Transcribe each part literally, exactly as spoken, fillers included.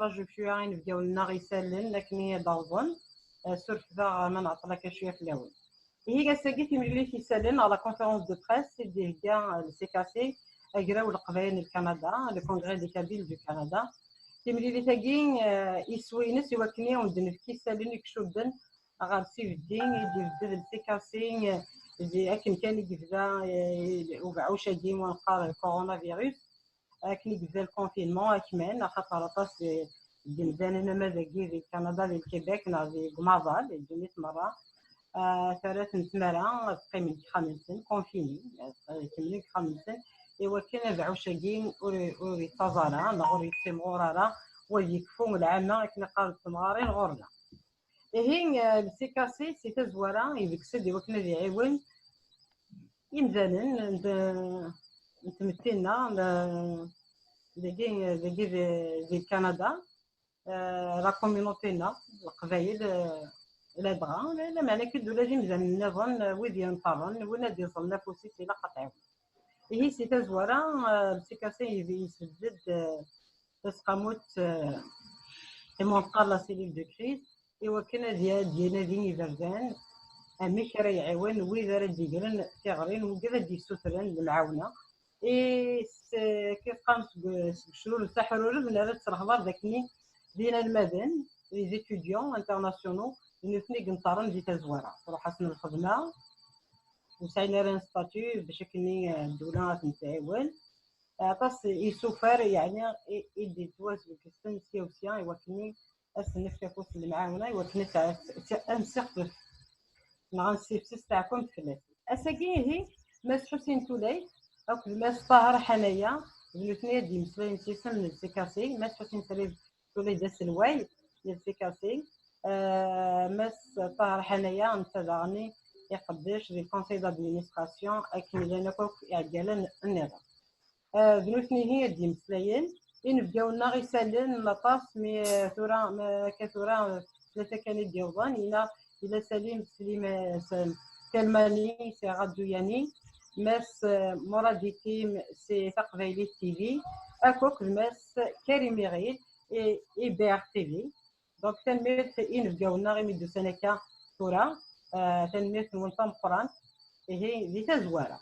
Ṭṭajukiya inebgawen-nneɣ isallen akken i d-awḍen. Eh, surfet-aɣ ma nɛeṭṭel akka cwiya fell-awen. Ihi ass-agi timlilit isallen ɣer la conférence de presse i d-ihegga le C K C, Agraw n Leqbayel n Kanada, le Congrès des Kabyles du Canada. Timlilit-agi, eh, iswi-ines i wakken i wen-d-nefk isallen i icudden ɣer sibeddi i d-ibedded le C K C, eh, di, akken kan i yebda, eh, ubeɛɛuc-agi i neqqar le coronavirus. Akken i yebda le confinement akman, axaṭer aṭas, eh, n yimdanen ama dagi di Kanada, di Lkibek, neɣ di umaḍal, di ddunit merra, eh, terra-ten tmara ad qqimen deg yexxamen-nsen, confinés, eh, kemmlen deg yexxamen-nsen, i wakken abeɛɛuc-agi ur, ur yettaẓ ara, neɣ ur yettimɣur ara, u ad yekfu lɛamma, akken i qqarent temɣarin, ɣur-neɣ. Ihi, eh, le C K C, si tazwara, yebges-d i wakken ad iɛiwen imdanen n, n tmetti-nneɣ, n, dagi, dagi di, di Kanada, eh, la communauté-nneɣ, Leqbayel, eh, ladɣa, la, lameɛna akka d ula d imdanen nniḍen, eh, wid yenṭerren, win ad iẓẓlen afus-is, ilaq ad t-tɛiwen. Ihi, si tazwara, eh, le C K C yesbedd-d, eh, taseqqamut, eh, i wen-qqar la cellule de crise, i wakken ad y-, ad d-yanadi iberdan amek ara iɛiwen wid ara d-igren tiɣri n wigad ad d-yessutren lemɛawna. I s-, kif qqaren seg, seg ucrureb s aḥrureb, nerra-tt s lexbar d akken d inelmaden, les étudiants internationaux, d nutni i yenṭerren di tazwara. Truḥ-asen lxedma, ur sɛin ara un statut bac akken, eh, ddula ad ten-tɛiwen. Aṭas isufar, yeɛni, i, i d-yettwazwegsen sya u sya, i wakken ad sen-nefk afus n lemɛawna, i wakken ad tɛ-, ad nessixfef neɣ ad nessifses taɛkumt fell-as. Ass-agi ihi, Mass Ḥusin Tulay akked Mass Ṭaher Ḥanaya, d nutni ad d-yemmeslayen s yisem n le C K C. Mass Ḥusin Tulay, Tulay d aselway n le C K C. Eh, Mass Ṭaher Ḥanaya, netta daɣen iqeddec di le conseil d'administration, akken llan akk, akk iɛeggalen nniḍen. Eh, d nutni ihi ad d-yemmeslayen. Inebgawen-nneɣ isallen aṭas, mi, eh, tura, ma akka tura, eh, tlata kan i d-yewḍen, yella, yella Salim, Slim, eh, s-, Telmani, c'est Radio Yani, Mass, eh, Murad Itim, c'est Taqbaylit T V, akk akked Mass Karim Iɣil, et, et B R T V. Donc, tanemmirt i inebgawen-nneɣ imi d-usan akka tura. Eh, tanemmirt-nwen tameqqrant. Ihi, di tazwara.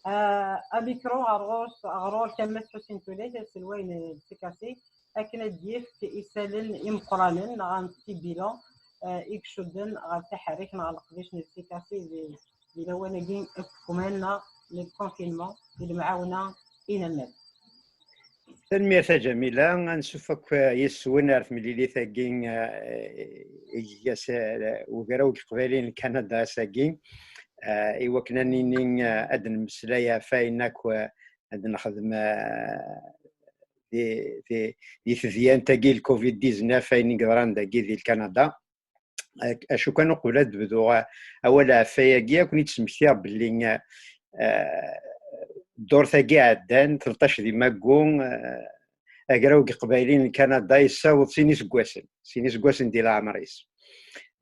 Eh, amikru ɣer ɣur-s, ɣer ɣur-k a Mass Ḥusin Tulay, aselway n C K C, akken ad d-yefk isallen imeqqranen neɣ un petit bilan, eh, i icudden ɣer taḥerrikt neɣ leqdic n C K C di, di lawan-agi n ukman neɣ n le confinement, di lemɛawna inelmaden. Tanemmirt a Ǧamila. Ansuf akk, eh, yes-wen ar temlilit-agi, eh, i iga s-, eh, Ugraw n Yeqbayliyen n Kanada ass-agi, eh, i wakken ad nini, eh, ad d-nemmeslay ɣef wayen akk, eh, ad nexdem, eh, di, di, di tedyant-agi n le covid dix-neuf, ayen i yeḍran dagi di Kanada. Ac-, acu kan, uqbel ad d-bduɣ, eh, awal ɣef wayagi, ad ken-id-smektiɣ belli, eh, ddurt-agi iɛeddan, tleṭṭac di maggu, eh, Agraw n Yeqbayliyen n Kanada yessaweḍ sin iseggasen, sin iseggasen di leɛmer-is.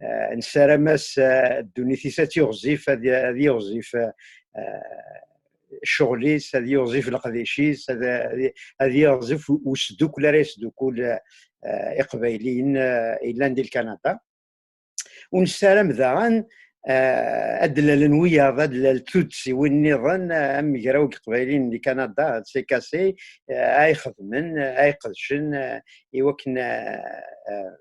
Eh, nessaram-as, eh, ddunit-is ad tt-iɣzif, ad, ad yiɣzif, eh, ccɣel-is, ad yiɣzif leqdic-is, ad, ad, ad yiɣzif usdukkel ara yesdukkul, eh, Iqbayliyen, eh, yellan di Kanada. Ur nessaram daɣen, eh, ad d-lalen wiyaḍ, ad d-lal tuddsiwin nniḍen, eh, am Agraw n Yeqbayliyen di Kanada, C K C, eh, ay xedmen, eh, ay qedcen, eh, i wakken, eh, eh,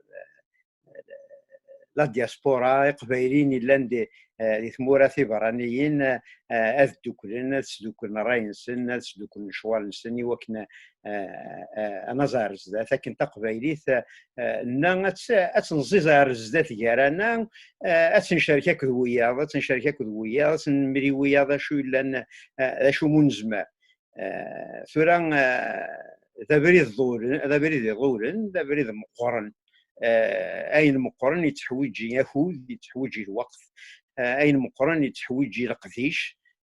la diaspora, Iqbayliyen yellan di, eh, di tmura tiberraniyin, eh, ad dduklen, ad sduklen ṛṛay-nsen, ad sduklen lecɣal-nsen i wakken, eh, eh, ad naẓ ar zdat, akken taqbaylit, eh, nna ad tt-, ad tt-nẓiẓ ar zdat gar-aneɣ, eh, ad tt-ncerk akked wiyaḍ, ad tt-ncerk akked wiyaḍ, ad tt-nemri wiyaḍ acu yellan, eh, d acu mu nezmer. Eh, tura, eh, d abrid ḍulen, d abrid iḍulen, d abrid meqqren. Eh, ayen meqqren yetteḥwiji akud, yetteḥwiji lweqt, eh, ayen meqqren yetteḥwiji leqdic,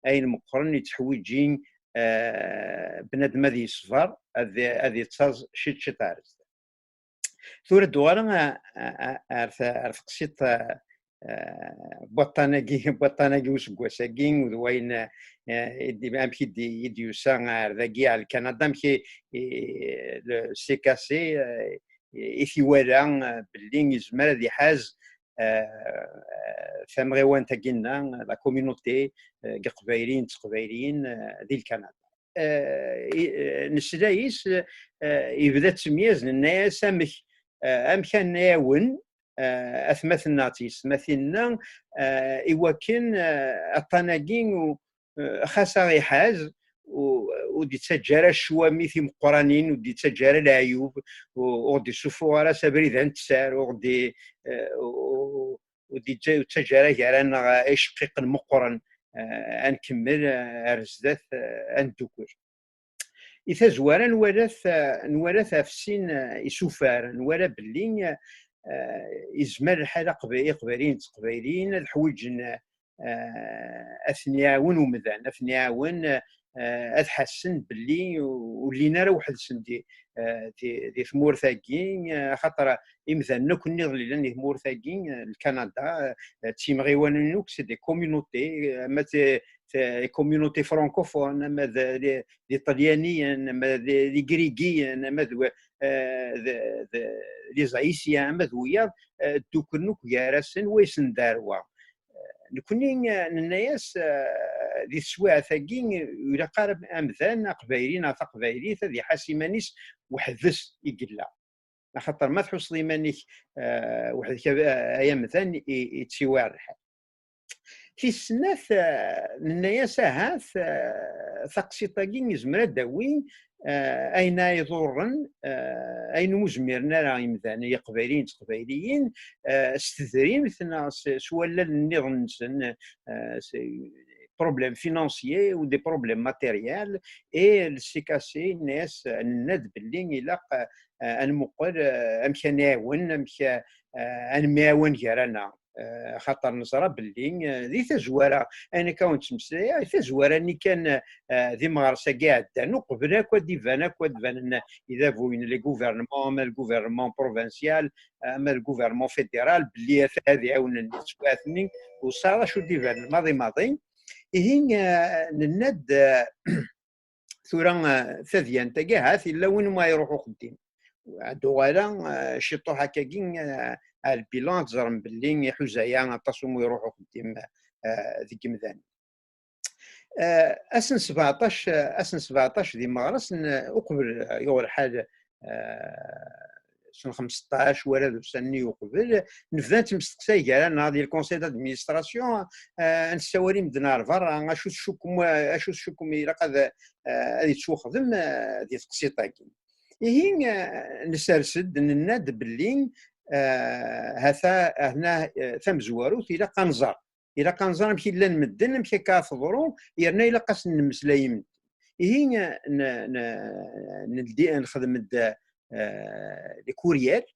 ayen meqqren yetteḥwiji, eh, bnadem ad yeṣber, ad, ad yettaẓ ciṭ ciṭ ar zdat. Tura ad d-uɣaleɣ a, a, a, ar ta-, ar teqsiṭ, a, eh, waṭṭan-agi, waṭṭan-agi useggas-agi, d wayen, eh, i d-, amek i d-, i d-yusa ar dagi, ar Lkanada, amek i, i, le C K C, eh, i t-iwala, eh, belli yezmer ad iḥaz, eh, tamɣiwant-agi-nneɣ, la communauté, eh, n Iqbayliyen d Teqbayliyin, eh, di Lkanada. Eh, i, eh, nesla-is, eh, yebda ttemyaz, nenna-yas amek, eh, amek ad nɛawen, eh, atmaten-nneɣ d tyessetmatin-nneɣ, eh, i wakken, eh, aṭṭan-agi u-, eh, xas ad aɣ-iḥaz, u-, ur d-ittaǧǧa ara ccwami timeqqranin, ur d-ittaǧǧa ara leɛyub, u-, ur ɣ-d-issuffuɣ ara s abrid ad nettar, ur ɣ-d-, eh, u-, ur d-ittaǧǧa ara gar-aneɣ iceqqiqen meqqren, eh, ad nkemmel, eh, ar zdat, eh, ad neddukel. I tazwara nwala-t, eh, nwala-t ɣef sin, eh, isufar, nwala belli, eh, yezmer lḥal aqb-, Iqbayliyen d Teqbayliyin ad ḥwiǧen, eh, ad ten-iɛawen umdan, ad ten-iɛawen, eh, ad ḥassen belli ur llin ara weḥd-sen di, eh, di, di tmurt-agi, eh, axaṭer imdanen akk nniḍen yellan di tmurt-agi, eh, Lkanada, eh, d timɣiwanin akk, c'est des communautés, eh, ama d, d communautés francophones, ama d, d, d Iṭalyaniyen, ama d, d Igrigiyen, ama d, eh, d, d, les Haïtiens, ama d wiyaḍ, eh, dduklen akk gar-asen, wa yesned ar wa. Eh, nekni, eh, nenna-yas, eh, di teswiɛt-agi, ur ilaq ara amdan aqbayli neɣ taqbaylit ad iḥas iman-is weḥd-s i yella. Axaṭer ma tḥusseḍ iman-ik, eh, weḥd-k, a, ay amdan, i, i tsiwiɛ lḥal. Tis snat, eh, nenna-yas ahat, eh, taqsiṭ-agi yezmer ad d-tawi, eh, ayen ay iḍurren, eh, ayen ur zmiren ara imdanen, Iqbayliyen d Teqbayliyin, eh, s tedrimt neɣ s, s wallal nniḍen-nsen, eh, s, problèmes financiers ou des problèmes matériels, et le C K C, yenna-yas, nenna-d belli ilaq, eh, ad nmuqel, eh, amek ad nɛawen, amek, eh, ad nemɛawan gar-aneɣ. Eh, xaṭer neẓra belli, eh, di tazwara, ayen akka ur nettmeslay ara, di tazwara-nni kan, eh, di meɣres-agi iɛeddan, uqbel akk ad d-iban, akk ad d-banen idabuyen, les gouvernements, ama le gouvernement provincial, ama le gouvernement fédéral, belli ata ad iɛawnen di teswiɛt-nni, u ṣṣaɛa acu d-ibanen maḍi maḍi. Ihi, eh, nenna-d, eh, tura, eh, tadyant-agi, ahat yella win umi iruḥ uxeddim. Ad d-uɣaleɣ, eh, ciṭuḥ akkagi, eh, ar lbilan, ad teẓrem belli iḥuza-ya aṭas umi iruḥ uxeddim, eh, deg yimdanen. Eh, ass n sbeɛṭac, eh, ass n sbeɛṭac di meɣres, n, uqbel, eh, yuɣ lḥal, eh, ass n xemseṭṭac wala d ussan-nni uqbel, nebda nettmesteqsay gar-aneɣ di le conseil d'administration, eh, ad nessawal i medden ar berra, acu tcukkem, acu tcukkem ilaq ad, eh, ad yettwaxdem, eh, di teqsiṭ-agi. Ihi, eh, nesers-d, nenna-d belli, eh, hata, hna, eh, tamezwarut ilaq ad nẓer. Ilaq ad nẓer amek i llan medden, amek akka ad teḍru, yerna ilaq ad sen-nemmeslay i medden. Ihi, n-, n-, neldi, nexdem-d, eh, les courriels,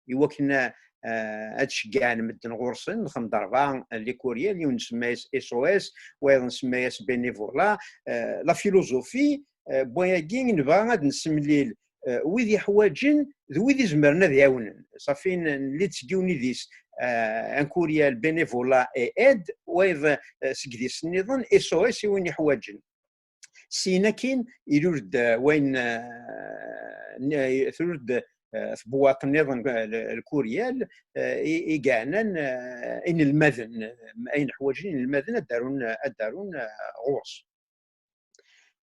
i wakken, eh, ad ceggɛen medden ɣur-sen, nexdem-d rebɛa, eh, les courriels, yiwen nsemma-yas S O S, wayeḍ nsemma-yas bénévolat, eh, la philosophie, eh, n wayagi nebɣa ad nessemlil, eh, wid iḥwaǧen d wid izemren ad iɛawnen. Safi n-, nelli-d seg yiwen idis, eh, un courriel bénévolat et aide, wayeḍ, eh, seg idis nniḍen S O S i win iḥwaǧen. Syin akkin, ilul-d, eh, wayen, eh, n-, eh, tlul-d, eh, tebwaṭ nniḍen, eh, le, le courriel, eh, i, i yeɛnan, eh, inelmaden, eh, ayen ḥwaǧen inelmaden ad d-arun, ad d-arun, eh, ɣur-s.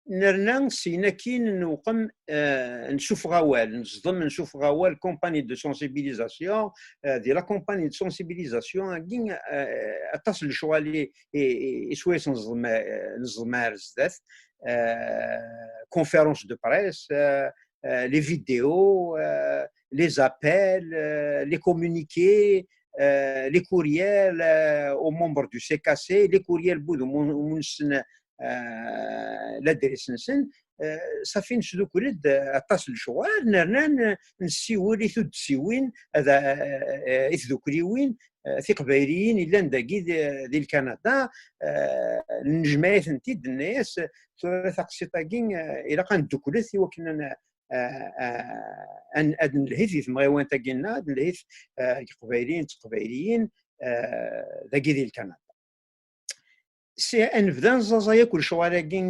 Nerna syin akkin newqem, eh, nsuffeɣ awal, neẓdem, nsuffeɣ awal, campagne de sensibilisation, eh, di la campagne de sensibilisation-agi, eh, aṭas n lecɣal i, i, i, i swayes neẓdem, eh, neẓdem ar zdat, eh, conférences de presse, eh, eh, les vidéos, eh, les appels, eh, les communiqués, eh, les courriels, eh, aux membres du C K C, les courriels n wid umi, umi nessen, eh, l'adresse-nsen, eh, safi nesdukkel-d, eh, aṭas n lecɣal, nerna n-, nessiwel i tuddsiwin, ad, eh, eh, i tdukliwin, eh, tiqbayliyin yellan dagi di, di Lkanada, eh, nejmeɛ-itent-id, nenna-yas, tura taqsiṭ-agi, eh, ilaq ad nedduklet i wakken ad, eh, eh, ad, ad nelhit di temɣiwant-agi-nneɣ, ad nelhit, eh, deg Iqbayliyen d Teqbayliyin, dagi di Lkanada. Si, ad nebda neẓẓaẓay akk lecɣal-agi,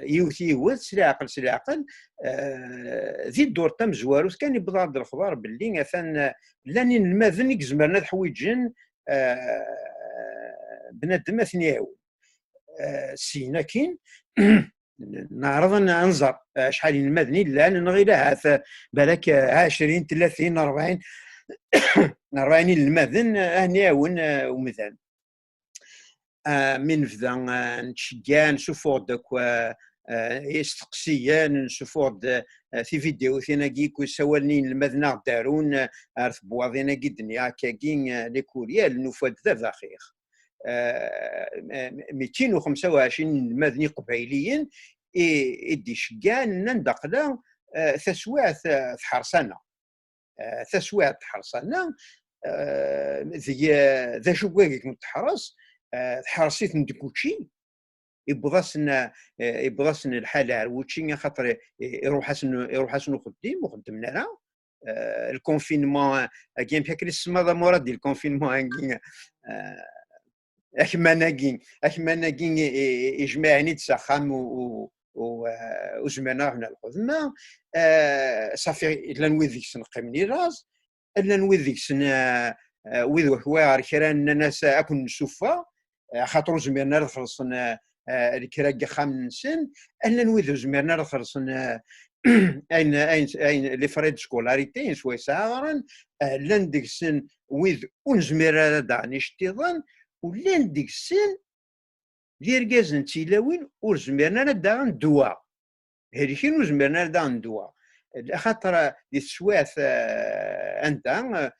yiwet yiwet, s leɛqel s leɛqel. Di ddurt tamezwarut kan, yewweḍ-aɣ-d lexbar belli atan llan inelmaden i izemren ad ḥwiǧen bnadem ad ten-iɛiwen. Syin akkin, neɛreḍ ad nẓer acḥal inelmaden i llan, neɣ ila ahat balak ɛecrin, tlatin, rebɛin, rebɛin inelmaden ad ten-iɛiwen umdan. Mi nebda nettceggiɛ, nessuffuɣ-d akk isteqsiyen, nessuffuɣ-d tividiwtin-agi i yessawalen i yinelmaden ad aɣ-d-arun ar tebwaḍin-agi d-nniɣ akkagi, les courriels, nufa-d d abaxix. Mitin u xemsa u ɛecrin inelmaden iqbayliyen i d-iceggan, nnan-d aqla taswiɛt tḥerṣ-aneɣ. Taswiɛt tḥerṣ-aneɣ, d acu wagi i kem-teḥreṣ? Tḥerṣ-iten deg wučči, iwweḍ-asen, iwweḍ-asen lḥal ar wučči, axaṭer iruḥ-asen, iruḥ-asen uxeddim, ur xeddmen ara. Le confinement-agi, amek akken i tsemmaḍ a Murad, le confinement-agi, akman-agi, akman-agi ijmaɛen-id s axxam, ur zmiren ad ruḥen ar lxedma. Ṣafi, llan wid deg-sen qqimen i laẓ, llan wid deg-sen, wid ur ḥwayeɣ ar kra, nnan-as ad ken-nsuffeɣ, axaṭer ur zmiren ara ad xellṣen lekra deg yixxamen-nsen. Llan wid ur zmiren ara ad xellṣen ayen, ayen, ayen, les frais de scolarité, ayen swayes ara ɣren. Llan deg-sen wid ur nezmir ara ad aɣen iceṭṭiḍen, u llan deg-sen d irgazen d tilawin ur zmiren ara ad aɣen ddwa. Helken, ur zmiren ara ad aɣen ddwa. Axaṭer di teswiɛt anda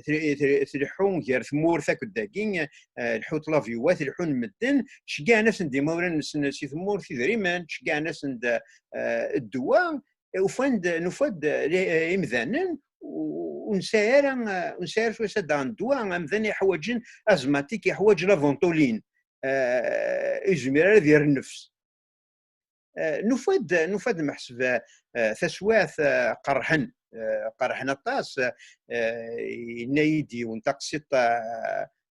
tleḥḥu gar tmurt akked dagi, lḥut la viewat, leḥḥun medden, ceggɛen-asen-d imawlan-nsen si tmurt idrimen, ceggɛen-asen-d ddwa, ufan-d, nufa-d imdanen ur nesɛi ara, ur nesɛi ara swayes ad aɣen ddwa. Amdan iḥwaǧen azmatik, iḥwaǧ la ventoline, izmir ara ad yerr nnefs. Nufa-d, nufa-d meḥseb taswiɛt qerrḥen, qerrḥen aṭas. Yenna-yi-d yiwen taqsiṭ,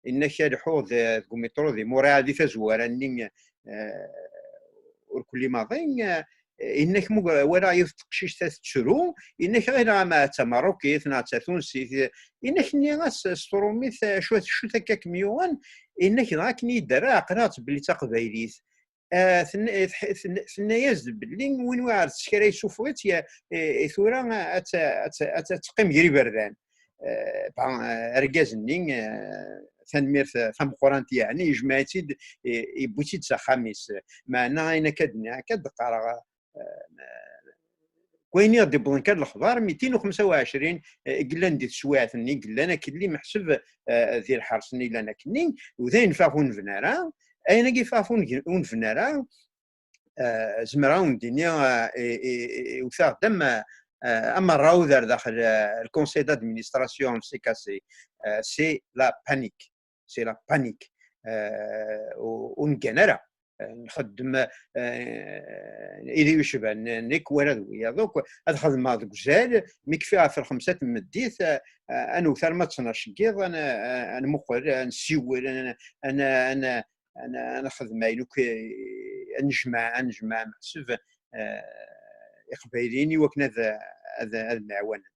inna-k ad lḥuɣ deg umiṭru di Muṛiɛa di tazwara-nni, ur kulli maḍi. Inna-k muger walaɣ yiwet teqcict ad tettru, inna-k ɣileɣ ama d tameṛṛukit neɣ d tatunsit, inna-k nniɣ-as s trumit, acu, acu akka kem-yuɣen? Inna-k dɣa akken i yi-d-terra, aql-aɣ-tt belli d taqbaylit. Tenna-yas-d belli win wi ar tesker ay suffeɣ-itt, tura ad teqqim gar iberdan. Argaz-nni, tanemmirt tameqqrant, yeɛni yejmeɛ-itt-id, yewwi-tt-id s axxam-is. Meɛna ayen akka d-nniɣ akka d-qqareɣ, wayen i ɣ-d-iwwḍen kan lexbar, mitin u xemsa u ɛecrin i yellan di teswiɛt-nni, i yellan akken meḥseb di lḥers-nni yellan akkenni, u d ayen ffeɣ ur nebni ara. Ayen-agi ffeɣ ur nebni ara, zemreɣ ad wen-d-iniɣ, iwet-aɣ-d am, am rrawd ar daxel, le conseil d'administration, c'est cassé. C'est la panique. C'est la panique. Ur neggan ara. Nxeddem, ili yucban, nekk wala d wiyaḍ akk, ad xedmeɣ deg uzal, mi kfiɣ ɣef lxemsa n tmeddit, ad newwet arma d ttnac n yiḍ, ad nmuqel, ad nessiwel, ad nexdem ayen akk, ad nejmeɛ, ad nejmeɛ meḥsub iqbayliyen i wakken ad, ad, ad mɛawanen.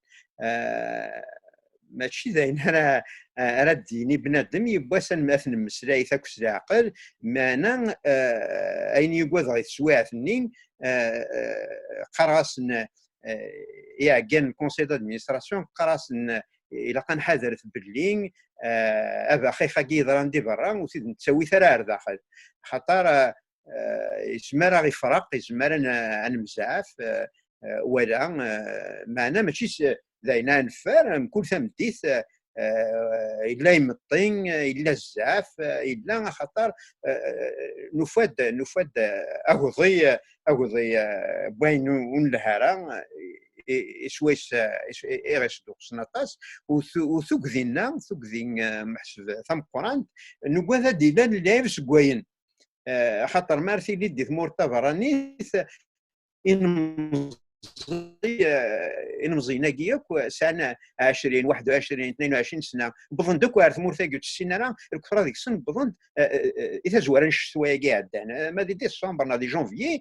Mačči d ayen ara, ara d-yini bnadem, yiwwas ad nemmeslay akk s leɛqel, meɛna ayen i ugadeɣ i teswiɛt-nni, qqareɣ-asen, iɛeggan n conseil d'administration, qqareɣ-asen ilaq ad nḥadret belli abaxix-agi yeḍran di berra ur t-id-nettawi ara ar daxel, xaṭer yezmer ad ɣ-ifreq, yezmer ad nemzeɛf, wala, meɛna mačči d ayen ara neffer, mkul tameddit yella imeṭṭi, yella zzɛaf, yella axaṭer nufa-d, nufa-d agḍi, agḍi n wayen ur nelhi ara i swayes i ɣ-isduqsen aṭas, u tugdi-nneɣ, tugdi meḥsub tameqqrant, nugad ad d-ilal lɛib seg wayen. Axaṭer mi ara tili di tmurt taberranit, inemẓi ilemẓi-, eh, ilemẓiyen-agi akk sɛan ɛecrin, waḥed u ɛecrin, tnayen u ɛecrin sna, wwḍen-d akk ar tmurt-agi ur tt-ssin ara, lketṛa deg-sen wwḍen-d, eh, eh, eh, i tazwara n ccetwa-agi iɛeddan. Eh, ma di décembre neɣ di janvier,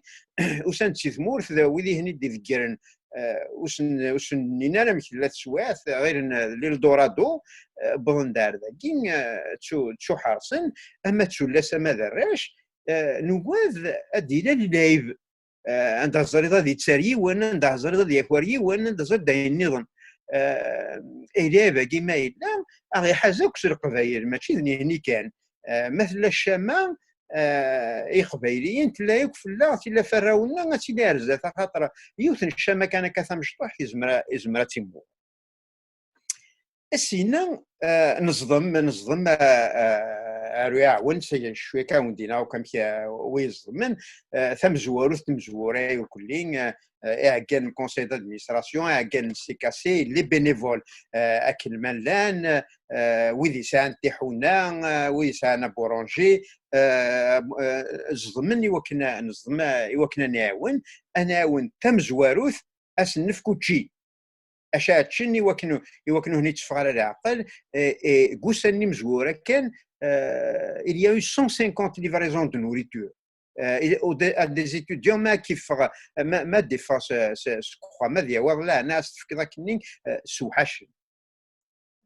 usan-d si tmurt, d wid i ten-id-ideggren, eh, ur sen-, ur sen-nnin ara amek tella teswiɛt, ɣilen, eh, l'Eldorado, eh, wwḍen-d ar dagi, eh, ttu-, ttuḥerṣen, ama d tullas, ama d arrac, eh, nugad ad d-ilal lɛib. Eh, anda teẓriḍ ad yetter yiwen, anda teẓriḍ ad yaker yiwen, anda teẓriḍ d ayen nniḍen. Eh, eh, lɛib-agi ma yella, aɣ iḥaz akk s Leqbayel, mačči d nihni kan. Eh, ma tella ccama, eh, i Iqbayliyen, tella akk fell-aɣ, tilla f arraw-nneɣ, ad tili ar zdat, axaṭer yiwet n ccama kan akka tamecṭuḥt izmer a, izmer ad timmur. Syin-a, eh, neẓdem, neẓdem, eh, eh, ar uɛawen, s-, cwiya kan wen-d-iniɣ akk amek, eh, wi iẓedmen, eh, tamezwarut, tamezwura irkelli, eh, eh, iɛeggan n conseil d'administration, iɛeggan n C K C, les bénévoles, eh, akken ma llan, eh, wid yesɛan tiḥuna, eh, wid yesɛan aburanji, eh, eh, ẓedmen i wakken, neẓdem, eh, i wakken ad nɛawen, ad nɛawen tamezwarut, ad sen-nefk učči. Acu ara ččen i wakken, i wakken ur ten-itteffeɣ ara leɛqel, eh, eh, deg ussan-nni imezwura kan, eh, il y a eu cent cinquante livraisons de nourriture. Eh, il, au, à des étudiants, ma k-iffeɣ, ma, ma d-iffeɣ s, s, seg uxxam, ad yawi leɛna, ad s-tefkeḍ akkenni, eh, sewḥacen.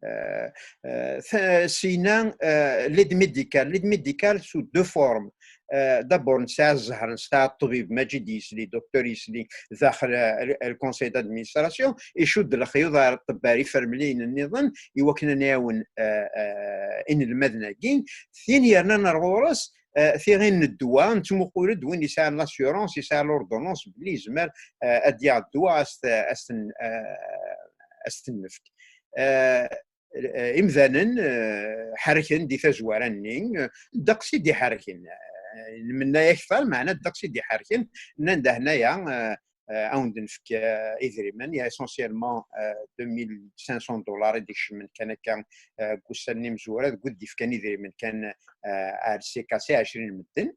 Eh, eh, ta-, syin-a, eh, l'aide médicale. L'aide médicale sous deux formes. Eh, d'abord, nesɛa zzher, nesɛa ṭṭbib, Maǧid yesli, docteur yesli, daxel, eh, le, le conseil d'administration, icudd lexyuḍ ar ṭṭebba, ar ifermliyen nniḍen, i wakken ad nɛawen, eh, eh, inelmaden-agi. Tin yernan ar ɣur-s, eh, tiɣin n ddwa, nettmuqul-d win yesɛan l'assurance, yesɛa l'ordonnance, belli yezmer, eh, ad d-yaɣ ddwa, ad s-t-, ad s-ten-, eh, ad s-ten-nefk. Eh, eh, imdanen, eh, ḥerken di tazwara-nni, eh, ddeqs i d-iḥerken. Eh, nmenna akter, meɛna ddeqs i d-iḥerken, nnan-d ahnaya, eh, eh, ad wen-d-nefk, eh, idrimen, il y a essentiellement, eh, deux mille cinq cents dollars i d-ikecmen kan akka, eh, deg ussan-nni imezwura, deg wid d-ifkan idrimen kan, eh, ar C K C ɛecrin n medden.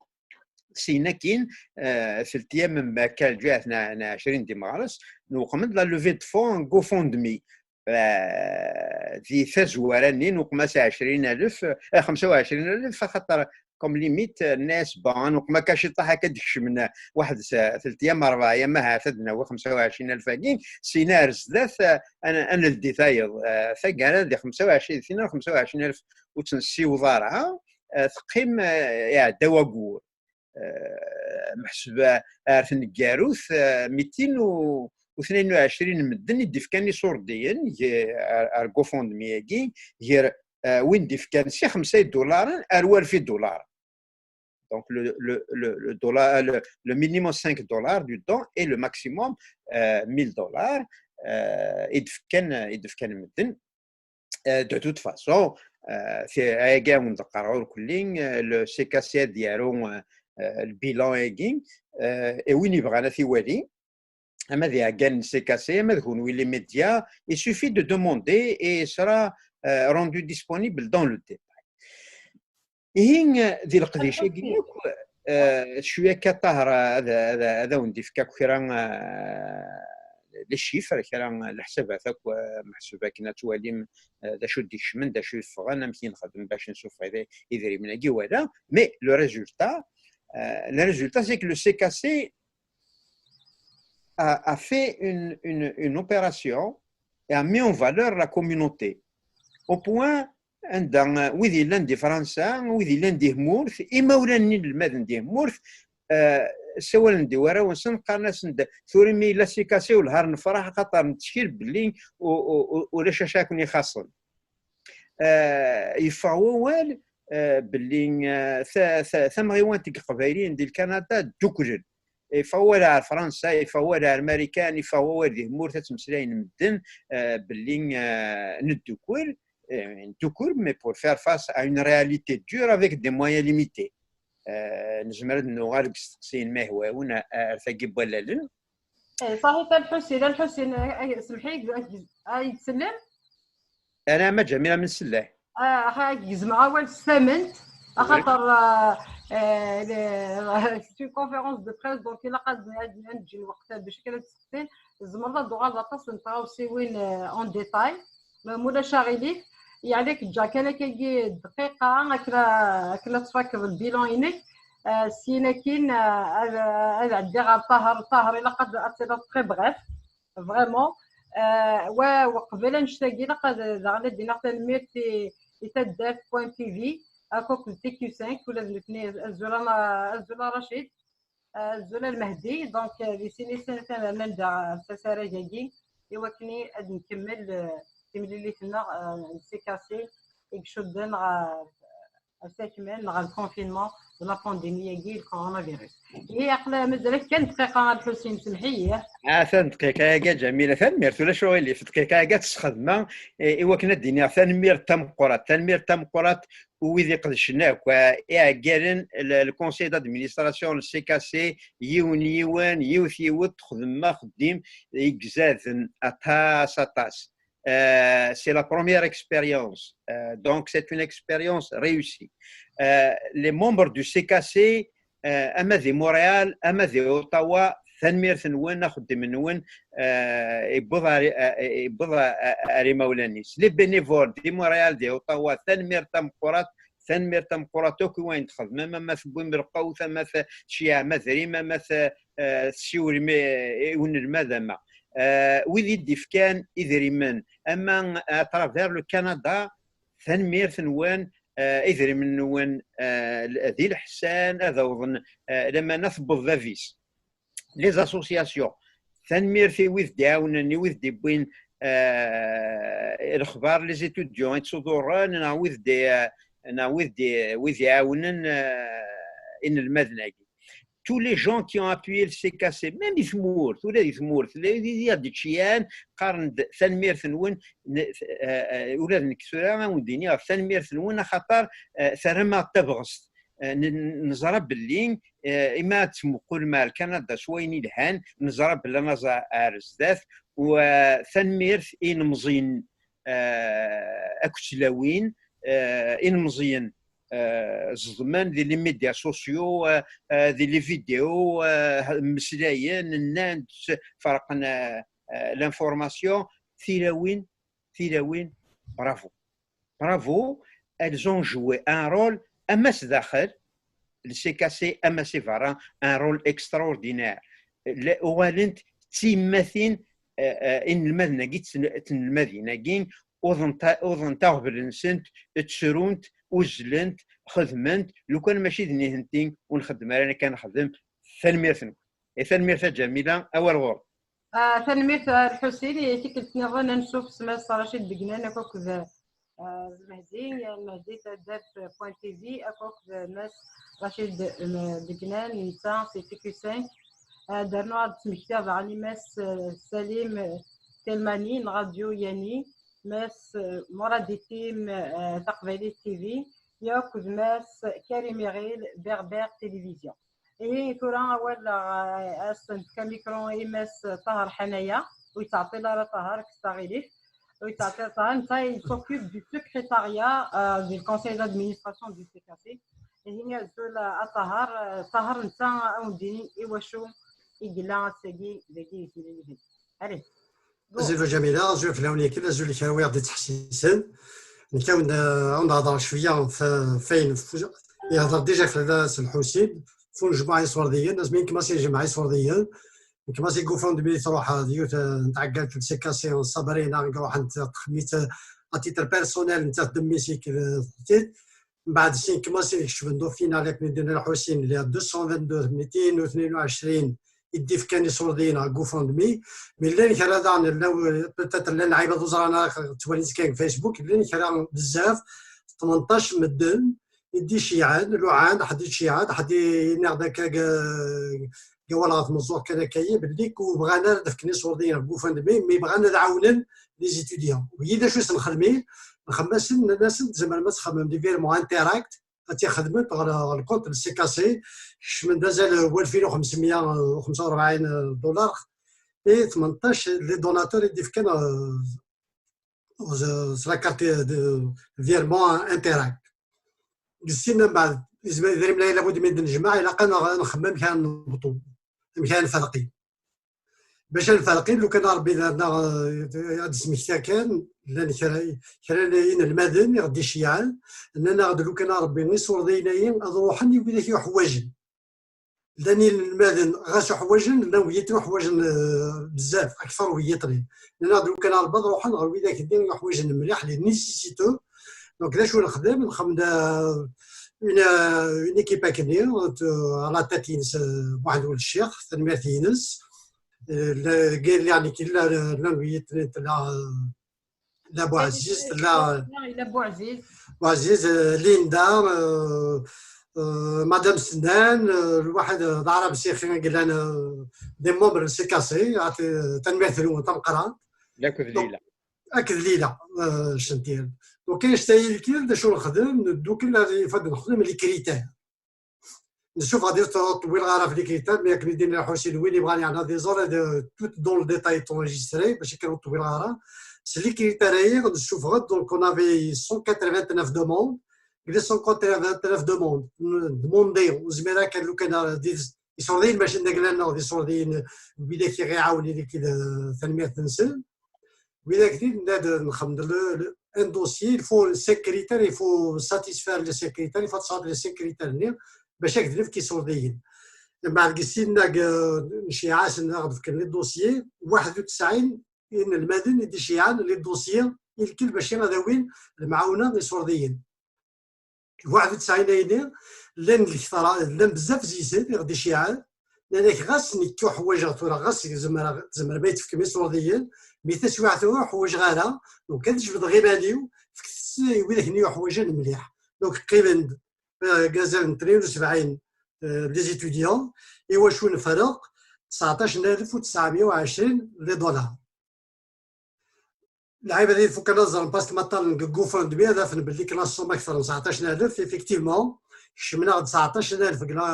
Syin akkin, eh, telt ayyam n bakka lǧihat n, n ɛecrin d imeɣres, newqem-d la levée de fonds, GoFundMe. Eh, di tazwara-nni, newqem-as ɛecrin alef, eh, xemsa u ɛecrin alef, axaṭer comme limite, eh, nnas, bon, newqem akka ciṭṭaḥ akka d-kecmen, eh, waḥed s-, telt ayyam, rebɛ ayyam, ahat ad d-nawi xemsa u ɛecrin alef-agi, syin ar zdat, eh, ad n-, ad neldi tayeḍ. Eh, taggara di xemsa u ɛecrin, di tin xemsa u ɛecrin alef ur tt-nessiweḍ ara, eh, teqqim, eh, iɛedda waggur. Eh, meḥsub ar tneggarut, eh, mitin u, u tnayen u ɛecrin n medden i d-ifkan iṣurdiyen, ge-, ar, ar GoFundMe-agi, gar, eh, win d-ifkan si xemsa idularen ar walef idularen. Donc, le, le, le, le dollar, le, le minimum cinq dollars du don et le maximum, euh, mille dollars, euh, i d-fkan, i d-fkan medden. Euh, de toute façon, euh, ti-, ayagi ad wen-d-qqareɣ ur kulli, euh, le C K C ad yaru, euh, euh, le bilan-agi, euh, et win yebɣan ad t-iwali, ama d iɛeggalen n C K C, ama d kunwi les médias, il suffit de demander et il sera, euh, rendu disponible dans le détail. Ihi, di leqdic-agi akk, eh, cwiya akka Ṭaher, ad, ad, ad awen-d-ifk akk kra, eh, les chiffres, kra n leḥsabat akk, eh, meḥsub akken ad twalim, eh, d acu d-ikecmen, d acu yeffɣen, amek i nexdem bac nsuffeɣ id-, idrimen-agi wala. Mais le résultat, eh, le résultat, c'est que le C K C a, a fait une, une, une opération et a mis en valeur la communauté. Au point, anda, eh, wid yellan di Fransa, wid yellan di tmurt, imawlan n yinelmaden di tmurt, eh, ssawalen-d i warraw-nsen, qqaren-asen-d, "Tura imi yella C K C, wellah ar nefṛeḥ, axaṭer nettkel belli u-, u-, u-, ulac acu ara ken-ixaṣṣen." Eh, yeffeɣ wawal, eh, belli, eh, ta-, ta-, tamɣiwant n Yiqbayliyen di Lkanada dduklen. Yeffeɣ wawal ar Fransa, yeffeɣ wawal ar Marikan, yeffeɣ wawal di tmurt ad ttmeslayen medden, eh, belli, eh, neddukul, eh, neddukul, mais pour faire face à une réalité dure avec des moyens limités. Eh, nezmer ad nuɣal deg isteqsiyen ma yehwa-wen ar, ar tagi n wallalen. Eh, صحيح, a Lḥusin, a Lḥusin, eh, eh, semḥ-iyi, ay, ay, tsellem? Ana ma Ǧamil, am nselleh. Ah, axa, gezmeɣ awal s tament, axaṭer, ah, Euh, c'est une conférence de presse, donc il a pas de lweqt bac ad d-seqsin. Tzemreḍ ad d-tuɣaleḍ aṭas n tɣawsiwin en détail, ma ulac aɣilif. Yeɛni ǧǧiɣ kan akkagi dqiqa akken ad tfakeḍ lbilan-inek. Syin akkin ad ɛeddiɣ ɣer Ṭaher. Ṭaher, ilaq ad tiliḍ très bref. Vraiment. Wa uqbel annect-agi, ilaq ad daɣen ad d-iniɣ tanemmirt i taddart point T V akked T Q cinq, ula d nutni. Azul a Racid, azul a Lmehdi. Donc di sin yissan atan rnan-d ɣer usarag-agi i wakken ad nkemmel timlilit-nneɣ n C K C i icudden ɣer asakman neɣ le confinement de la pandémie-agi, le coronavirus. Ihi aql-, mazal-ak kan dqiqa a Lḥusin, semmeḥ-iyi. Atan dqiqa-agi a Ǧamila, tanemmirt, ulac aɣilif, dqiqa-agi ad tt-sxedmeɣ i wakken ad d-iniɣ tanemmirt tameqqrant, tanemmirt tameqqrant i wid iqedcen akk, iɛeggalen, le conseil d'administration n C K C, yiwen yiwen, yiwet yiwet, texdem axeddim izaden aṭas aṭas. C'est la première expérience. Donc c'est une expérience réussie. Les membres du C K C, ama di Montréal, ama di Ottawa, tanemmirt-nwen, axeddim-nwen yewweḍ ar imawlan-is. Les bénévoles di Montréal, di Ottawa, tanemmirt tameqqrant, tanemmirt tameqqrant akk i wayen txedmem, ama tewwim lqut, ama tceyyɛem adrim, ama tessiwlem i unelmad, ama wid i d-ifkan idrimen, ama à travers le Canada, tanemmirt-nwen. Idrimen-nwen d ileḥsan, ad awḍen lamana tewweḍ bab-is. Les associations, tanemmirt i wid d-iɛawnen, i wid d-iwwin lexbar, les étudiants i ttsuḍuren, neɣ wid d-, neɣ wid d-, wid iɛawnen inelmaden-agi. Tous les gens qui ont appuyé le C K C, même i tmurt, ula di tmurt, la, di, di ad-d-ččyan, qqaren-d tanemmirt-nwen, ula d nekk tura ad wen-d-iniɣ tanemmirt-nwen, axaṭer terram-aɣ-d tabɣest. Neẓra belli ima ad tmuqulem ar Kanada s wayen ilhan, neẓra belli ad naẓ ar zdat. U tanemmirt i ilemẓiyen akked tlawin, ilemẓiyen ẓedmen di les médias sociaux, di les vidéos, mmeslayen, nnan-d, ferqen l'information. Tilawin, tilawin, bravo. Bravo, elles ont joué un rôle, ama sdaxel, le C K C, ama si berra, un rôle extraordinaire. Uɣalent d tiyemmatin inelmaden-agi, tnelmadin-agi, uḍent, uḍent aɣbel-nsent, ttrunt, uzzlent, xedment, lukan mačči d nitenti ur nxeddem ara, nekk ad nexdem. Tanemmirt-nwen. Tanemmirt a Ǧamila, awal ɣur-k. Tanemmirt a Lḥusin. I tikkelt nniḍen ansuf s Mass Racid Degnan akked Lmehdi, Lmehdi taddart point T V akked Mass Racid Degnan, netta c'est T Q cinq. Ad d-rnuɣ ad d-smektiɣ daɣen i Mass Salim Telmani n Radio Yani, Mass Murad Itim, Taqbaylit T V, yakk d Mass Karim Iɣil, Berbère Télévision. Ihi tura awal, as-nefk amikru i Mass Tahar Ḥanaya, ur yettɛeṭṭil ara Tahar, kkes aɣilif, ur yettɛeṭṭil Tahar, netta il s'occupe du secrétariat du conseil d'administration du C K C. Ihi azul a Tahar. Tahar netta a wen-d-yini i wacu i yella ass-agi dagi di Tiziri. Allez. Azul a Ǧamila, azul fell-awen yakk, azul i kra wiyaḍ d-ittḥessisen. Nekk ad wen-, ad wen-d-hedreɣ cwiya f-, f ayen f-, yehder déjà fell-as Lḥusin, f unejmuɛ iṣurdiyen, asmi nekmaṣi jemɛa iṣurdiyen, nekmaṣi GoFundMe truḥ d yiwet n tɛeggalt n C K C n Sabrina, i iruḥen texdem-itt à titre personnel, nettat d mmi-s i k-, mbeɛd sin nekmaṣi i ikecmen d au final, akken i d-yenna Lḥusin, les deux cent vingt-deux, mitin u tnin u ɛecrin, i d-ifkan iṣurdiyen ɣer GoFundMe. Mi llan kra daɣen, llan, peut-être llan lɛibad ur ẓran ara, ttwalin-tt kan deg Facebook, llan kra bezzaf, tmenṭac medden i d-iceyɛen, luɛan, ḥedd iceyɛen, ḥedd yenna-ɣ-d akka deg, deg awal ɣer tmeẓẓuɣt kan akka-yi, belli ur bɣan ara ad fken iṣurdiyen ɣer GoFundMe, mi bɣan ad ɛawnen les étudiants. U yid acu i s-nxedmi, nxemmem-asen, nnan-asen tzemrem ad txemmem des virements Interact, ad tt-ixedmen ɣer, ɣer lkunt n C K C, kecmen-d azal n walfin u xemsemya u xemsa u rebɛin dollar, i tmenṭac les donateurs i d-ifkan, euh, s la carte de virement Interact. Deg sin mbeɛd, Izmer idrimen-a labud mi d-nejmeɛ, ilaq ad nexdem amek ara nebṭu, amek ara nferqi. Bac ad nferqi, lukan Ṛebbi daɣ ad d-smekta kan, llan kra, kra n yinelmaden i ɣ-d-iceyyɛen, nnan-aɣ-d lukan Ṛebbi iṣurdiyen-ayi ad ruḥen i widak i uḥwaǧen. Llan inelmaden ɣas uḥwaǧen, llan wiyaḍ uḥwaǧen, eh, bezzaf, akteṛ n wiyaḍ. Nnan-aɣ-d lukan Ṛebbi ad ruḥen ɣer widak-nni i uḥwaǧen mliḥ, les nécessiteux. Donc d acu nexdem? Nxdem-d, euh, une, euh, une équipe akkenni, euh, à la tête-ines, euh, Mohamed Ould Cheikh, tanemmirt-ines. Euh, la, la, la, la, la, la, la, la Bouaziz, la, la Bouaziz, euh, Linda, euh, euh, Madame Senan, euh, le Wahed, euh, Darab Sikhi, euh, des membres de C K C, euh, tanemmirt-nwen tameqqrant. Akked Lila. Akked Lila, euh, Chantier. Donc, ayen s-tayi lkil, d acu nexdem, neddukel ad ifad nexdem les critères. Nessufeɣ-d ur ṭewwileɣ ara ɣef les critères, mais akken i d-yenna Lḥusin, win yebɣan yeɛna ad iẓer, ad, euh, tout dans le détail est enregistré, bac akken ur ṭewwileɣ ara. S les critères-ayi, nessufeɣ-d, donc on avait cent quatre-vingt-neuf demandes, les cent quatre-vingt-neuf demandes, demandé, ur zmireɣ kan lukan ara d iṣurdiyen, mačči d agla-nneɣ, d iṣurdiyen, widak i ɣ-iɛawnen, i d, euh, tanemmirt-nsen. Widak-nni, nxdem-d le, le, un dossier, il faut cinq critères, il faut satisfaire les cinq critères, il faut tesɛuḍ les cinq critères-nni bac ad k-d-nefk iṣurdiyen. Mbeɛd deg sin-nni, euh, nceyyeɛ-asen ad aɣ-d-fken les dossiers, waḥed u tesɛin inelmaden i d-iceyyɛen les dossiers i lkil bac ad awin lemɛawna iṣurdiyen. Waḥed u tesɛin ayni, llan lekter, llan bezzaf zisen i ɣ-d-iceyyɛen, nnan-ak ɣas nekk uḥwaǧeɣ tura, ɣas zemreɣ, tzemrem ad yi-tefkem iṣurdiyen, mi taswiɛt ur uḥwaǧeɣ ara, donc ad jebdeɣ iman-iw, fket-tt i widak-nni uḥwaǧen mliḥ. Donc qqimen-d, euh, azal n tnin u sebɛin, euh, les étudiants, i wacu nferreq tseɛṭac alef u tesɛemya u ɛecrin les dollars. Lɛibad ad fuken ad ẓren parce que ma ṭṭalen deg GoFundMe ad afen belli klas somme akter n tseɛṭac alef, effectivement, kecmen-aɣ-d tseɛṭac alef deg la,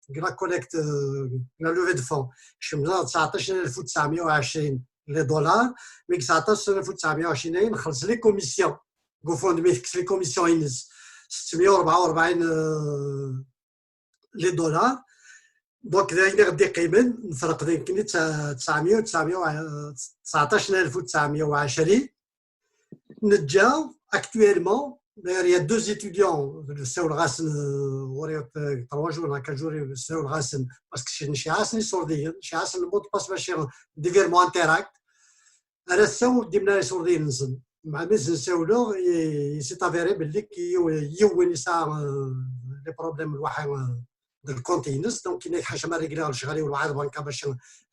deg la collecte, euh, deg la levée de fonds. Kecmen-aɣ-d tseɛṭac alef u tesɛemya u ɛecrin les dollars, mi deg tseɛṭac alef u tesɛemya u ɛecrin ayen xelṣ les commissions. GoFundMe tekkes les commissions-ines, settemya u rebɛa u rebɛin, euh, les dollars. Donc, d ayen i ɣ-d-iqqimen, nefreq d nekkni tesɛemya u tesɛemya, tseɛṭac alef u tesɛemya u ɛecrin. Neǧǧa, actuellement, d'ailleurs, il y a deux étudiants, ssawleɣ-asen, euh, ɣur-i, euh, trois jours, neɣ quatre jours, ssawleɣ-asen, parce que nceyyeɛ-asen iṣurdiyen, nceyyeɛ-asen le mot de passe, mačči d virement interact. Ar ass-a ur d-mlaleɣ iṣurdiyen-nsen. Meɛna mi sen-ssawleɣ, i, i s'est avéré belli k-, yiw-, yiwen yesɛa, euh, les problèmes lwaḥi, euh, d lkunt-ines, donc yenna-k ḥaca ma régleɣ lecɣal-iw lwaḥi d banka bac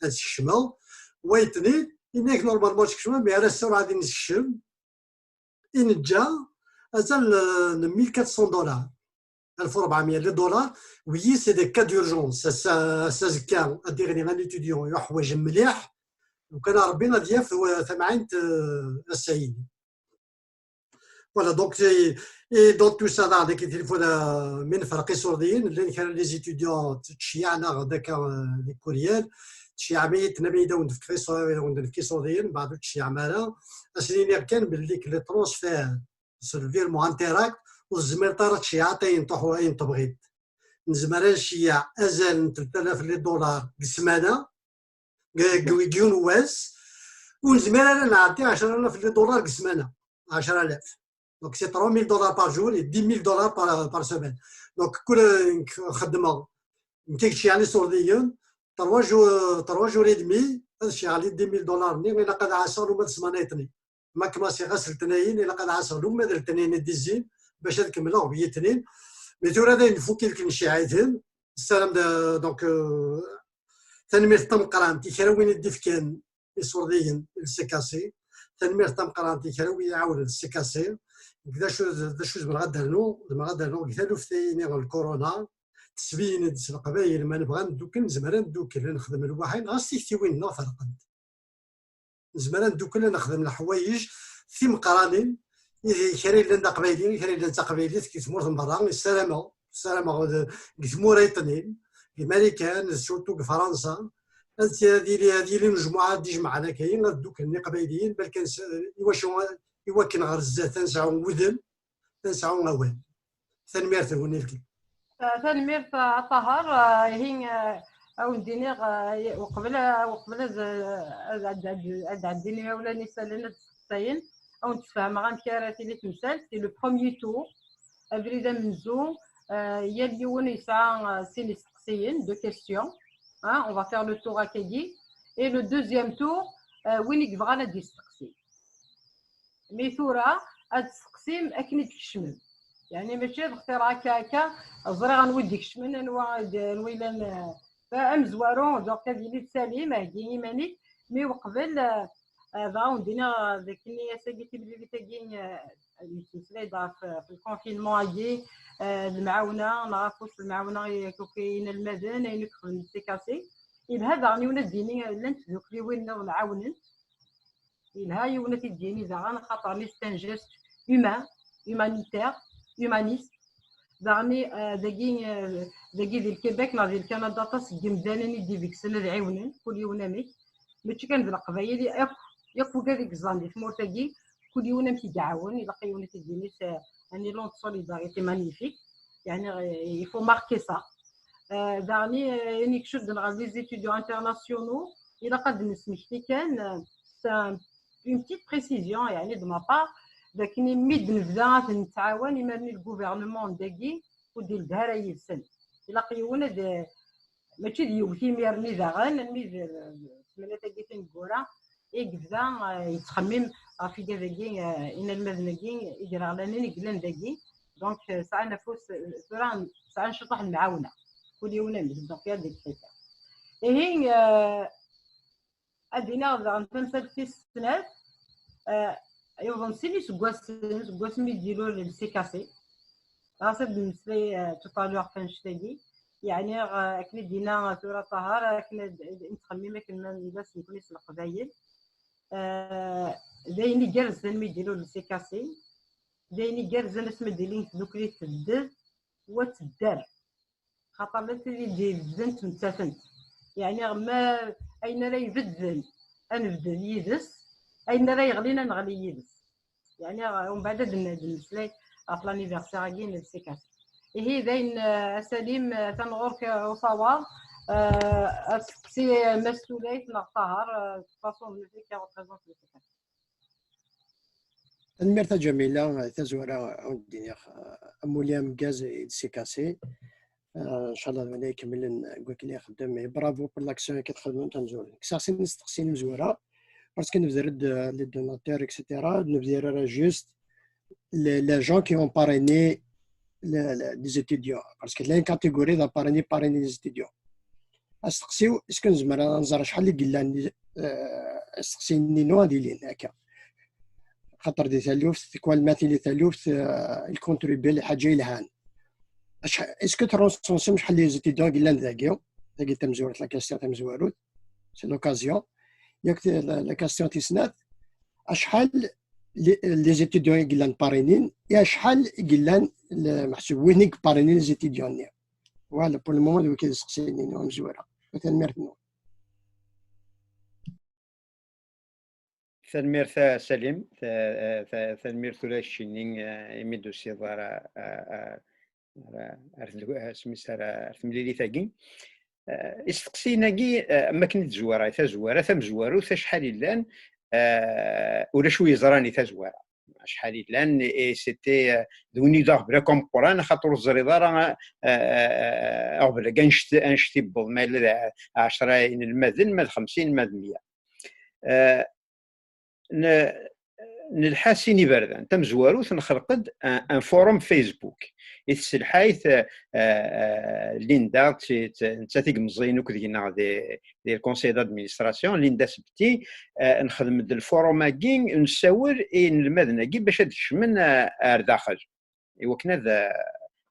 ad sekcmeɣ. Wa yeṭṭen-id, yenna-k normalement ad sekcmeɣ, mais ar ass-a ur ɛad nsekcem. I neǧǧa azal, euh, n mille quatre cents dollars. Alef u rebɛemya les dollars, wiyi c'est des cas d'urgence. Ass-a, ass-a azekka ad d-iɣli un étudiant yuḥwaǧ mliḥ, lukan Ṛebbi ad yaf, euh, tamɛayt, euh, ass-a-yini. Voilà, donc, et, et dans tout ça, daɣ, deg tilifun, euh, mi nefreq iṣurdiyen, llan kra n les étudiants ttceyyiɛen-aɣ-d akka, euh, les courriels, ttceyyiɛem-iyi-d, tennam-iyi-d ad wen-d-fkeɣ iṣur-, ad wen-d-nefk iṣurdiyen, mbeɛd ur ttceyyiɛem ara. Ad sen-iniɣ kan belli que les transferts s le virement interact, ur tezmireḍ ara ad tceyyeɛeḍ ayen tuḥ-, ayen tebɣiḍ. Nezmer ad nceyyeɛ azal n telt alaf les dollars deg ssmana, deg, deg, deg yiwen wass, ur nezmir ara ad nɛeddi ɛecra alaf les dollars deg ssmana. Ɛecra alaf. Donc c'est trois mille dollars par jour et dix mille dollars par, par semaine. Donc kul, euh, xeddmeɣ, nekk i yettceyyiɛen iṣurdiyen, trois jours, trois jours et demi, ad ceyyeɛeɣ les dix mille dollars-nni, ilaq ad ɛasseɣ alma d ssmana yeṭṭnin. Ma kmasiɣ ass letnayen, ilaq ad ɛasseɣ alma d letnayen i d-izzin, bac ad kemmleɣ ɣef yitnin. Mais tura dayen nfuk ilk nceyyeɛ-iten, nessaram d, donc, euh, tanemmirt tameqqrant i kra win i d-ifkan iṣurdiyen i le C K C, tanemmirt tameqqrant i kra win iɛawnen le C K C. D acu, d acu zemreɣ ad d-rnuɣ? Zemreɣ ad d-rnuɣ deg taluft-ayini n lkuruna, tesbeyyen-d s Leqbayel, ma nebɣa ad neddukel, nezmer ad neddukel, ad nexdem lwaḥi, ɣas tiktiwin-nneɣ ferqent. Nezmer ad neddukel ad nexdem leḥwayeǧ timeqqranin, i kra yellan d aqbayli, i kra yellan d taqbaylit deg tmurt n berra, ssarameɣ, ssarameɣ d, deg tmura yeṭṭnin, deg Marikan, surtout deg Fransa, ad, ad yili, ad yili unejmuɛ ad d-ijemɛen akka, ad dduklen iqbayliyen, balkan s-, iwacu, iwakken ɣer zdat ad nesɛu udem, ad nesɛu awal. Tanemmirt-nwen i lkil. Tanemmirt a Ṭaher. Ihi, a wen-d-iniɣ, uqbel uqbel ad ad ad ad ɛeddin imawlan isallen ad d-steqsayen, a wen-d-sfehmeɣ amek ara tili temsalt. C'est le premier tour, abrid amenzu. Yal yiwen yesɛa sin isteqsiyen, deux questions. On va faire le tour akkagi. Et le deuxième tour, win i yebɣan ad d-isteqsi. Mi tura ad testeqsim akken i d-tkecmem. Yeɛni mačči ad xtireɣ akka akka, ẓriɣ anwa i d-ikecmen, anwa anwa yellan. Amezwaru, donc ad yili d Salim, heggi iman-ik. Mi uqbel, dɣa wen-d-iniɣ d akken ass-agi timlilit-agi, nettmeslay-d ɣef ɣef lconfinement-agi, lemɛawna neɣ afus lemɛawna i inelmaden, ayen i ixdem C K C. Yelha daɣen yiwen ad d-yini llant tdukliwin nniḍen ɛawnent. Yelha yiwen ad t-id-yini daɣen, xaṭer c'est un geste humain, humanitaire, humaniste. Daɣen dagi dagi di Lkibek neɣ di Lkanada aṭas n yimdanen i d-ibegsen ad ɛiwnen, kul yiwen amek. Mačči kan d Leqbayel akk, yakk wigad i yeẓẓan di tmurt-agi, kul yiwen amek i iɛawen. Ilaq yiwen ad t-id-yini, c'est un élan de solidarité magnifique. Yeɛni, il faut marquer ça. Daɣen ayen i icudden ɣer les étudiants internationaux, ilaq ad d-nesmekti kan, c'est une petite précision, yeɛni de ma part, d akken mi d-nebda ad nettɛawan, imir-nni le gouvernement dagi ur d-ildi ara yid-sen. Ilaq yiwen ad, mačči d yiwet imir-nni daɣen, almi d tmanat-agi tineggura i yebda yettxemmim ɣef igad-agi, inelmaden-agi igraɣlanen i yellan dagi. Donc sɛan afus, tura sɛan ciṭuḥ n lemɛawna, kul yiwen amek. Donc ya deg tfata ihi, ad d-iniɣ daɣen tamsalt tis snat, yuḍen sin iseggasen seg wasmi i d-ilul le C K C. Ɣas ad d-nemmeslay tout à l'heure f annect-agi. Yeɛni akken i d-yenna tura Ṭaher, akken i nettxemmim akken ma nella s nekkni s Leqbayel. D ayen igerrzen mi d-ilul le C K C. D ayen igerrzen asmi d-ilin tdukli tebded wa tedder. Xaṭer la tili d-ibedden ttmettatent. Yeɛni ma ayen ara ibedden ad nebded yid-s, ayen ara yeɣlin ad neɣli yid-s. Yeɛni umbeɛd ad d-nemmeslay ɣef l'anniversaire-agi n le C K C. Ihi dayen, a Salim, atan ɣur-k usawaḍ, asteqsi Mass Tulayt neɣ Ṭaher, de toute façon, nutni qui représente le C K C. Tanemmirt a Ǧamila, tazwara ad d-iniɣ amulli ameggaz i d C K C. Ncallah d win ay ikemmlen deg wakken i ixeddem. Et bravo pour l'action i txedmem tamezwarut. Kkseɣ sin isteqsiyen imezwura, parce que nebder-d les donateurs, et cetera. Nebder ara juste les, les gens qui ont parrainé les, les, les étudiants. Parce que la une catégorie de parrainé, parrainé les étudiants. Asteqsi-w, est-ce que nezmer ad nẓer acḥal i yellan, asteqsiyen-inu ad ilin akka? Xaṭer di taluft, tikwal ma tili taluft, il contribue lḥaǧa yelhan. Est-ce que trecensem acḥal les étudiants i yellan dagi? Dagi tamezwarut, la question tamezwarut, c'est l'occasion. Yak la question tis snat, acḥal les étudiants i yellan parrainés, et acḥal i yellan meḥsub win i parrainés les étudiants-nni. Voilà, pour le moment, d wigi i d isteqsiyen-inu amezwura. Tanemmirt-nwen. Tanemmirt a Salim, tanemmirt ula d keččini imi d-tusiḍ ar, ar, ar, ar temlilit-agi. Isteqsiyen-agi, am wakken i d-tezwara, tazwara tamezwarut, acḥal i llan, ulac ur yeẓran i tazwara. Acḥal i llan, et c'était, d win i d aɣbel akk ameqqran, axaṭer ur teẓriḍ ara aɣbel-agi anect, anect i yewweḍ, ma yella d ɛecra inelmaden, ma d xemsin, ma d meyya. Nelḥa sin iberdan. Tamezwarut, nexleq-d un forum Facebook i tesselḥayt Linda, nettat i yemẓiyen akk deg-neɣ di le conseil d'administration, Linda Sebti. Nexdem-d lforum-agi, nessawel i inelmaden-agi bac ad kecmen ar daxel, i wakken ad,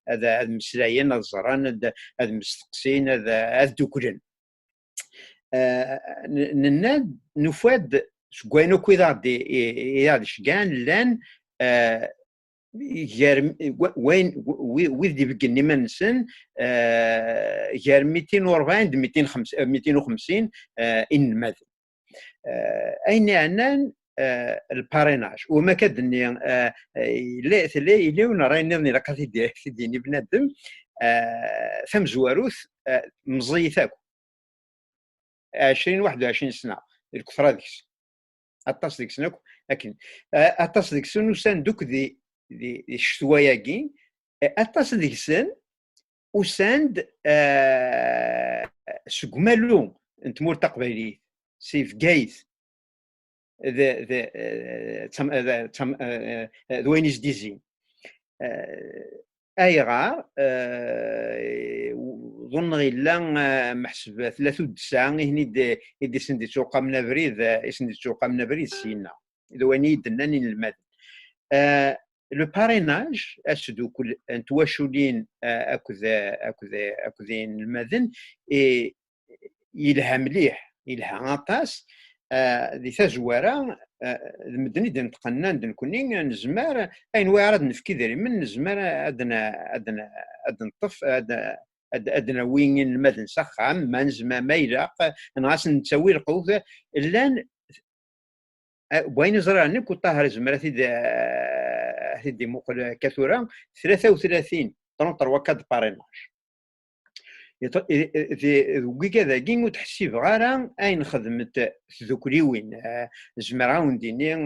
ad, ad mmeslayen, ad ẓren, ad, ad mmesteqsin, ad, ad dduklen. Nenna-d, nufa-d seg wayen akk i d aɣ-d, i aɣ-d-ceggɛen, llan gar wayen, wid d-ibeggen iman-nsen, gar mitin u rebɛin d mitin u xemsin inelmaden. Ayen iɛnan, le parrainage. Wama akka d-nni, eh, yella, tella, yella yiwen n ṛṛay nniḍen ilaq ad t-id-, ad t-id-yini bnadem, eh, tamezwarut, eh, meẓẓiyit akk. Ɛecrin, waḥed u ɛecrin sna, deg kefra deg-s. Aṭas deg-sen akk, akken. Eh, aṭas deg-sen usan-d akk di, di, di ccetwa-agi. Eh, aṭas deg-sen usan-d, eh, seg umalu n tmurt taqbaylit, si Bgayet, d, d, eh, d tam-, d tam-, eh, d wayen i s-d-izzin. Eh, ayɣer? Eh, ḍunneɣ yella, eh, meḥseb tella tuddsa, ihen i d-, i d-, i sen-d-ittewqamen abrid, eh, i sen-d-ittewqamen abrid syenna. D wayen i yi-d-nnan inelmaden. Eh, le parrainage, asdukkel n twaculin, eh, akked, akked, akked inelmaden, eh, yelha mliḥ, yelha aṭas. Eh, di tazwara, eh, d medden i d-ineṭqen, nnan-d nekkni nezmer, ayen wayɣer ad nefk idrimen, nezmer ad n-, ad n-, ad neṭṭef, ad, ad, ad nawi inelmaden s axxam, ma nezmer, ma ilaq, neɣ ad sen-nettawi lqut. Llan, eh, wayen i ẓriɣ nekk, u Ṭaher izmer ad t-id-, eh, ad t-id-imuqel akka tura, tlata u tlatin, trente-trois cas de parrainage. Iṭ-, i, i, di, deg wigad-agi ur d-ḥsibeɣ ara ayen xedment tdukliwin. Eh, zemreɣ ad wen-d-iniɣ,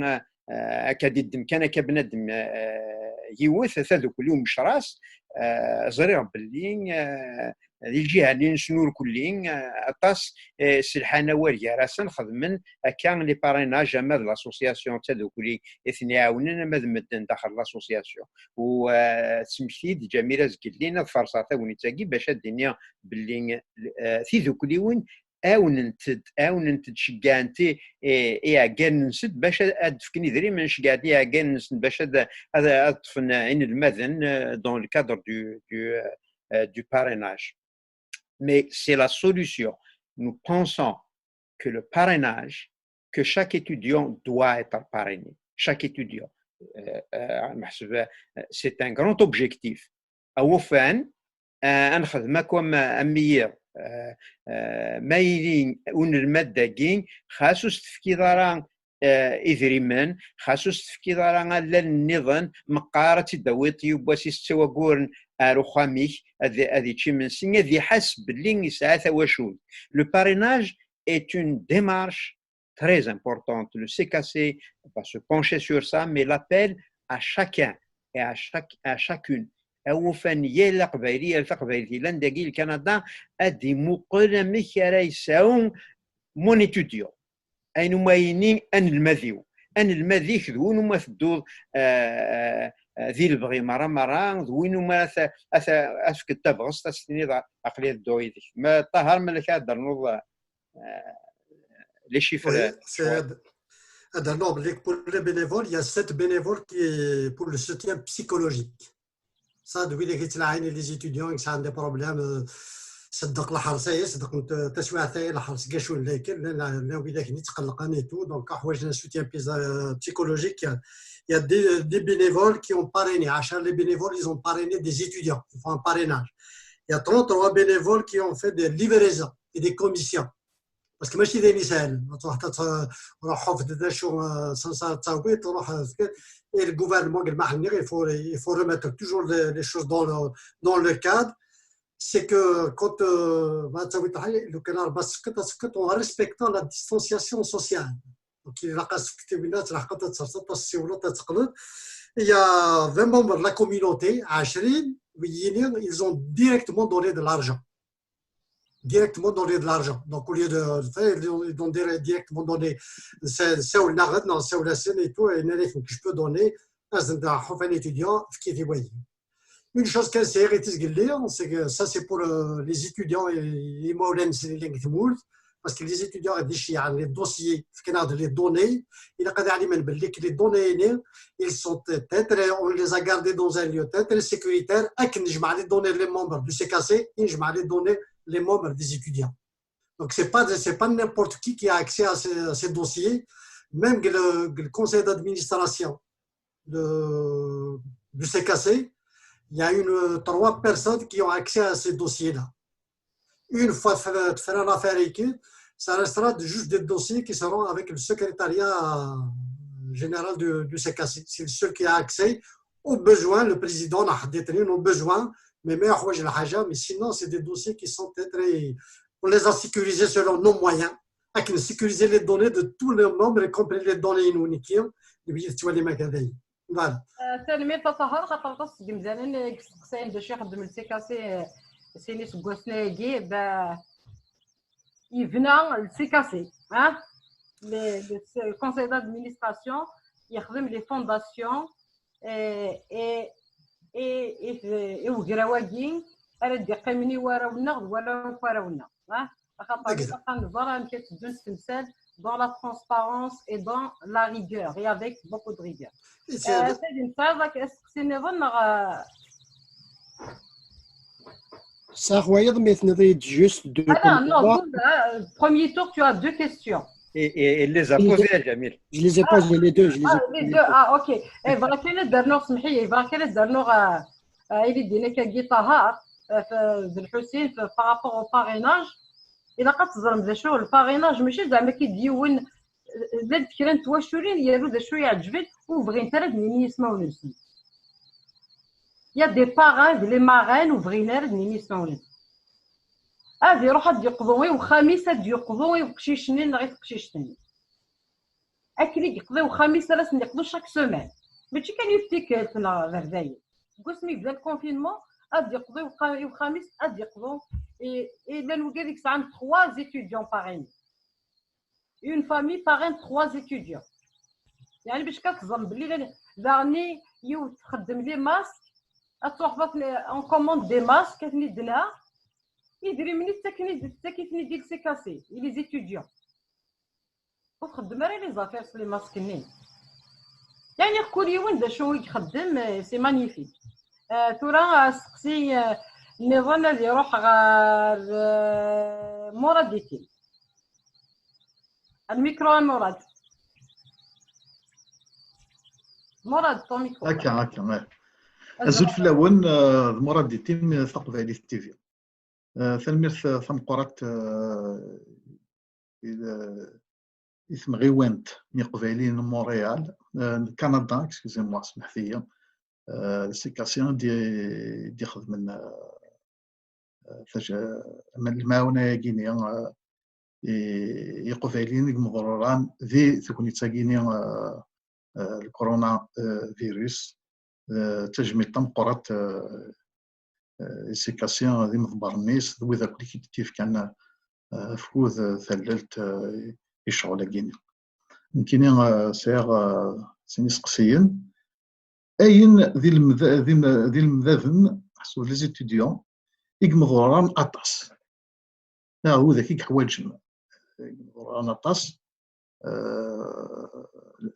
eh, akka d-iddem kan akka bnadem, eh, yiwet, tadukli Umecras, eh, ẓriɣ belli, eh, di lǧiha-nni-nsen ur kulli, eh, aṭas, eh, selḥan awal gar-asen, xedmen akka les parrainages, ama d l'association d tadukli i ten-iɛawnen, ama d medden daxel l'association. U, eh, tesmekti-d Ǧamila Zgellin, ad farṣeɣ tagnit-agi bac ad d-iniɣ belli, eh, tidukliwin ɛawnent-d, ɛawnent-d, ceggɛent i, i, iɛeggalen-nsent bac ad, ad d-fken idrimen, ceggɛent iɛeggalen-nsent bac ad, ad, ad ṭṭfen inelmaden, eh, dans le cadre du, du, eh, du parrainage. Mais c'est la solution. Nous pensons que le parrainage, que chaque étudiant doit être parrainé. Chaque étudiant. Euh, euh, c'est un grand objectif. Awufan, euh, ad nexdem akk am, am yiḍ. Euh, euh, ma yili unelmad dagi, xas ur s-tefkiḍ ara, eh, idrimen, xas ur s-tefkiḍ ara allalen nniḍen, meqqar ad tt-id-tawiḍ yiwwas i setta wagguren ar uxxam-ik, ad, ad yečč imensi, ad iḥas belli yesɛa tawacult. Le parrainage est une démarche très importante. Le C K C va se pencher sur ça, mais l'appel à chacun et à chaque, à chacune, awufan, yal aqbayli, yal taqbaylit yellan dagi, le Canada, ad imuqel amek ara yesɛu mon étudiant. Ayen umi yini anelmad-iw. Anelmad-ik d win umi tedduḍ, eh, eh, di lebɣi merra merra, d win umi ara t-, ara t-, ara tefkeḍ tabɣest, ad s-tiniḍ aql-i ad dduɣ yid-k. Ma Ṭaher, ma lak ad d-ternuḍ, eh, les chiffres. Oui, c'est, ad rnuɣ belli pour les bénévoles, il y a sept bénévoles qui, pour le soutien psychologique. Ça, d widak yettlaɛin les étudiants, yesɛan des problèmes, euh, ṣeddeq lḥerṣ-agi, ṣeddeq n t-, taswiɛt-agi lḥerṣ, gacun lakin, llan, llan widak i yetqellqen et tout, donc ḥwajen un soutien psy-, euh, psychologique. Il y a des, des bénévoles qui ont parrainé. Achar les bénévoles, ils ont parrainé des étudiants, ils font un parrainage. Il y a trente-trois bénévoles qui ont fait des livraisons et des commissions. Parce que ماشي d ayen yesɛan, ad truḥ ad t-, ruḥ ḥuf d acu, euh, sensa d tawi, truḥ, euh, et le gouvernement, il faut, il faut remettre toujours les, les choses dans le, dans le cadre. C'est que quand, euh, ma tawi taḥi, le canard basket, parce que en respectant la distanciation sociale. Donc, il a il y a vingt membres de la communauté, عشرين, ils ont directement donné de l'argent. Directement donner de l'argent. Donc, au lieu de faire, ils ont, ils ont dir-, directement donné, c'est, c'est au Naret, non, c'est au Lassen et tout, et je peux donner, un étudiant, ce qui est envoyé. Une chose qui est, c'est que ça, c'est pour, euh, les étudiants et, et Maulana, c'est les langues, parce que les étudiants, les dossiers, les données, il a les données, ils sont très, très, on les a gardés dans un lieu très, très sécuritaire, et que je m'allais donner les membres du C K C, et je m'allais donner les membres des étudiants. Donc, c'est pas, c'est pas n'importe qui qui a accès à ces, à ces dossiers. Même que le, que le conseil d'administration de, du C K C, il y a une, trois personnes qui ont accès à ces dossiers-là. Une fois fait, fait l'affaire écrite, ça restera de, juste des dossiers qui seront avec le secrétariat général du, du C K C. C'est le seul qui a accès aux besoins. Le président, la Haditri, aux besoins, mais meilleur, mais sinon, c'est des dossiers qui sont très, très, on les a sécurisés selon nos moyens. Avec sécuriser les données de tous les membres, y compris les données uniques, les billets de les magasins. Voilà. Tanemmirt a Ṭaher, xaṭer aṭas n yimdanen i yesteqsayen d acu ixeddem le C K C sin iseggasen-agi, yebna le C K C, hein? Le conseil d'administration, yexdem les fondations, et, et, et, et, et ugraw-agi ara d-iqqimen i warraw-nneɣ d warraw n warraw-nneɣ, hein? Axaṭer ilaq ad nẓer amek ad teddunt temsal dans la transparence et dans la rigueur et avec beaucoup de rigueur. Sɛiɣ asteqsi nniḍen neɣ? Sɛiɣ wayeḍ, mais tenniḍ-iyi-d juste deux. Ah non, non, premier tour, tu as deux questions. Et, et, et les a posées à Jamil. Je les ai posées les deux. Je les ai Ah, les deux, ah, ok. Eh, voilà, quel est le dernier, سمحي, voilà, quel est le dernier, euh, euh, il est dit que Guy Tahar, euh, de Hussein, par rapport au parrainage, il a quatre ans de chaud, le parrainage, mais je dis, mais qui dit, oui, llant kra n twaculin yernu d acu yeɛǧeb-it ur bɣint ara ad d-nini ismawen-nsen. Il y a des parrains d les marraines ur bɣin ara ad d-nini ismawen-nsen. Ad iruḥ ad d-yeqḍu i uxxam-is, ad d-yeqḍu i uqcic-nni neɣ i teqcict-nni. Akken i yeqḍi uxxam-is ara sen-yeqḍu chaque semaine. Mačči kan yiwet tikkelt neɣ berdayen. Deg wasmi yebda le confinement, ad d-yeqḍu i uxxam-is, ad d-yeqḍu. Et llan wigad i yesɛan trois étudiants parrainés. Une famille parraine trois étudiants. يعني باش كتظن باللي daɣen yiwet تخدم les masques, ad truḥ on commande des masques, ad ten-id-tenha, idrimen i tettak-iten-id le C K C i les étudiants. Ur txeddem ara les affaires s les masques-nni. يعني kul yiwen d acu i ixeddem, c'est magnifique. Tura asteqsi nniḍen ad iruḥ ɣer Murad Itim. Lmikru a Murad. Murad, ton micro. Akka, akka. Azul fell-awen, d Murad Itim, Taqbaylit T V. Tanemmirt tameqqrant i tmeɣiwant n Yiqbayliyen n Montréal, n Canada, excusez-moi, smeḥt-iyi, d C K C i d-ixedmen lemɛawna-agi-ni i Yiqbayliyen i imeḍruran di tegnit-agi-ni, le coronavirus. D tajmilt tameqqrant i C K C d imeḍbaren-is d wid akk i d-yefkan afud, tallelt i ccɣel-agi-ni. Nekkini sɛiɣ sin iseqsiyen. Ayen d ilemdaden, ḥseb les étudiants, i imeḍruran aṭas, neɣ widak i yeḥwaǧen, i imeḍruran aṭas,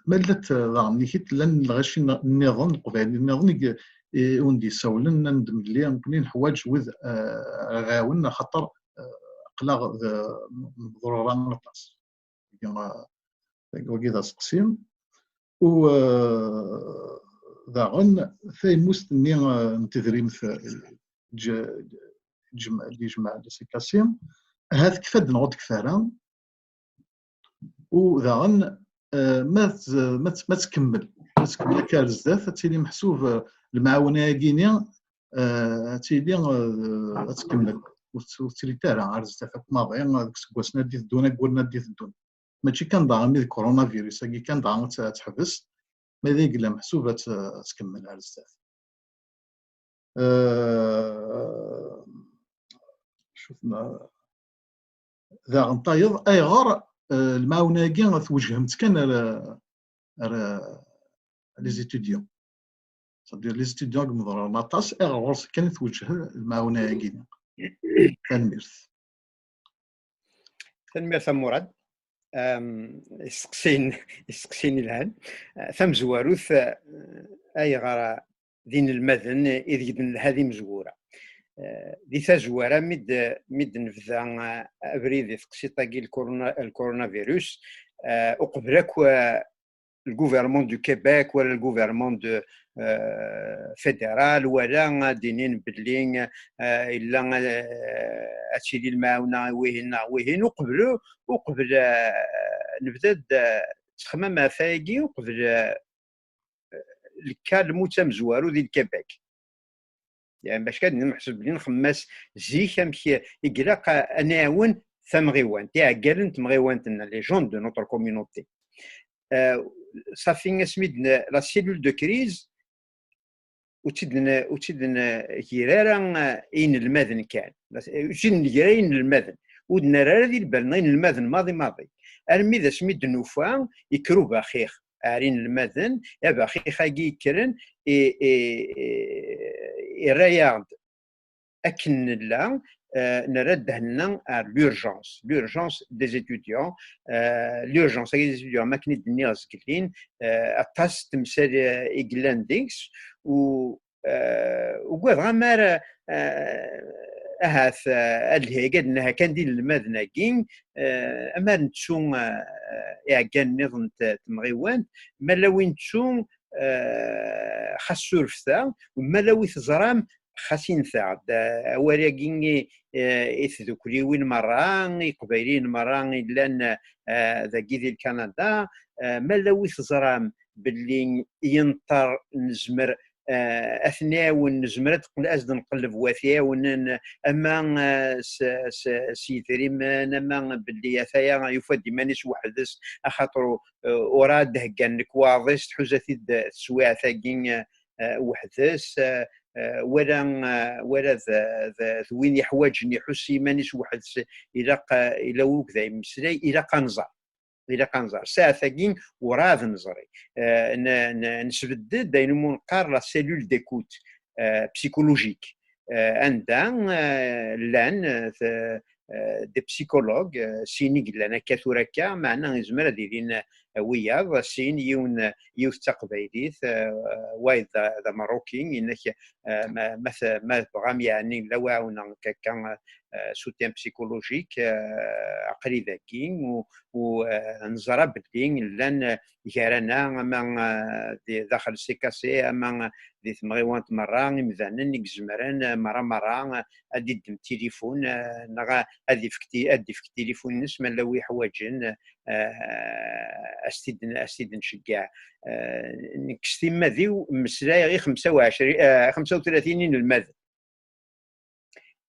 ma llant daɣen nnig-s llan lɣaci nniḍen, Leqbayel nniḍen i wen-d-yessawlen, nnan-d belli nekkni neḥwaǧ wid ara ɣ-iɛawnen axaṭer aql-aɣ d imeḍruran aṭas. Wagi d aseqsi. U daɣen taymust-nni n tedrimt d-yejmeɛ le C K C, ahat tekfa-d neɣ ur tekfi ara. U daɣen ma tkemmel, ma tkemmel akka ar zdat, ad tili meḥsub lemɛawna-agi-ni ad tili ad tkemmel, ur tettili ara ar zdat akk maḍi deg iseggasen ad d-iteddun, agguren ad d-iteddun. Mačči kan daɣen mi d coronavirus-agi kan daɣen ad teḥbes, ma d ay yella meḥsub ad tkemmel ar zdat. Daɣen tayeḍ, ayɣer lemɛawna-agi twejhemt kan ar les étudiants? C'est-à-dire les étudiants i imeḍruran aṭas, ayɣer ɣur-sen kan i twejjeh lemɛawna-agi? Tanemmirt. Tanemmirt a Murad. Iseqsiyen, iseqsiyen ilhan. Tamezwarut, ayɣer d inelmaden ideg d-nelha d imezwura? Di tazwara mi d-, mi d-nebda abrid i teqsiṭ-agi, le coronavirus, uqbel akk le gouvernement du Québec wala le gouvernement de fédéral wala ad d-inin belli illa ad tili lemɛawna i wihin neɣ wihin, uqbel, uqbel nebda-d ttexmam ɣef wayagi uqbel, eh, lkalmu d amezwaru di Lkebek. Yeɛni bac kan nemḥseb belli nxemmem-as zik amek i ilaq a, a nɛawen tamɣiwant, iɛeggalen n temɣiwant-nneɣ, les gens de notre communauté. Eh, safi asmi d la cellule de crise, ur tt-id-n-, ur tt-id-ngir ara, eh, i inelmaden kan. Ur tt-id-ngir ara i inelmaden. Ur d-nerra ara di lbal-nneɣ inelmaden maḍi maḍi. Armi d asmi d-nufa ikker ubaxix ar inelmaden, abaxix-agi yekkren i, i, i, irra-yaɣ-d akken nella, eh, nerra ddehn-nneɣ ar l'urgence, l'urgence des étudiants, eh, l'urgence des étudiants, am akken i d-nniɣ zgelli, eh, aṭas n temsal, eh, i yellan deg-s, u, eh, ugadeɣ amar, eh, ahat, eh, ad lhiɣ ad nniɣ kan d inelmaden-agi, eh, amar nettu, eh, iɛeggalen nniḍen n t-, temɣiwant, ma la wi nettu, eh, xas surfet-aɣ, ma la wi teẓram, xas init-aɣ-d, eh, awal-agi i, eh, i tdukliwin merra, i Iqbayliyen merra i llan, eh, dagi di Lkanada, eh, ma la wi teẓram belli yenṭer nezmer, eh, ad t-nɛiwen, nezmer ad d-, ad s-d-nqelleb wat iɛiwnen, ama, eh, s, s, s yidrimen, ama belli ataya yufa-d iman-is weḥd-s, axaṭer u-, eh, ur d-heggan lekwaɣeḍ-is, tḥuza-t-id teswiɛt-agi, eh, eh, weḥd-s, eh, eh, wala, eh, wala d, d, d win yeḥwaǧen iḥuss iman-is weḥd-s, ilaq, eh, ila wukud ay yemmeslay, ilaq ad nẓer. Ilaq ad nẓer. Saɛet-agi werɛad neẓri. Eh, n-, n-, nesbedd-d ayen umi neqqar la cellule d'écoute, eh, psychologique. Eh, anda, eh, llan, eh, t-, eh, des psychologues, eh, sin i yellan akka tura akka, meɛna yezmer ad ilin, eh, wiyaḍ, sin, yiwen, eh, yiwet d taqbaylit, eh, wayeḍ d, d ameṛṛuki, inek, eh, ma, ma t-, ma tebɣam, yeɛni, la wi ɛawneɣ akka, eh, soutien psychologique, eh, aql-i dagi, u, u, eh, neẓra belli llan, eh, gar-aneɣ, ama, eh, di daxel C K C, ama di temɣiwant merra, imdanen i izemren, eh, merra, merra, eh, ad d-iddem tilifun, eh, neɣ ad ifk ti-, ad d-ifk tilifun-nnes ma la wi yeḥwaǧen, eh, ad s-t-id-, ad s-t-id-nceggeɛ. Eh, nekk s timmad-iw mmeslayeɣ i xemsa u ɛecrin, eh, xemsa u tlatin inelmaden.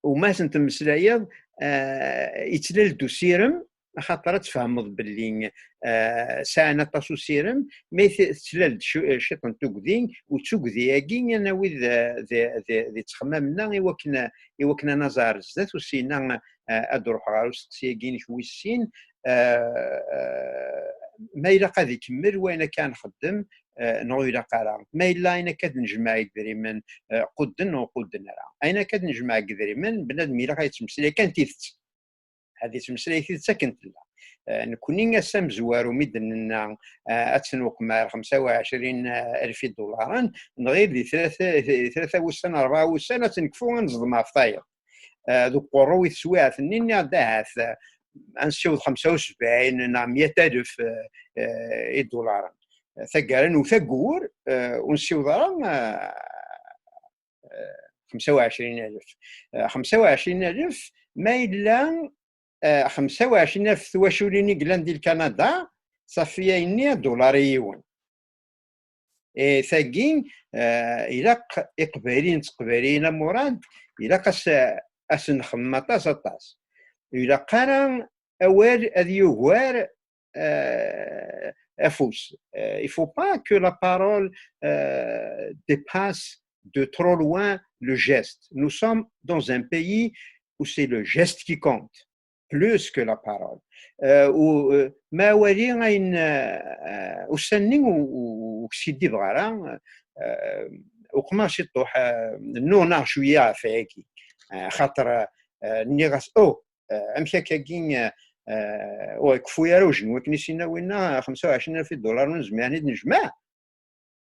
U ma asen-temmeslayeḍ, eh, yettlal-d usirem, axaṭer ad tfehmeḍ belli, eh, sɛan aṭas usirem, ma t-, tettlal-d cu-, ciṭ n tugdi, u d tugdi-agi ad nawi d, d, d, d ttexmam-nneɣ i wakken, i wakken ad naẓ ar zdat, u syin, eh, ad d-ruḥeɣ ɣer usteqsi-agi-inek wis sin, eh, eh, ma ilaq ad ikemmel wayen akka nxeddem, eh, neɣ ur ilaq ara. Ma yella ayen akka d-nejmeɛ idrimen, eh, qudden neɣ ur qudden ara. Ayen akka d-nejmeɛ deg idrimen, bnadem ilaq ad yettmeslay kan tidet. Ad yettmeslay tidet akken tella. Eh, nekkni ass amezwaru mi d-nenna, eh, ad tenweqem ar xemsa u ɛecrin alef idularen, nɣil di tlata, di tlata wussan, rebɛa wussan, ad tt-nekfu, ad neẓdem ɣef tayeḍ. Eh, deg uqerru i teswiɛt-nni, nniɣ-d ahat, eh, ad nessiweḍ xemsa u sebɛin neɣ meyya alef, eh, eh, idularen. Taggara newwet aggur, eh, ur nessiweḍ ara, eh, eh, xemsa u ɛecrin alef. Eh, xemsa u ɛecrin alef, ma yella, eh, xemsa u ɛecrin alef twaculin i yellan di Lkanada, safi ayenni, dollar i yiwen. Eh, tagi, eh, ilaq Iqbayliyen d Teqbayliyin, a Murad, ilaq as-, as-nxemmem aṭas, aṭas. Ilaq ara awal ad yugar, eh, afus. Eh, il faut pas que la parole, eh, dépasse de trop loin le geste. Nous sommes dans un pays où c'est le geste qui compte, plus que la parole. Eh, u, eh, ma wali ayen, eh, eh, ussan-nni u, u, ur skiddibeɣ ara, eh, uqmeɣ ciṭuḥ, eh, nnuɣnaɣ cwiya ɣef wayagi. Eh, xaṭer, eh, nniɣ-as, oh, eh, amek akkagi, eh, eh, ur ikeffu ara ujenwi akken i s-yenna winna, xemsa u ɛecrin alef idularen ur nezmir ad ten-id-nejmeɛ.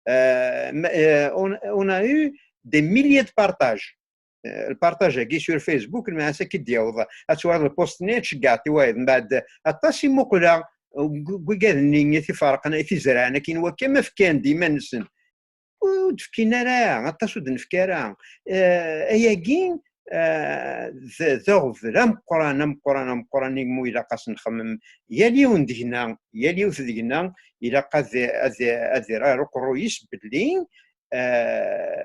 Eh, ma, eh, on, on a eu des milliers de partages. Eh, lpartaj-agi sur Facebook, lmeɛna ad k-id-yaweḍ, ad twaliḍ lpost-nni, ad tceggeɛeḍ i wayeḍ. Mbeɛd, aṭas i muqleɣ, eh, deg, deg wigad-nni i t-iferqen, i t-izerɛen akin wakka, ma fkan-d iman-nsen. Ur d-fkin ara, aṭas ur d-nefki ara. Eh, ayagi, euh, d d aɣbel ameqqran, ameqqran, ameqqran, imi ilaq ad s-nxemmem. Yal yiwen deg-neɣ, yal yiwet deg-neɣ, ilaq ad ad ad irr ar uqerruy-is belli, euh,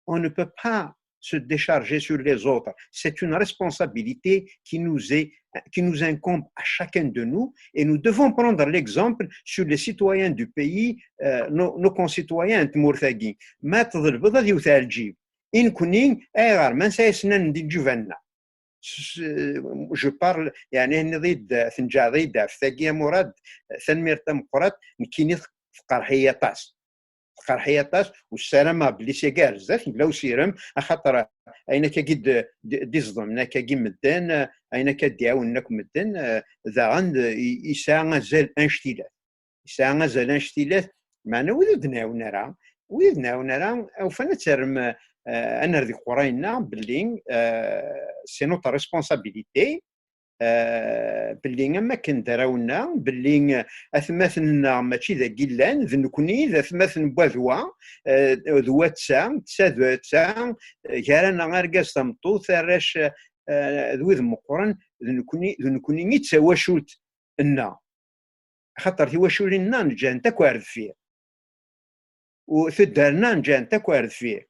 on ne peut pas se décharger sur les autres. C'est une responsabilité qui nous est, qui nous incombe à chacun de nous, et nous devons prendre l'exemple sur les citoyens du pays, euh, nos, nos concitoyens n tmurt-agi. Ma tḍelbeḍ ad yewt ar lǧib. I nekni, ayɣer? Ma nesɛa isennanen di lǧiban-nneɣ. Je parle, yeɛni, tenniḍ-iyi-d, tenǧaɛeḍ-iyi-d ɣef tagi, a Murad, tanemmirt tameqqrant, nekkini tqerḥ-iyi aṭas. Tqerḥ-iyi aṭas, u ssarameɣ belli syagi ar zdat yella usirem, axaṭer ayen akkagi d-, d-, d-iẓḍmen akkagi medden, ayen akka d-iɛawnen akk medden, eh, daɣen, eh, i-, yesɛa azal anect-ilat. Yesɛa azal anect-ilat, meɛna wid ur d-nɛawen ara, wid ur d-nɛawen ara, ufan ad terrem, eh, ad nerr deg uqerray-nneɣ belli, eh, c'est notre responsabilité, eh, belli am wakken d arraw-nneɣ, belli, eh, atmaten-nneɣ mačči dagi llan, d nekni, d atmaten n wa d wa, eh, d wa d ta, d ta d ta, eh, gar-aneɣ argaz tameṭṭut, arrac, eh, d wid meqqren, d nekni, d nekni i d tawacult-nneɣ. Axaṭer tiwaculin-nneɣ neǧǧant akk ar deffir. U tuddar-nneɣ neǧǧant akk ar deffir.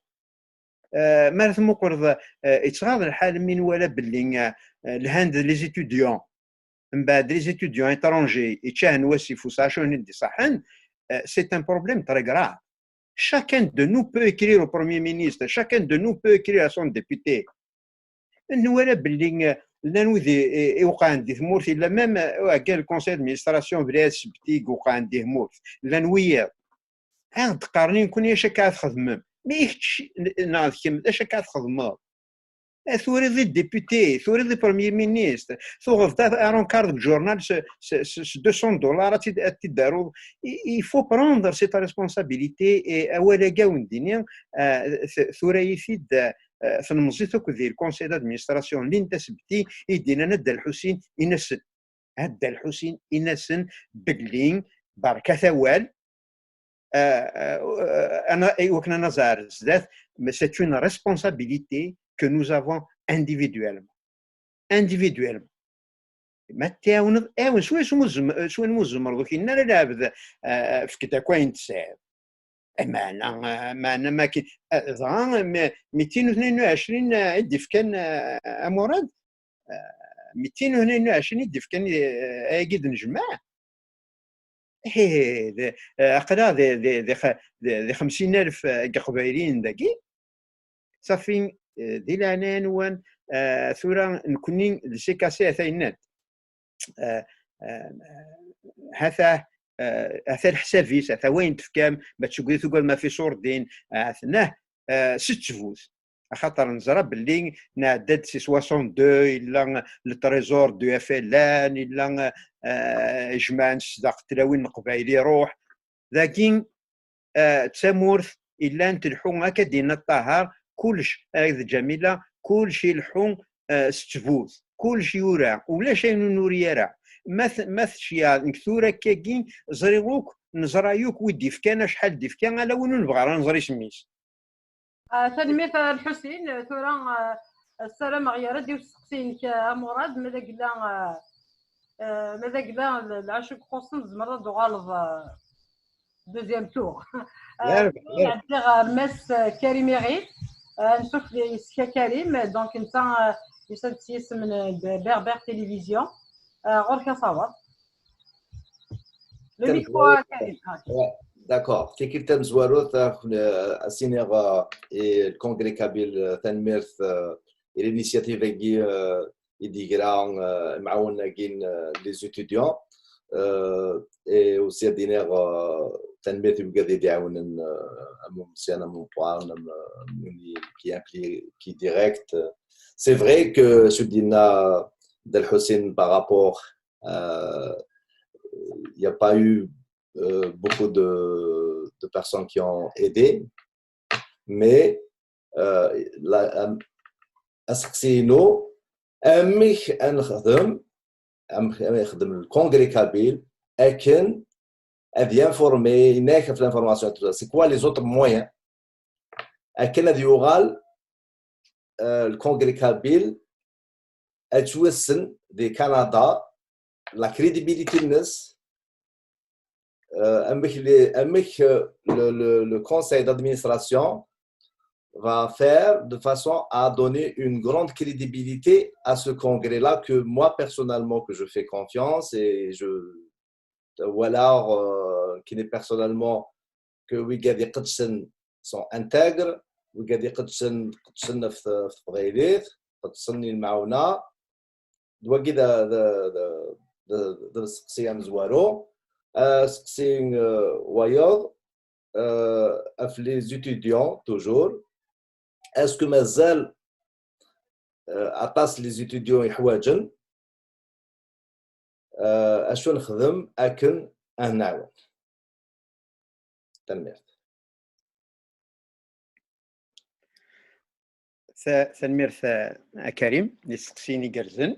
Eh, mi ara tmuqleḍ, eh, ittɣaḍ lḥal mi nwala belli, eh, lhan-d les étudiants, mbeɛd les étudiants étrangers, iččahen wasif u sɛa ccuhnin d-iṣaḥen, eh, c'est un problème très grave. Chacun de nous peut écrire au Premier ministre, chacun de nous peut écrire à son député. Nwala belli, eh, llan wid i, i, iwqɛen di tmurt, illa même, eh, uɛeggal le conseil d'administration bla asebti i iwqɛen di tmurt. Llan wiyiḍ. Ad d-qqaren i nekni acu akka ad txedmem. Mi kečč n-, neɣ d kemm, d acu akka ad txedmeḍ? Eh, turiḍ i député, turiḍ i premier ministre, tuɣeḍ ta-, arunkar deg journal s, s, s, s deux cents dollars, ad t-id-, ad t-id-taruḍ. Il, il faut prendre cette responsabilité, et awal-agi a wen-d-iniɣ, eh, t-, tura-yi-t-id, eh, tlemẓit akk di le conseil d'administration, lin tasebti, i d-inan a Dda Lḥusin, in-asen, a Dda Lḥusin, in-asen belli berkat awal, eh, eh, eh, ana-, i wakken ad naẓ ar zdat, mais c'est une responsabilité que nous avons individuellement. Individuellement. Ma tɛawneḍ, ɛawen s wayen umi tzem-, s wayen umi tzemreḍ, ur k-yenna ara lɛebd, eh, efk-d akk ayen tesɛiḍ. Eh, meɛna, eh, meɛna ma ki-, eh, dɣa, mi, mitin u tnin u ɛecrin, eh, i d-ifkan, eh, a Murad, eh, mitin u tnin u ɛecrin i d-ifkan, eh, ayagi d-nejmeɛ. Ih, d, eh, aql-aɣ di, di, di, xa-, di, di xemsin alef, eh, n Iqbayliyen dagi. Safi, eh, di leɛnaya-nwen, eh, tura nekni d sikasi ata yenna-d. Eh, eh, hata, eh, hata leḥsab-is, hata wayen tefkam, ma tcegri tugad ma fi surdin, eh, atnah, eh, s ttbut. Axaṭer neẓra belli nɛedda-d si soixante-deux, illa le trésor du F L N, illa, eh, jemɛen s daɣ tlawin n Leqbayel iruḥ. Dagi, eh, d tamurt illan tleḥḥu, akka d-yenna Ṭaher, kullec, eh, d Ǧamila, kullec ileḥḥu, eh, s ttbut, kullec yura, ulac ayen ur nuri ara. Ma t-, ma tecyaḍ, nekk tura akkagi, ẓriɣ akk, neẓra yakk wi d-ifkan, acḥal d-ifka, ala win ur nebɣi ara neẓra isem-is. Ah, tanemmirt a Lḥusin. Tura, ah, ssarameɣ yerra-d i usteqsi-inek, ah, a Murad, ma d agla, ah, ah, ma d agla l-, lɛac i ixuṣṣen, tzemreḍ ad d-tuɣaleḍ, ah, deuxième tour. Ah, tura nɛeddi ɣer Mass, ah, Karim Iɣil. Ah, ansuf yes-k a Karim, donc netta, ah, yusa-d s yisem n Berbère Télévision. Ah, ɣur-k asawaḍ. Le micro, Karim. Ah. Ouais, d'accord. Tikkelt tamezwarut, euh, ad s-iniɣ, euh, i le Congrès Kabyle, euh, tanemmirt, euh, i l'initiative-agi, euh, i d-yegra, euh, imɛawen-agi n, euh, les étudiants. Euh, et aussi ad d-iniɣ, euh, tanemmirt i wigad i d-iɛawnen, euh, am umeẓyan, am umeqqran, am, euh, am win i, qui implique, qui direct. C'est vrai que, s-, d-yenna Dda Lḥusin par rapport, euh, il n'y a pas eu euh, beaucoup de, de personnes qui ont aidé, mais, euh, la, euh, aseqsi-inu, amek ad nexdem, amek ad yexdem le Congrès Kabyle akken ad informer, yenna-ak ɣef l'information, tout ça. C'est quoi les autres moyens akken ad yuɣal euh, le congrès kabyle ad yettwassen di Canada, la crédibilité-nnes, euh, amek les, amek, euh, le, le, le conseil d'administration va faire de façon à donner une grande crédibilité à ce congrès-là que moi personnellement que je fais confiance et je, ou alors, euh, qui n'est personnellement que wigad iqedsen sont intègres, wigad iqedsen qedsen ɣef teqbaylit, qedsen i lemɛawna. D wagi d, d, d, d, d aseqsi amezwaru. Aseqsi, euh, wayeḍ, euh, ɣef les étudiants toujours. Est-ce que mazal, euh, aṭas les étudiants iḥwaǧen? Euh, acu nexdem akken ad nɛawen? Tanemmirt. Tanemmirt a Karim, d isteqsiyen igerrzen.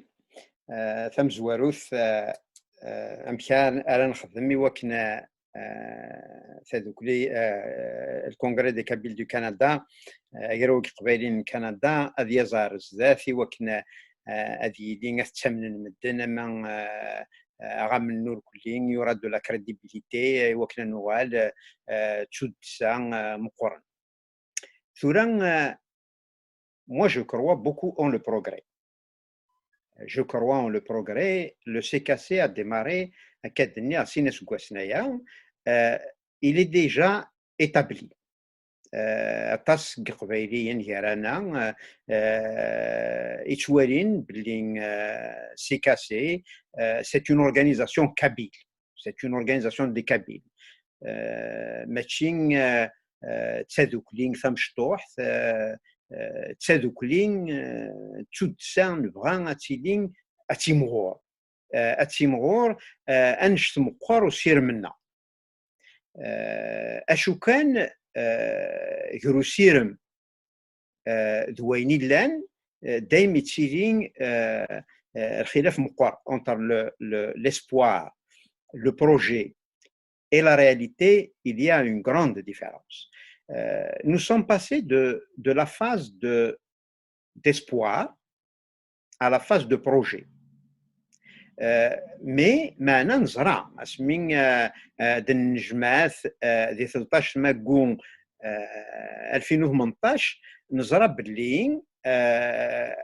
Tamezwarut, amek ara nexdem i wakken tadukli, le Congrès des Kabyles du Canada, agraw n Yiqbayliyen n Kanada, ad yaẓ ar zdat i wakken ad yili ad t-ttamnen medden, ama aɣamen n urkelli, il y aura de la crédibilité, i wakken ad nuɣal d tuddsa meqqren. Tura, moi, je crois beaucoup en le progrès. Je crois en le progrès. Le C K C a démarré, akka d-nniɣ, sin iseggasen aya. Il est déjà établi. Aṭas n Yiqbayliyen gar-aneɣ yettwalin belli C K C, c'est une organisation kabyle. C'est une organisation des Kabyles. Mačči d tadukli tamecṭuḥt, d tadukli d tuddsa, nebɣa ad tili, ad timɣur, ad timɣur annect meqqer usirem-nneɣ. Acu kan, gar usirem d wayen illan, dayem ittili lxilaf meqqer entre le, le, l'espoir, le projet et la réalité, il y a une grande différence. Nous sommes passés de, de la phase de, d'espoir à la phase de projet. Mais meɛna neẓra asmi d-nnejmaɛet di tleṭṭac maggu alfin u tmenṭac, neẓra belli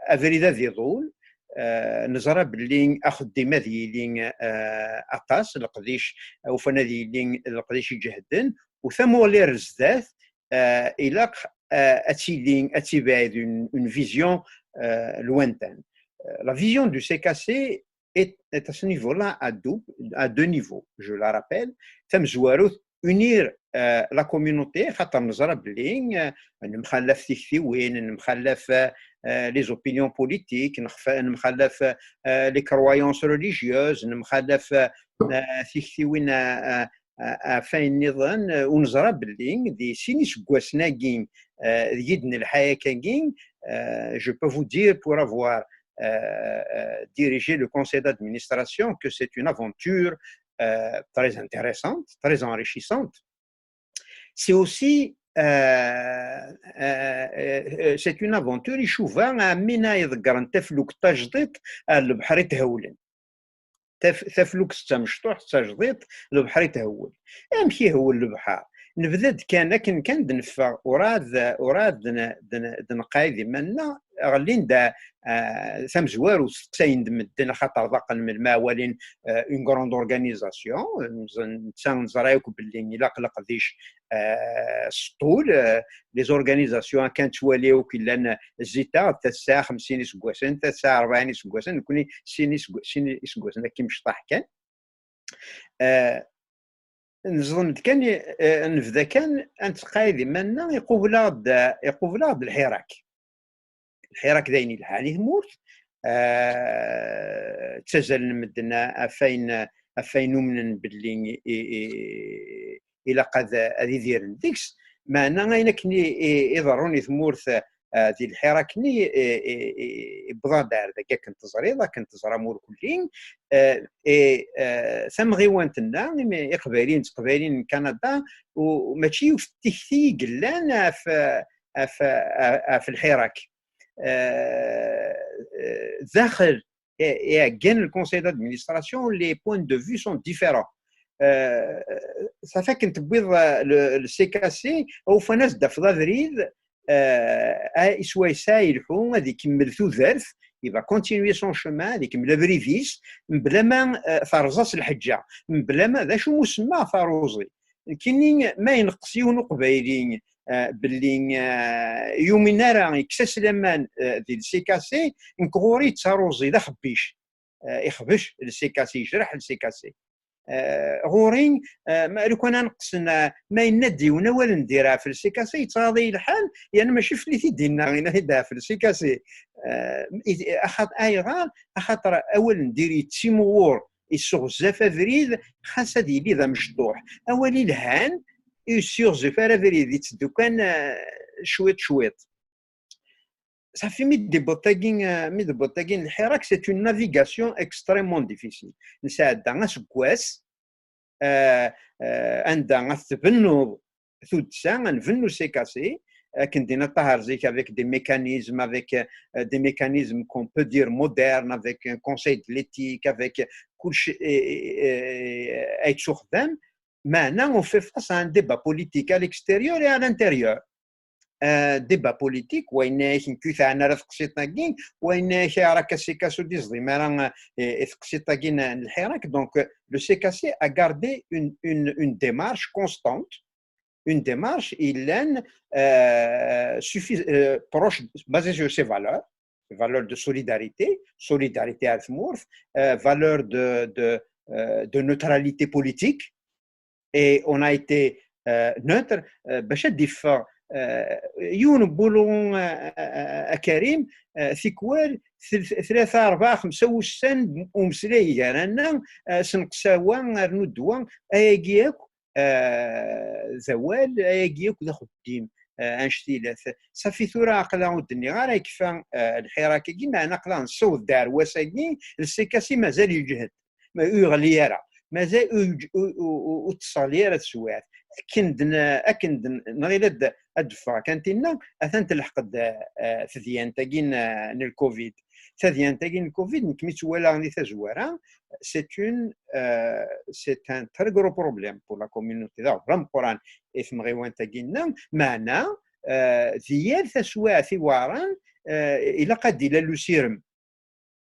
abrid ad iḍul, neẓra belli axeddim ad yili aṭas, leqdic, ufan ad yili leqdic iǧehden, u tamuɣli ar zdat ilaq ad tili, ad tibɛed une, une vision lointaine. La vision du C K C est, est à ce niveau-là à deux, à deux niveaux, je la rappelle. Tamezwarut, unir la communauté, xaṭer neẓra belli nemxallaf tiktiwin, nemxallaf les opinions politiques, nemxallaf les croyances religieuses, nemxallaf tiktiwin ɣef wayen nniḍen, u neẓra belli di sin iseggasen-agi deg i d-nelḥa akkagi, je peux vous dire, pour avoir dirigé le conseil d'administration, que c'est une aventure très intéressante, très enrichissante. C'est aussi, c'est une aventure icuba am win iḍeggren taflukt tajdiṭ ar lebḥer ithewlen. Taflukt d tamecṭuḥt, d tajdiṭ, lebḥer ithewwel. Amek ihewwel lebḥer? Nebda-d kan akken kan d-neffeɣ, urɛad, urɛad d-neqɛid iman-nneɣ, ɣellin-d tamezwarut, steqsayen-d medden, axaṭer ḍaqen melmi ara walin une grande organisation, netta neẓra akk belli ilaq leqdic s ṭṭul, les organisations akken ttwali akk illan zita, ta tesɛa xemsin iseggasen, ta tesɛa rebɛin iseggasen, nekkni sin iseggasen akken imecṭaḥ kan. Neẓdem-d kan, nebda kan ad nettqaɛid iman-nneɣ, iqubel-aɣ-d, iqubel-aɣ-d lḥirak. Lḥirak d ayen yelhan i tmurt, ttazalen medden ɣef wayen, ɣef wayen umnen belli ilaq ad, ad idiren deg-s. Meɛna ayen akken iḍerrun i tmurt di lḥirak-nni, iwweḍ-aɣ-d ar dagi akken teẓriḍ, akken teẓram urkelli, tamɣiwant-nneɣ, Iqbayliyen d Teqbayliyin n Kanada, mačči yiwet n tikti i yellan ɣef, ɣef, ɣef lḥirak. euh, euh, daxel i, i, iɛeggan le conseil d'administration, les points de vue sont différents. Euh, ça fait que tewwiḍ le, le C K C, ufan-as-d afḍ abrid, euh, à, soit ça, il faut, ad ikemmel tudert, il va continuer son chemin, ad ikemmel abrid-is, mebla ma, euh, terẓa-s lḥeǧǧa, mebla ma, d acu musemma taruẓi. Nekkini, ma ineqqes yiwen uqbayli, euh, belli, euh, yumin ara, yekkes-as laman, euh, di le C K C, nekk ɣur-i d taruẓi, d axebbic. Euh, ixbec le C K C, yejreḥ le C K C. Euh, ɣur-i, euh, ma, lukan ad neqqsen, euh, ma yenna-d yiwen awal n diri ɣef le C K C, yettɣaḍ-iyi lḥal, yerna mačči fell-i t-id-yenna, yenna-t-id ɣef le C K C. Euh, i-, axaṭ-, ayɣer? Axaṭer awal n diri yettimɣur, yesseɣzaf abrid, xas ad yili d amecṭuḥ. Awal ilhan, ur yesseɣzaf ara abrid, yetteddu kan, euh, cwiṭ, cwiṭ. Safi, mi d-tewweḍ tagi, euh, mi d-tewweḍ tagi n lḥirak, c'est une navigation extrêmement difficile. Nesɛedda aseggas, euh, euh, anda ad tbennuḍ tuddsa, ad nbennu C K C, akken d-yenna Ṭaher zik, avec des mécanismes, avec, euh, des mécanismes qu'on peut dire modernes, avec un conseil de l'éthique, avec kullec, euh, euh, ay ttuxdam, meɛna on fait face à un débat politique à l'extérieur et à l'intérieur. Euh, débat politique, wa yenna-ak nekk ur teɛni ara teqsiṭ-agi, wa yenna-ak ara ka C K C ur d-iẓdim ara, euh, i teqsiṭ-agi n, n lḥirak. Donc, euh, le C K C a gardé une, une, une démarche constante, une démarche, il est, euh, suffi-, euh, proche, basée sur ses valeurs, valeurs de solidarité, solidarité à tmurt, euh, valeurs de, de, euh, de neutralité politique, et on a été, euh, neutre, euh, bac ad d-iffeɣ, euh, yiwen n wulu, euh, euh, a Karim, euh, tikwal, tel-, tlata, rebɛa, xemsa wussan umeslay gar-aneɣ, euh, senqes wa, rnu-d wa, ayagi akk, euh, d awal, ayagi akk d axeddim, euh, annect-ilat. Safi tura aql-aɣ ur d-nniɣ ara yekfa, euh, lḥirak-agi, meɛna aql-aɣ nessaweḍ-d ar wass-agi, le C K C mazal yeǧhed, ma ur yeɣli ara, mazal ur yeǧ-, ur, ur, ur, ur tesseɣli ara teswiɛt. Akken d n-, akken d n-, nɣil ad, ad d-ffeɣ kan tinna, atan telḥeq-d, euh, tedyant-agi n, n lcovid. Tadyant-agi n lcovid, nekk mi tt-walaɣ di tazwara, c'est une, euh, c'est un très gros problème pour la communauté. D aɣbel ameqqran i tmeɣiwant-agi-nneɣ, meɛna, euh, di yal taswiɛt iweɛren, euh, ilaq ad d-ilal usirem.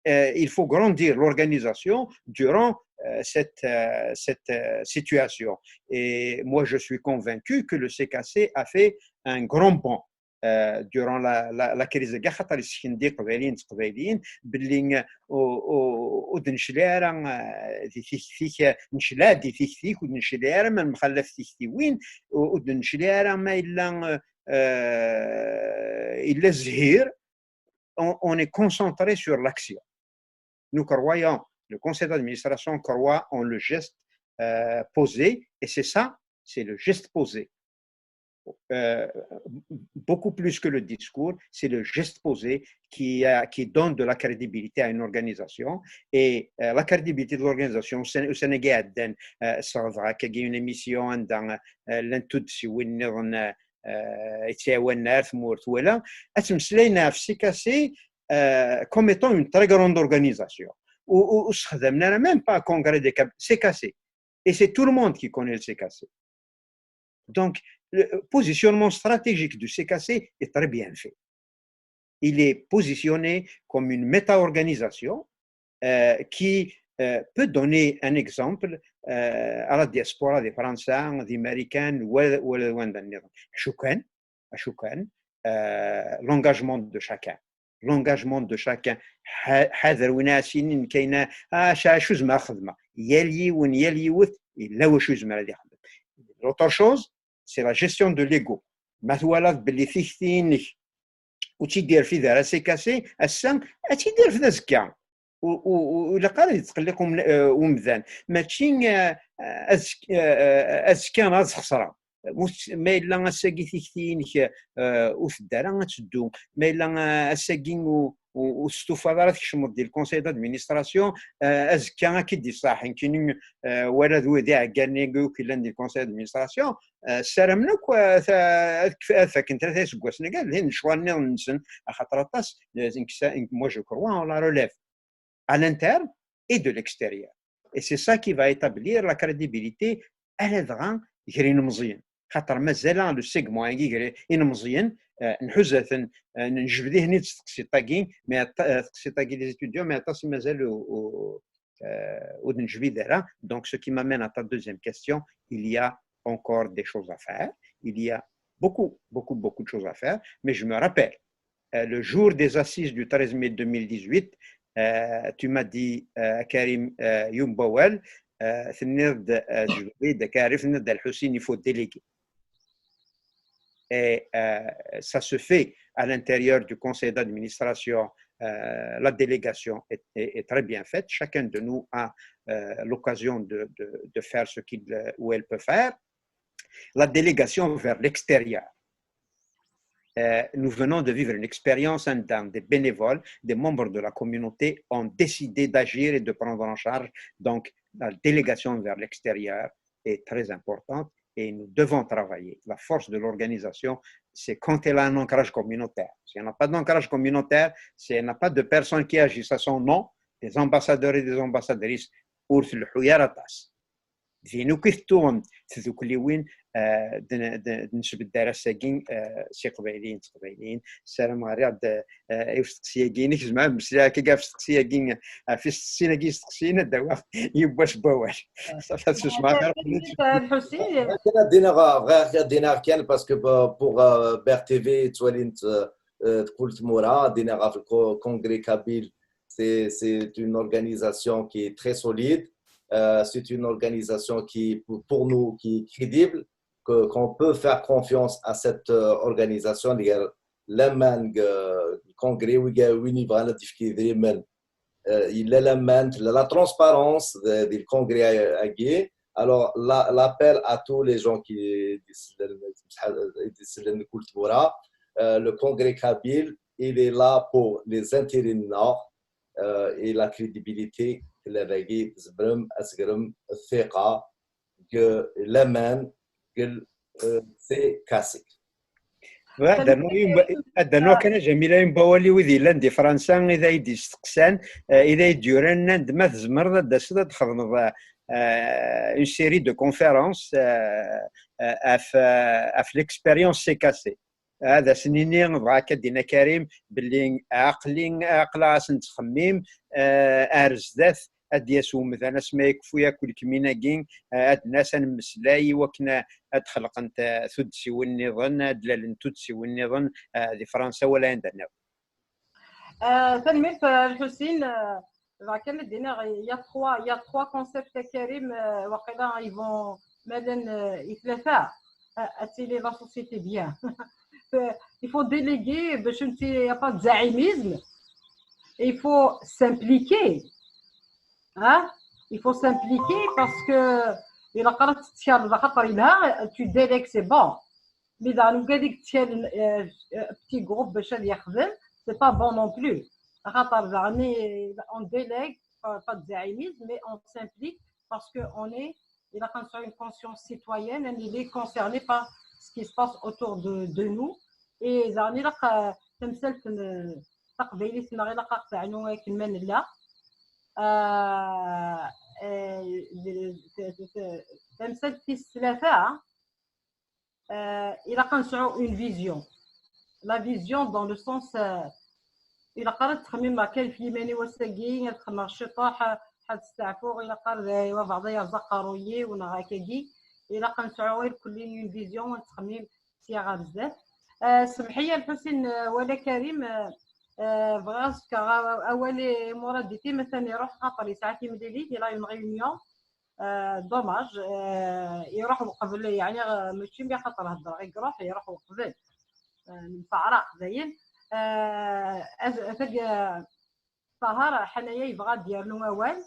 Euh, il faut grandir l'organisation durant, euh, cette, euh, cette, euh, situation. Et moi, je suis convaincu que le C K C a fait un grand bond, euh, durant la, la, la crise de guerre, xaṭer yessken-d iqbayliyen d teqbayliyin belli, euh, ur, ur, ur d-necli ara, euh, di tikti-k, necla di tikti-k, ur d-necli ara ma nemxallaf tiktiwin, ur, ur d-necli ara ma yella, euh, euh, yella zzhir, on, on est concentré sur l'action. Nous croyons, le conseil d'administration croit en le geste, euh, posé, et c'est ça, c'est le geste posé. Euh, beaucoup plus que le discours, c'est le geste posé qui, euh, qui donne de la crédibilité à une organisation. Et, euh, la crédibilité de l'organisation, c'est, c'est une émission, euh, euh, euh, comme étant une très grande organisation. Ou, ou, ou même pas congrès des cab-, C K C. Et c'est tout le monde qui connaît le C K C. Donc, le positionnement stratégique du C K C est très bien fait. Il est positionné comme une méta-organisation, euh, qui, euh, peut donner un exemple, euh, à la diaspora des Français, des Américains, ou, ou, ou, acu kan, acu kan, euh, l'engagement de chacun. L'engagement de chacun. Ḥader win ara s-yinin kayen, ah, acu, acu zemreɣ ad xedmeɣ. Yal yiwen, yal yiwet, yella wacu yezmer ad ixdem. L'autre chose, c'est la gestion de l'ego. Ma twalaḍ belli tikti-inek ur tt-id-yerfid ara C K C, ass-a, ad tt-id-yerfed azekka. Ur, ur, ur, ur ilaq ara ad yettqelliq um-, eh, umdan. Mačči, eh, azek-, eh, eh, azekka ad xesreɣ. Mus-, ma yella ass-agi tikti-inek, eh, ur tedda ara ad teddu, ma yella, eh, ass-agi ur, ur testufaḍ ara tkecmeḍ di le conseil d'administration, azekka ad k-id-iṣaḥ nekkini wala d wid iɛeggalen-agi akk yellan di le conseil d'administration. Ssaramen akk ad fakken tlata iseggasen-agi ad lhin lecɣal-nniḍen-nsen, axaṭer aṭas, moi je crois en la relève à l'interne et de l'extérieur. Et c'est ça qui va établir la crédibilité à l'adra grin mzien. Xaṭer mazal le segment-agi grin mzien, nḥuza-ten, njbed-ihen-id s teqsiṭ-agi, mais teqsiṭ-agi les étudiants, mais aṭas i mazal ur d-nejbid ara. Donc ce qui m'amène à ta deuxième question, il y a encore des choses à faire, il y a beaucoup, beaucoup, beaucoup de choses à faire, mais je me rappelle, le jour des assises du treize mai deux mille dix-huit, tu m'as dit, Karim, yiwen wawal, tenniḍ-d, Karim, tenniḍ-d, Lḥusin, il faut déléguer. Et ça se fait à l'intérieur du conseil d'administration. La délégation est, est, est très bien faite. Chacun de nous a l'occasion de, de, de faire ce qu'il ou elle peut faire. La délégation vers l'extérieur. Nous venons de vivre une expérience, un, des bénévoles, des membres de la communauté ont décidé d'agir et de prendre en charge. Donc, la délégation vers l'extérieur est très importante et nous devons travailler. La force de l'organisation, c'est quand elle a un ancrage communautaire. Si elle n'a pas d'ancrage communautaire, si elle n'a pas de personnes qui agissent à son nom, des ambassadeurs et des ambassadrices, ur tleḥḥu ara aṭas. Din akk i tettuɣem tdukliwin, d-nesbedder ass-agi s iqbayliyen d teqbayliyin. Ssarameɣ rriɣ-d i usteqsi-agi-inek, zemreɣ ad mmeslayeɣ akka ɣef usteqsi-agi, ɣef isteqsiyen-agi yesteqsiyen, ad d-awiɣ yiwwas n wawal. Lḥusin. Bɣiɣ ad d-iniɣ, bɣiɣ ad d-iniɣ kan, parce que pour B R T V ttwalin-t kul tmura, ad d-iniɣ ɣef le congrès kabyle. C'est, c'est une organisation qui est très solide. Euh, c'est une organisation qui, pour, pour nous, qui est crédible, que, qu'on peut faire confiance à cette euh, organisation. Laman, euh, congrès, oui, oui, il y a la transparence du congrès. Alors, l'appel à tous les gens qui disent le congrès kabyle, il est là pour les intérêts du Nord, euh, et la crédibilité, la règle, zbrem, asgrem, thiqa, que l'amen, que euh, c'est cassé. Ad d-rnuɣ kan a Jamila yiwen wawal i wid yellan di Fransa, i d ay d-isteqsan, i d ay d-yuran, nnan-d ma tzemreḍ ad d-taseḍ ad txedmeḍ une série de conférences ɣef l'expérience C K C. Ad asen-iniɣ, bɣa akka d-ina Karim, belli aql-i, aql-aɣ asen-nettxemmim ar zdat, ad d-yas umdan asmi yekfu yakk lkmin-agi, ad d-nas ad nemmeslay i wakken ad xelqent tuddsiwin nniḍen, ad d-lalent tuddsiwin nniḍen di Fransa wala anda nniḍen. Tanemmirt a Lḥusin. Bɣa kan ad d-iniɣ, il y a trois, il y a trois concepts, Karim, waqila ils vont, ma llan i tlata, ad tili la société bien. Il faut déléguer, باش انت, il y a pas de zaïmisme. Il faut s'impliquer. Hein? Il faut s'impliquer parce que il a tu délègues, c'est bon. Mais dans le cas de petit groupe, c'est pas bon non plus. On délègue, pas de zaïmisme, mais on s'implique parce qu'on est, il a une conscience citoyenne, on est concerné par ce qui se passe autour de, de nous. Et زعما la تمثلت تقبيلي تما غير قاق تاعنو كما نلا. تمثلت في الثلاثة. Il a une vision. La vision dans le sens, il a قررت تخميم ما كان في يماني وساقي تخمم الشطاح حد السعفوغ. Il a قررت ايوا بعض يا زقرويي ونغاكاكي. Il a نسعو غير كل une vision ونتخميم سياغا بزاف. سمحي يا الحسين ولا كريم، بغا اولي مراد ديتي مثلا يروح خاطر يسعى في مليلي، il a une réunion. Dommage. يروح وقبل، يعني، ماشي ملي خاطر هضر، يروح، يروح وقبل. نفعرق زين. Sahar, حنايا يبغى ديالنا ووال.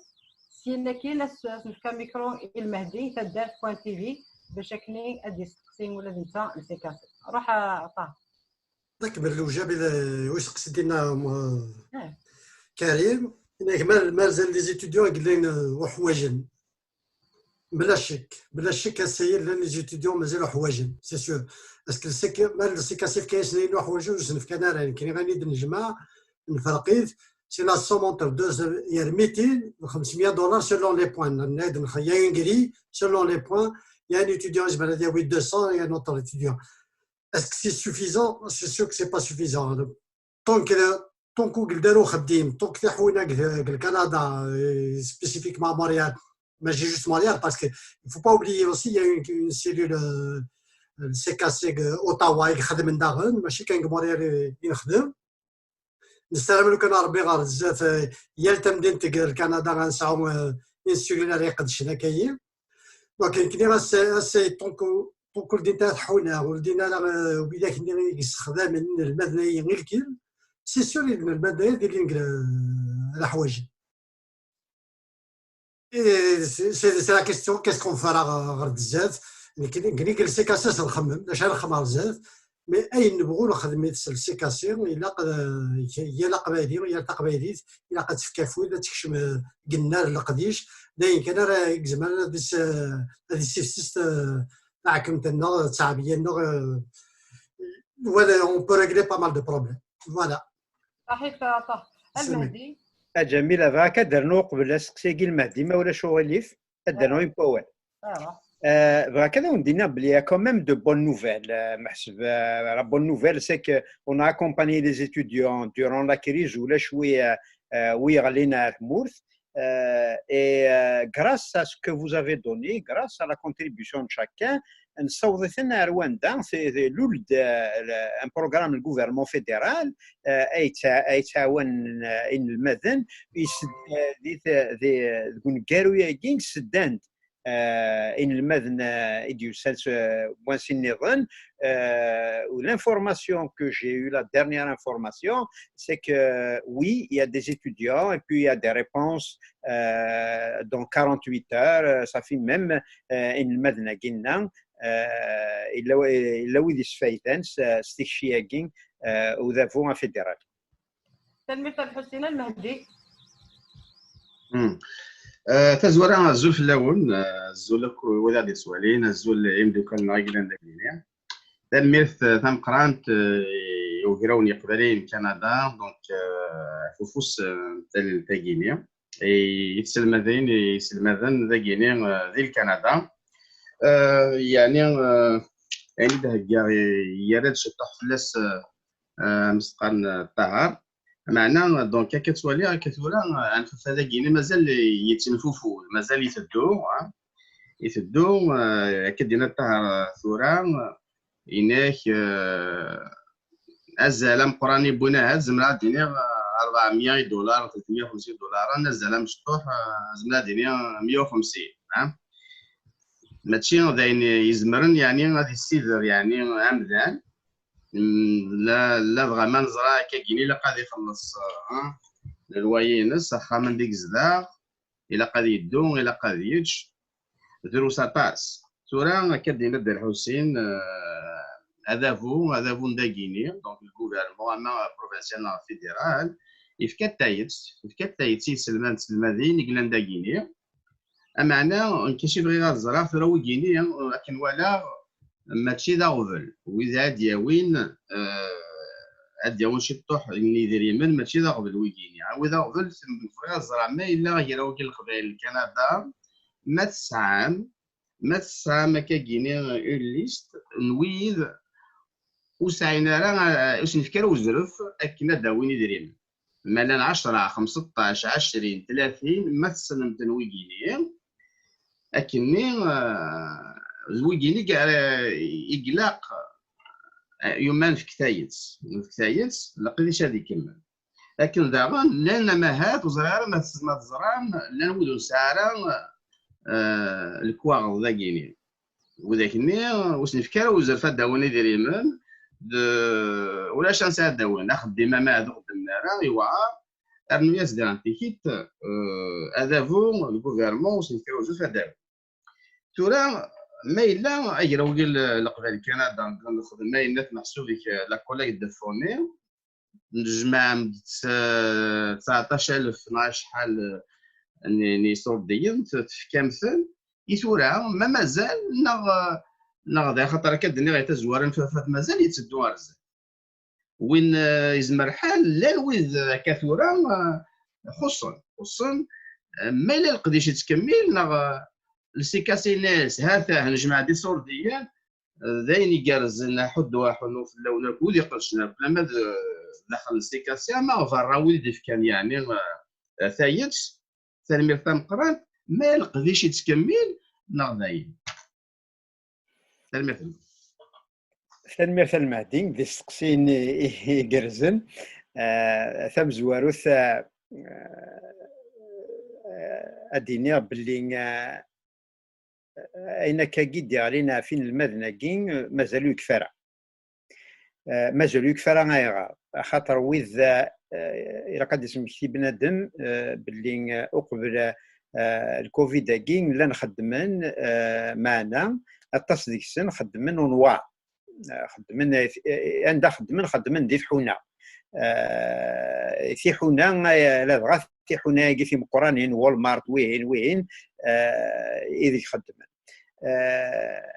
سينا كاين نفكا ميكرو المهدي تدار point T V باش كني ادي سقسي ولا انت نسيكاسي. روح طه. Takbel lewjab i useqsi dinna Karim, inek mazal les étudiants i yellan uḥwaǧen. Bla ccek, bla ccek ass-a llan les étudiants mazal uḥwaǧen, c'est sûr. Parce que le C K, ma le C K C fkan-asen ayen uḥwaǧen, ur sen-fkan ara. Nekni ayen i d-nejmeɛ, nferq-it, c'est la somme entre deux, il y a mitin, xemsemya dollars selon les points. Il y a une grille selon les points. Il y a un étudiant, il y a deux cents, il y a un autre étudiant. Est-ce que c'est suffisant ? C'est sûr que c'est pas suffisant. Donc, euh, donc, ur yelli ara uxeddim, donc, tiḥuna deg, deg Canada, euh, spécifiquement à Montréal, mais j'ai juste Montréal, parce que il faut pas oublier aussi, il y a une, une cellule, euh, le C K C, euh, Ottawa, i ixedmen daɣen, mačči kan deg Montréal i, i nexdem. Nessaram lukan Rebbi ɣer zdat, euh, yal tamdint deg Canada ad nesɛu, euh, une cellule ara iqedcen akka-yi. Donc, nekni ass-a, ass-a, donc, donc, ur ldint ara tḥuna, ur ldin ara, euh, widak-nni i yessexdamen inelmaden-ayi i lkil, c'est sûr, inelmaden-ayi ad ilin deg, euh, leḥwaǧ. Et c'est, c'est, c'est la question, qu'est-ce qu'on fera ɣer, ɣer zdat ? Nekni, nekni deg le C K C ad nxemmem, d acu ara nxemmem ɣer zdat. Mais ayen nebɣu nexdem-it s le C K C, ilaq, euh, yal aqbayli, yal taqbaylit, ilaq ad tefk afud, ad tekcem, euh, deg nnar n leqdic. D ayen kan ara izemren ad is-, euh, ad issifses, euh, taɛkemt-nneɣ, ttɛebga-nneɣ, euh, voilà, on peut régler pas mal de problèmes. Voilà. صحيح، طه. المهدي. A Ǧamil, bɣiɣ ad d-rnuɣ uqbel aseqsi-agi Lmehdi, ma ulac uɣilif, ad d-rnuɣ yiwen wawal. Euh, bɣiɣ ad awen-d-iniɣ belli il y a quand même de bonnes nouvelles. Euh, meḥseb, euh, la bonne nouvelle, c'est que on a accompagné les étudiants durant la crise, ulac wi, euh, euh, wi yeɣlin ar tmurt. Euh, et, euh, grâce à ce que vous avez donné, grâce à la contribution de chacun, nessaweḍ-iten ar wanda, c'est, c'est lul-d, euh, le, un programme du gouvernement fédéral, euh, ay yettɛawan, euh, inelmaden, ised-, euh, di, di, di, deg uneggaru-agi, seddan-d, euh, inelmaden, euh, i d-yusan s, euh, wansi nniḍen. Euh, l'information que j'ai eue, la dernière information, c'est que oui, il y a des étudiants et puis il y a des réponses, euh, dans quarante-huit heures, euh, ça fait même, euh, inelmaden-agi-nni, euh, yella, yella wid yesfayden s, s tikci-agi, euh, udabu afédéral. Tanemmirt a Lḥusin. Lmehdi. Hmm. Euh, tazwara, azul fell-awen, euh, azul akk wid aɣ-d yettwalin, azul imeddukal-nneɣ i yellan dagi-nni. Tanemmirt, euh, tameqqrant, euh, i Ugraw n Yiqbayliyen n Kanada, donc, euh, ɣef ufus, euh, n talelt-agi-nni, i, i tselmadin, i iselmaden dagi-nni, euh, di Lkanada. Euh, yeɛni, euh, ayen i d-heggaɣ, i, yerra-d ciṭṭuḥ fell-as, euh, euh, ameqqran, euh, Ṭaher. Meɛna, donc, akka ttwaliɣ, akka tura, euh, anfufad-agi-nni mazal yettenfufud, mazal iteddu, ah, iteddu, euh, akka d-yenna Ṭaher, euh, tura, inek, euh, azal ameqqran i wwin ahat, zemreɣ ad d-iniɣ, euh, rebɛemya i dollar, tretmya u xemsin dollar, azal amecṭuḥ, euh, zemreɣ ad d-iniɣ mya u xemsin, ah. Mačči d ayen izemren, yeɛni, ad yessider, yeɛni, amdan. Mm, la, ladɣa ma neẓra akka-gini, ilaq ad ixelleṣ, ah, lwayi-ines, axxam anda i yezdeɣ, ilaq ad yeddu, ilaq ad yečč, drus aṭas. Tura, akka d-yenna Dda Lḥusin, euh, adabu, adabu n dagini, donc le gouvernement, ama provincial neɣ fédéral, yefka tayet, yefka tayet i yiselmaden d tselmadin i yellan dagini. Ameɛna, nekk acu bɣiɣ ad ẓreɣ tura wigini, akken walaɣ, mačči d aɣbel. Wid ad d-yawin, euh, ad d-yawin ciṭṭuḥ n yidrimen, mačči d aɣbel wigini. Wid aɣbel, bɣiɣ ad ẓreɣ ma yella agraw n Leqbayel n Kanada, ma tesɛam, ma tesɛam akka gini une liste n wid ur sɛin ara, ur sen-yefki ara uzref akken ad d-awin idrimen. Ma llan ɛecṛa, xemseṭṭac, ɛecrin, tlatin, ma tessnem-ten wigini, akkenni, eh, d wigini i, i ilaq, eh, yuma nefk tayet, nefk tayet, leqdic ad ikemmel. Akken daɣen, llan amahat, ur ẓriɣ ara ma tes-, ma teẓram, llan wid ur nesɛi ara, eh, lekwaɣeḍ dagini. Widak-nni, ur sen-yefki ara uzref ad d-awin idrimen, d, ulac ansi ad d-awin. Axeddim ama d uxeddim ara, yewɛer, rnu-yas diɣen tikit, eh, adabu, le gouvernement, ur sen-yefki ara uzref ad d-awin. Tura, Ma yella agraw n Leqbayel Kanada, nexdem ayen at meḥsub-ik, la collecte de fonds, nejmeɛ-d tseɛṭac alef neɣ acḥal n, n iṣurdiyen, tefkam-ten i tura, ma mazal, neɣ, neɣ d axaṭer akka d-nniɣ i tazwara n Fafat mazal yetteddu ar zdat. Win, eh, yezmer lḥal, llan wid akka tura, eh, xuṣṣen, xuṣṣen, eh, ma yella leqdic yettkemmil, neɣ, eh, lsikasi-ines, ha-t-ah, nejmeɛ-d iṣurdiyen, eh, d ayen igerrzen, aḥuddu aḥunnu fell-awen akk, wid iqedcen akk, lama d, eh, daxel n lsikasi, ama berra wid i d-ifkan, yeɛni, eh, tayet, tanemmirt tameqqrant, ma leqdic yettkemmil, neɣ dayen. Tanemmirt. Tanemmirt a Lmehdi, d isteqsiyen i, i, igerrzen. Ah, tamezwarut, ah, ah, ad d-iniɣ belli, ah, ayen akka i d-iɣlin ɣef inelmaden-agi, mazal ur yekfi ara. Ah, mazal ur yekfi ara. Ayɣer? Axaṭer wid, ah, ilaq ad d-ismekti bnadem, ah, belli, ah, uqbel, ah, lcovid-agi llan xeddmen, ah, meɛna aṭas deg-sen xeddmen unwaṛ. Ah, xeddmen, eh, anda xeddmen, xeddmen di tḥuna. Ah, tiḥuna, eh, ladɣa tiḥuna-agi timeqqranin, Walmart, wihin, wihin, ah, ideg xeddmen. Ah,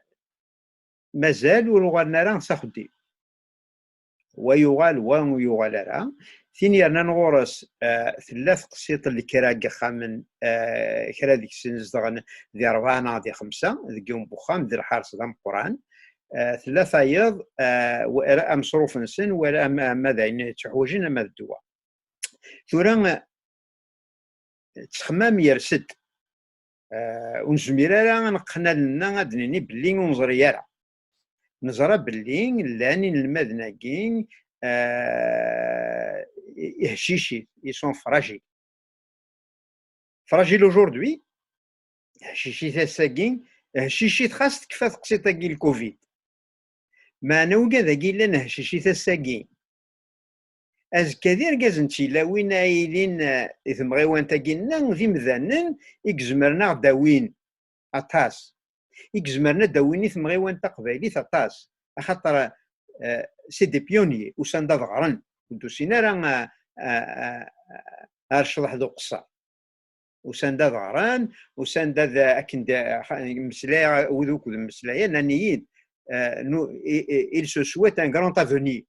mazal ur uɣalen ara s axeddim. Wa yuɣal, wa ur yuɣal ara. Tin yernan ɣur-s, ah, tella teqsiṭ n lekra n yixxamen, ah, kra deg-sen zedɣen di rebɛa neɣ di xemsa, deg yiwen n wexxam, d lḥaṛes d ameqqran. Ah, tella tayeḍ, ah, wala ameṣruf-nsen, wala ama, ama d ayen ttuḥwaǧen, ama d ddwa. Tura, ttexmam yers-d. Ah, ur nezmir ara ad neqqen allen-nneɣ ad d-nini belli ur neẓri ara. Neẓra belli llan inelmaden-agi, ah, ihcicit, ils sont fragiles. Fragile aujourd'hui, hcicit ass-agi, hcicit xas tekfa teqsiṭ-agi n lcovid. Meɛna wigad-agi llan hcicit ass-agi, azekka d irgazen d tilawin ay ilin, eh, i temɣiwant-agi-nneɣ, d imdanen i izemren ad aɣ-d-awin aṭas, i izemren ad d-awin i temɣiwant taqbaylit aṭas, axaṭer, eh, c'est des pionniers, usan-d ad ɣren, ur d-usin ara, eh, eh, eh, ar ccḍeḥ d uqeṣṣer. Usan-d ad ɣren, usan-d ad, akken d, mmeslayeɣ, wid ukud mmeslayen, nnan-iyi-d, eh, nu-, i, i, il se souhaite un grand avenir.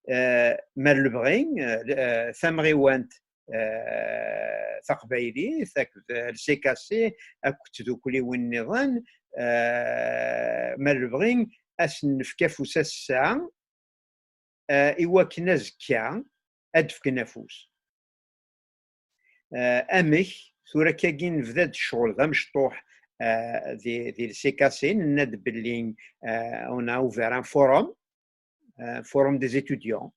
Eh, ma lebɣi, eh, tamɣiwant, eh, taqbaylit, akked, eh, le C K C, akked tdukliwin nniḍen, eh, ma lebɣi, ad sen-nefk afus ass-a, eh, i wakken azekka ad d-fken afus. Eh, amek? Tura akkagi nebda-d ccɣel d amecṭuḥ, eh, di, di le C K C, nenna-d belli, eh, on a ouvert un forum, eh, forum des étudiants.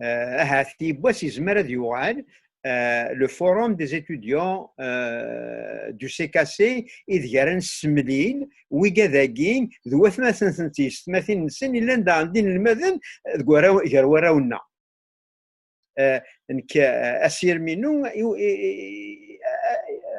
Eh, ahat yiwwas yezmer ad yuɣal, eh, le forum des étudiants, eh, du C K C, ideg ara nessemlil wigad-agi d watmaten-nsen d tyessetmatin-nsen, illan daɣen d inelmaden deg warraw, gar warraw-nneɣ. Eh, nekk, eh, asirem-inu, i, i, i,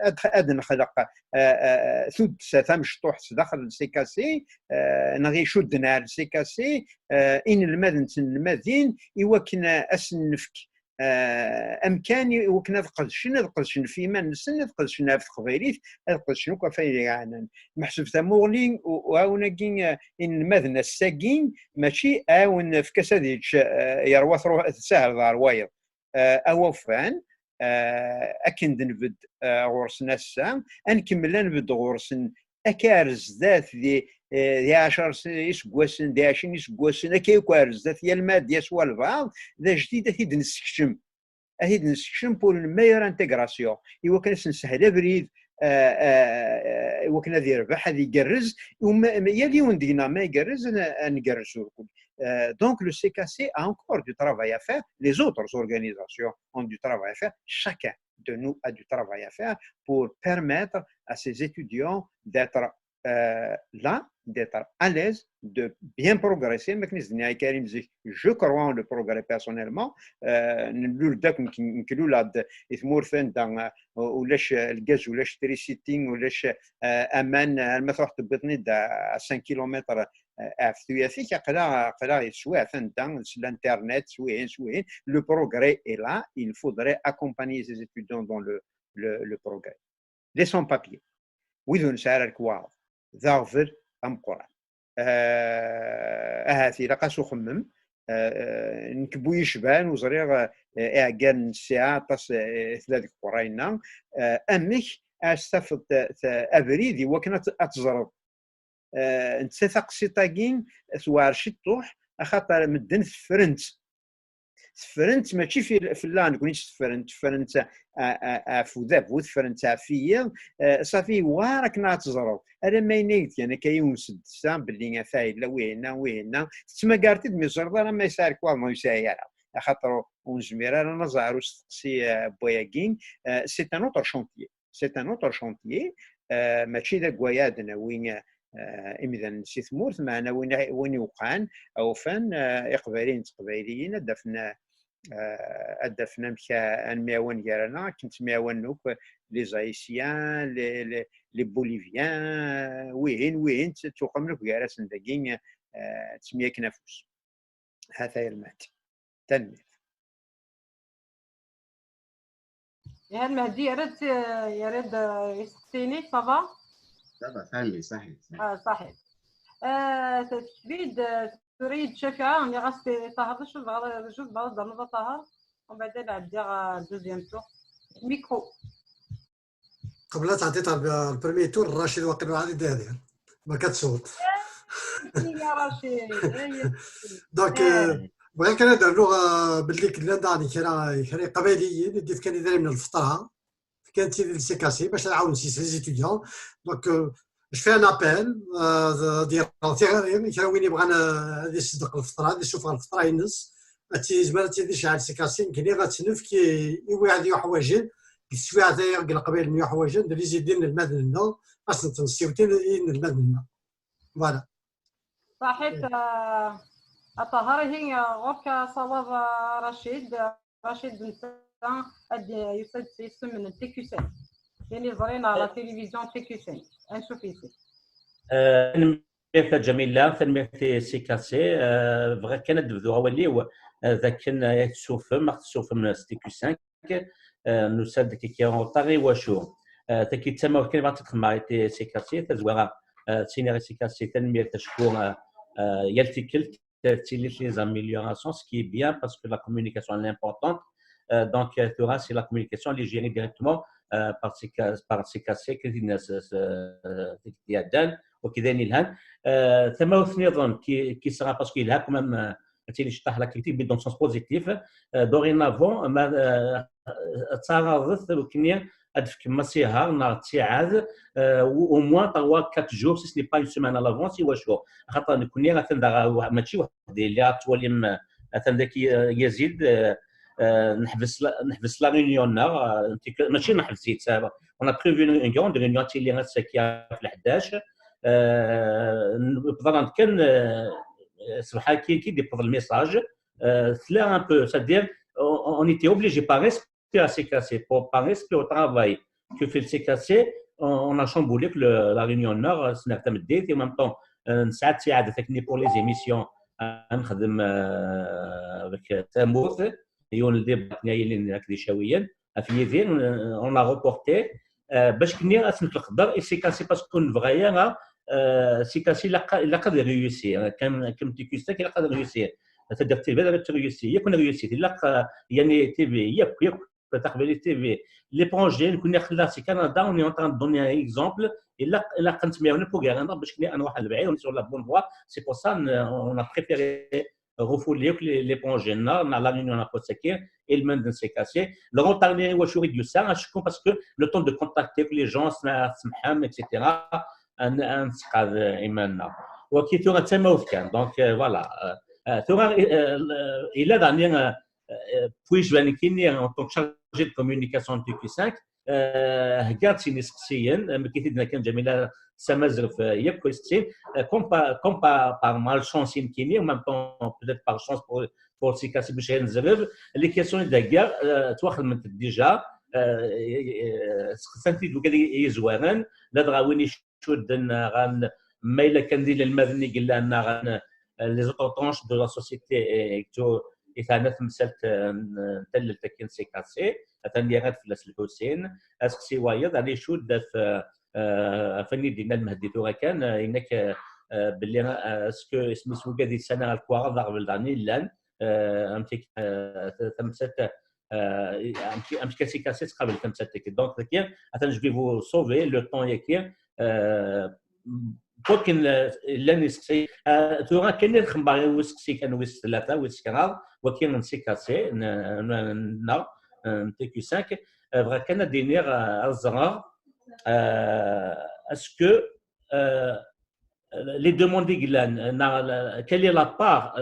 ad, ad nexleq, eh, eh, tuddsa tamecṭuḥt daxel n C K C, eh, neɣ icudden ar C K C, eh, inelmaden d tnelmadin, i wakken, eh, ad sen-nefk, eh, amkan i wakken ad qedcen, ad qedcen f yiman-nsen, ad qedcen ɣef teqbaylit, ad qedcen akk ɣef ayen yeɛnan. Meḥsub tamuɣli, u-, uɛawen-agi, eh, inelmaden ass-agi, mačči aɛawen efk-as ad yečč, eh, yerwa truḥ, tessahel ɣer wayeḍ. Eh, awafan, eh, akken d-nbedd, eh, ɣur-sen ass-a, ad nkemmel ad nbedd ɣur-sen akka ar zdat di, eh, di ɛecṛ s-, iseggasen, di ɛecrin iseggasen, akka yakk ar zdat, yal ma ad d-yas walbeɛḍ, d ajdid ad t-id-nessekcem. Ad t-id-nessekcem pour une meilleure intégration, i wakken ad s-nessahel abrid, eh, eh, i wakken ad yerbeḥ, ad igerrez, uma, yal yiwen deg-neɣ ma igerrez, ad n-, ad ngerrez urkul. Eh, donc le C K C a encore du travail à faire, les autres organisations ont du travail à faire, chacun de nous a du travail à faire pour permettre à ces étudiants d'être, euh, là, d'être à l'aise, de bien progresser, mais que nous, Karim, je crois en le progrès personnellement. Nlul-d akk, nekk luleɣ-d i tmurt anda ulac lgaz, ulac trisiti, ulac aman, alma truḥ tewwiḍ-ten-id à cinq kilomètres ɣef tuyat-ik, aql-aɣ, aql-aɣ yeswiɛt anda s l'internet, s wihin, s wihin. Le progrès est là, il faudrait accompagner ces étudiants dans le, le, le progrès. Les sans-papiers, wid ur nesɛi ara lekwaɣeḍ, d aɣbel ameqqran. Ahat ilaq-as uxemmem. Nekk bu yecban ur ẓriɣ iɛeggalen n ssiɛa aṭas tella deg uqerray-nna. Amek ad s-tafeḍ abrid i wakken ad teẓreḍ netta taqsiṭ-agi tewɛer ciṭuḥ, axaṭer medden teffren-tt. Teffren-tt mačči fell-aɣ nekkni tt-teffren, teffren-tt ɣef udabu, teffren-tt ɣef yiḍ. Ṣafi, yewɛer akken ad teẓreḍ. Alamma ayen ay d-gan akka yiwen s ddesta belli ata yella wihinna, wihinna, tettmagar-t-id mi ẓriḍ ara ma yesɛa lekwaɣeḍ neɣ ur yesɛi ara. Axaṭer ur nezmir ara ad naẓ ɣer usteqsi n wayagi. C'est un autre chantier. C'est un autre chantier. Mačči d agway ad nawi imdanen si tmurt, meɛna win iwqɛen, awfan, iqbayliyen d teqbayliyin ad d-afen, ad d-afen amek ad nemɛawan gar-aneɣ, akken ttemɛawanen akk les Haïtiens, les, les, les Boliviens, wihin, wihin, ttuqamen akk gar-asen dagi, ttemyakken afus. Hata yelmad. Tanemmirt. Iha Lmehdi, yerra-d, yerra-d isteqsiyen-ik, ça va? Ça va, tanemmirt, ṣaḥit. Ah, ṣaḥit. Tekteb-d, tura-yi-d Cafiɛa, nniɣ-as i Ṭaher d acu tebɣiḍ, d acu tebɣiḍ ad d-ternuḍ a Ṭaher? Umbeɛd ad ɛeddiɣ ɣer deuxième tour. Micro. Qbel ad tɛeddiḍ ɣer le premier tour, Racid waqil ur ɛad idihdi. Ma katsuḍ. Ya Racid. Donc, bɣiɣ kan ad rnuɣ belli llan daɣen kra, kra iqbayliyen i d-yefkan idrimen n lfeṭṭa. Fkan-tt-id i le C K C bac ad ɛawnen s-yes les étudiants. Donc, je fais un appel, ad d-yerreɣ tiɣri, kra win yebɣan ad iṣeddeq lfeṭṭa, ad issufeɣ lfeṭṭa-ines, ad tt-yezmer ad tt-id-icɛel C K C, nekkni ad tt-nefk i, i wid yuḥwaǧen, deg teswiɛt-agi deg Leqbayel myuḥwaǧen, d les idées n inelmaden-nneɣ, ad sen-ten-ssiwtin i yinelmaden-nneɣ. Voilà. Ṣaḥit a Ṭaher, ihi ɣur-k asawaḍ a Racid. Racid netta ad d-yusa-d s yisem n T Q cinq. Yan iẓri neɣ la télévision T Q cinq. Ansuf yis-s. Tanemmirt a Ǧamila, tanemmirt i C K C. Bɣiɣ kan ad d-bduɣ awal-iw d akken ad tessufem, ad ɣ-tessufem s T Q cinq. Nusa-d kiki en retard, i wacu? Tagi d tamawt kan i bɣiɣ ad tt-id-xedmeɣ i C K C, tazwara ttiniɣ i C K C tanemmirt acku yal tikkelt tettili les améliorations, ce qui est bien parce que la communication elle est importante. Donc, tura, c'est la communication, elle est gérée directement par C K C, par C K C, akken i d-yenna s, s, s, tikkelt iɛeddan, ok, d ayen yelhan. Tamawt nniḍen qui, qui sera, parce que yelha quand même, ad tili cṭaḥ la critique, mais dans le sens positif. Dorénavant, ma, ttaɣaḍet, akken ad d-tefkem asihaṛ neɣ ttiɛad, au moins trois, quatre jours, si ce n'est pas une semaine à l'avance, i wacu? Axaṭer nekkni atan daɣ mačči weḥd-i, lliɣ ad twalim, atan daki Yazid, neḥbes la, neḥbes la réunion-nneɣ, mačči neḥbes-itt, on a prévu une grande réunion ad tili ass-agi ɣef leḥdac, bḍan-d kan ṣṣbeḥ-agi i d-yewweḍ lmessage, tla un peu, c'est-à-dire on était obligé par respect à C K C, pour, par respect au travail que fait le C K C, on a chamboulé que la réunion-nneɣ, sneɣ tameddit, et en même temps nesɛa ttiɛad akken pour les émissions ad nexdem avec tamurt, yiwen n débat akken yilin ak d icawiyen ɣef Yidir, on a reporté bac akken ad s-nefk lqedder i C K C, parce que ur nebɣa ara, C K C ilaq ad réussi, comme T Q cinq ilaq ad réussi, c'est-à-dire T V ad réussi, yakk ad réussi, ilaq, yani T V yakk, yakk, taqbaylit T V, l'étranger, nekkni xilla si Canada, on est en train de donner un exemple, ilaq, ilaq ad nettemɛawan pour gagner, bac akken ad nruḥ lebɛid, on est sur la bonne voie, c'est pour ça on a préféré refouler les, les projets, na, na la réunion, na pas ça, et le monde s'est cassé. Le retard n'est pas sûr de ça, je pense, parce que le temps de contacter les gens, et cetera. Un, un, un, donc, euh, voilà. Euh, euh, il a donné, euh, euh, puis je vais en tant que chargé de communication de T Q cinq, euh, regarde si les Syrien, mais qui était dans Jamila s amazref yakk i s-ttinin. Comme par, comme par, par malchance imkini, en même temps peut-être par chance pour, pour C K C, bac ad nezref, les questions i d-heggaɣ ttwaxedment-d déjà, seqsant-id wigad i yezwaren, ladɣa win icudden ɣer, ma yella kan d inelmaden i yellan, neɣ les autres tranches de la société, i teɛna temsalt n tallelt akin C K C, atan yerra-d fell-as Lḥusin. Aseqsi wayeḍ, ɛni icudd ɣef, ɣef wayen i d-yenna Lmehdi tura kan, yenna-k belli est-ce que isem-is wigad yesɛan lekwaɣeḍ d aɣbel daɣen i llan, amek, tamsalt, amek, amek kan C K C tettqabal tamsalt-agi. Donc dagi, atan, je vais vous sauver le temps-agi, wakken llan iseqsi, tura kan i nxemmer i useqsi kan wis tlata, wis kraḍ, waki n C K C, neɣ n T Q cinq, bɣiɣ kan ad d-iniɣ, ad ẓreɣ, est-ce que les demandes i yellan, neɣ quelle est la part,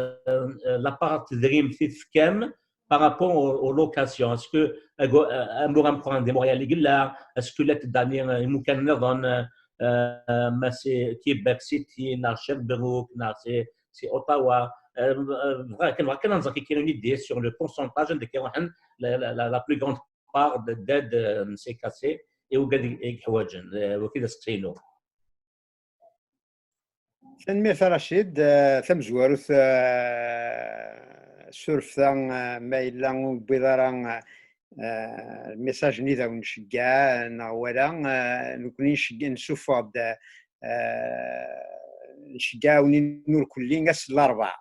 la part n tedrimt i tefkam par rapport aux, aux locations? Est-ce que amur ameqqran di Montréal i yella? Est-ce que la tedda imukan nniḍen, ma c'est Québec City, neɣ Sherbrooke, neɣ c'est, c'est Ottawa? Bɣiɣ kan, bɣiɣ kan ad nẓer kra une idée sur le pourcentage anda i iruḥen la, la, la, la plus grande part d'aide n C K C i wigad i yeḥwaǧen. Wagi d aseqsi-inu. Tanemmirt a Racid. Tamezwarut, surfet-aɣ ma yella ur newwiḍ ara lmessage-nni d awen nceggeɛ neɣ wala, nekkni nceggeɛ, nessufeɣ-d, nceggeɛ awen ur kulli ass n larebɛa.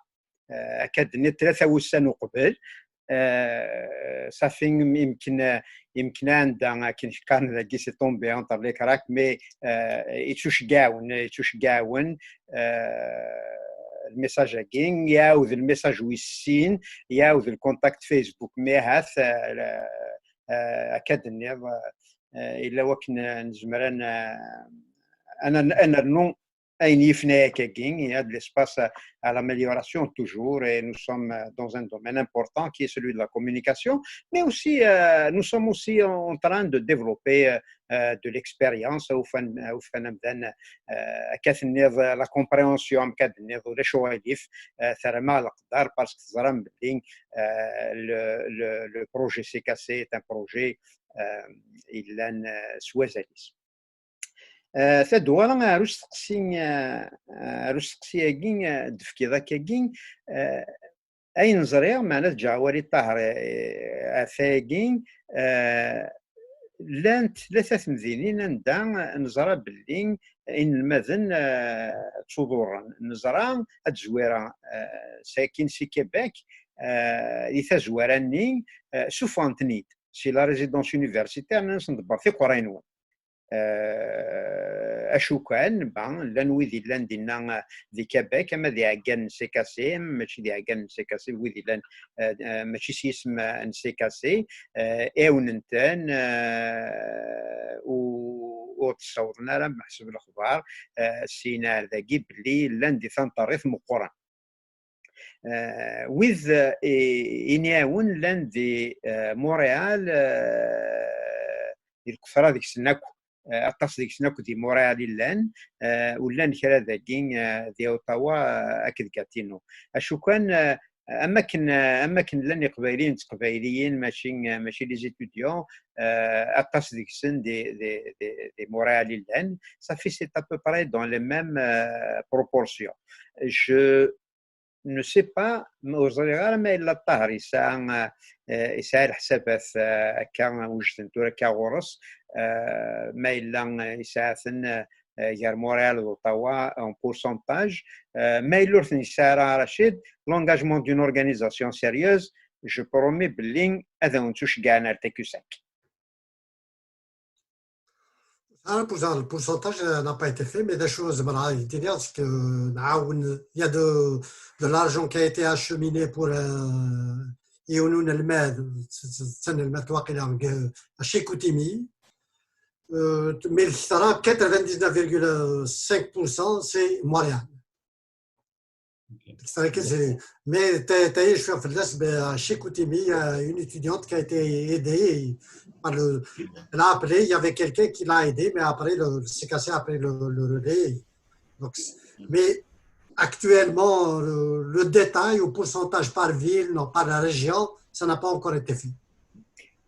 Akka d-nniɣ tlata wussan uqbel, safi imken, imken anda akken qqaren dagi c'est tombé entre les cracks, mais ittuceggawen, ittuceggawen lmessage-agi, iɛawed lmessage wis sin, iɛawed lcontact Facebook, mais ahat akka d-nniɣ, illa wakken nezmer ad nernu ayen yifen akkagi, il y a de l'espace à l'amélioration toujours, et nous sommes dans un domaine important qui est celui de la communication, mais aussi nous sommes aussi en train de développer de l'expérience, ufan amdan, la compréhension, ulac aɣilif, terma leqder, parce que teẓram belli le projet C K C est un projet yellan s wazal-is. Taduɣa ar usteqsi, ar usteqsi-agi d-tefkiḍ akkagi, ayen ẓriɣ, meɛna ad ǧǧeɣ awal i Ṭaher ɣef wayagi, llant tlata temdinin anda neẓra belli inelmaden ttuḍurren. Neẓra ad d-zwireɣ sakin si Québec, di tazwara-nni, suffɣen-ten-id si la résidence universitaire, nnan-asen ḍebbret iqerray-nwen. Acu kan, llan wid yellan dinna di Québec, ama d iɛeggalen n C K C, mačči d iɛeggalen n C K C, wid yellan mačči s yisem n C K C, ɛiwnen-ten, ur d-ssawḍen ara meḥseb lexbar syin ar dagi belli llan di tanṭerrit meqqren. Wid i n-iɛawen llan di Montréal, di lketṛa deg-sen akk, aṭas deg-sen akk di Montréal i llan, ur llan kra dagi di Ottawa akked Gatineau. Acu kan, am akken, am akken llan Iqbayliyen d Teqbayliyin, mačči, mačči les étudiants, aṭas deg-sen di, di, di, di Montréal i llan. Ça fait, c'est à peu près dans les mêmes proportions. Je ne sais pas, ur ẓriɣ ara ma yella Ṭaher yesɛa, yesɛa leḥsabat akka wejden tura akka ɣur-s, ma yella yesɛa-ten gar Montréal d Ottawa en pourcentage, ma yella ur ten-yesɛi ara Racid, l'engagement d'une organisation sérieuse, je promets belli ad awen-ttuceggɛen ar T Q cinq. Ara, pour ça, le pourcentage euh, n'a pas été fait, mais des choses, voilà, il y a de, de l'argent qui a été acheminé pour euh, yiwen unelmad, tanelmadt waqila à Chicoutimi, euh, mais le quatre-vingt-dix-neuf virgule cinq pour cent c'est Montréal. Mais t'as eu, je suis là, à Chicoutimi, il y a une étudiante qui a été aidée par le, elle a appelé, il y avait quelqu'un qui l'a aidée, mais après, le, le C K C a pris le, le relais. Donc, mais actuellement, le, le, détail au pourcentage par ville, non, par la région, ça n'a pas encore été fait.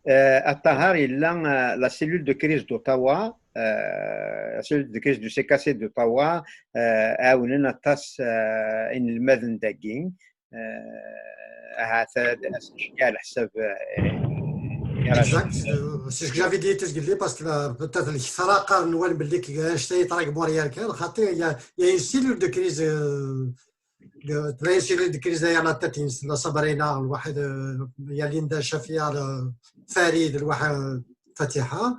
Euh, à Tahar, il y a euh, la cellule de crise d'Ottawa, euh, la cellule de crise du C K C d'Ottawa, euh, a une attaque, euh, une المدن داكين. آه، هذا الشيء على حساب Exact. C'est ce que j'avais dit parce que peut-être الكثرة قال نوال باللي كي شتي طريق موريال كان خاطر il y a une cellule de crise, une cellule de crise هي la tête la Sabrina الواحد, il y a Linda Shafia, Farid الواحد, Fatiha,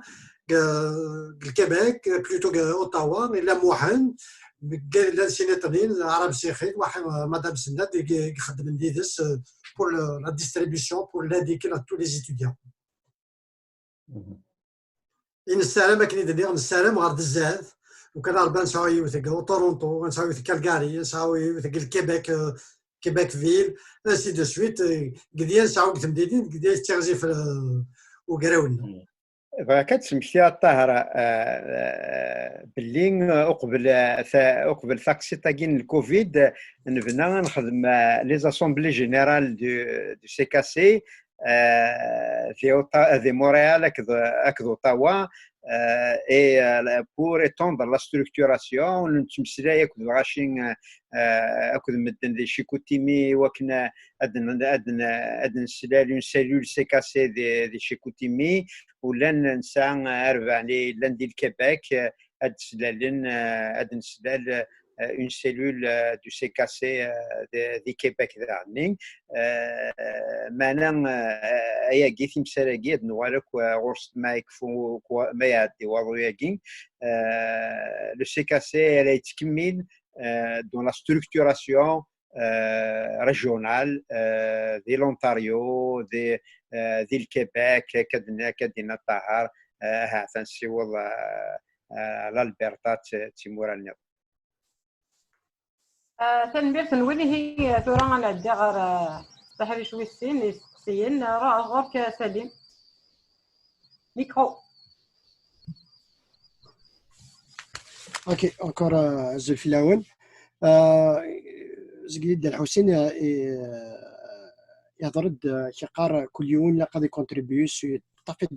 le Québec, plutôt Ottawa, mais la Mohan, la Sénétaline, l'Arabie Saoudite, Madame Sinat, pour la distribution, pour l'indiquer à tous les étudiants. Nessaram akken i d-nniɣ, nessaram ɣer tzad, u kan Rebbi ad nesɛu yiwet deg Toronto, ad nesɛu yiwet deg Calgary, ad nesɛu yiwet deg Québec, Québec ville, ainsi de suite. Deg Dya nesɛu deg temdinin, deg Dya yettiɣzif ugraw-nneɣ. Bɣiɣ ad d-smektiɣ a Ṭaher belli uqbel uqbel taqsiṭ-agi n lcovid nebna ad nexdem les assemblées générales du, du C K C di Montréal akked Ottawa, et pour étendre la structuration, nettmeslay akked lɣaci, akked medden di Chicoutimi, wakken ad nesselli une cellule C K C di Chicoutimi, u llan nesɛa arbaɛ llan di Québec, ad d-slalen, ad d-neslal une cellule du C K C di Québec daɣen. Meɛna ayagi, timsal-agi, ad nuɣal akk ɣur-s ma yekfu, ma iɛeddi waḍu-agi. Le C K C ara yettkemmil dans la structuration régionale di l'Ontario, di, di le Québec, akka d-yenna Ṭaher, ahat ad nsiweḍ l'Alberta d timura nniḍen. Tanemmirt-nwen. Ihi tura ad nɛeddi ɣer uḥric wis sin, isteqsiyen. Ɣur-k a Salim. Micro. Ok, encore azul fell-awen. Zegdi Dda Lḥusin ihḍer-d, yeqqar kul yiwen ilaq ad icontribue, je suis tout à fait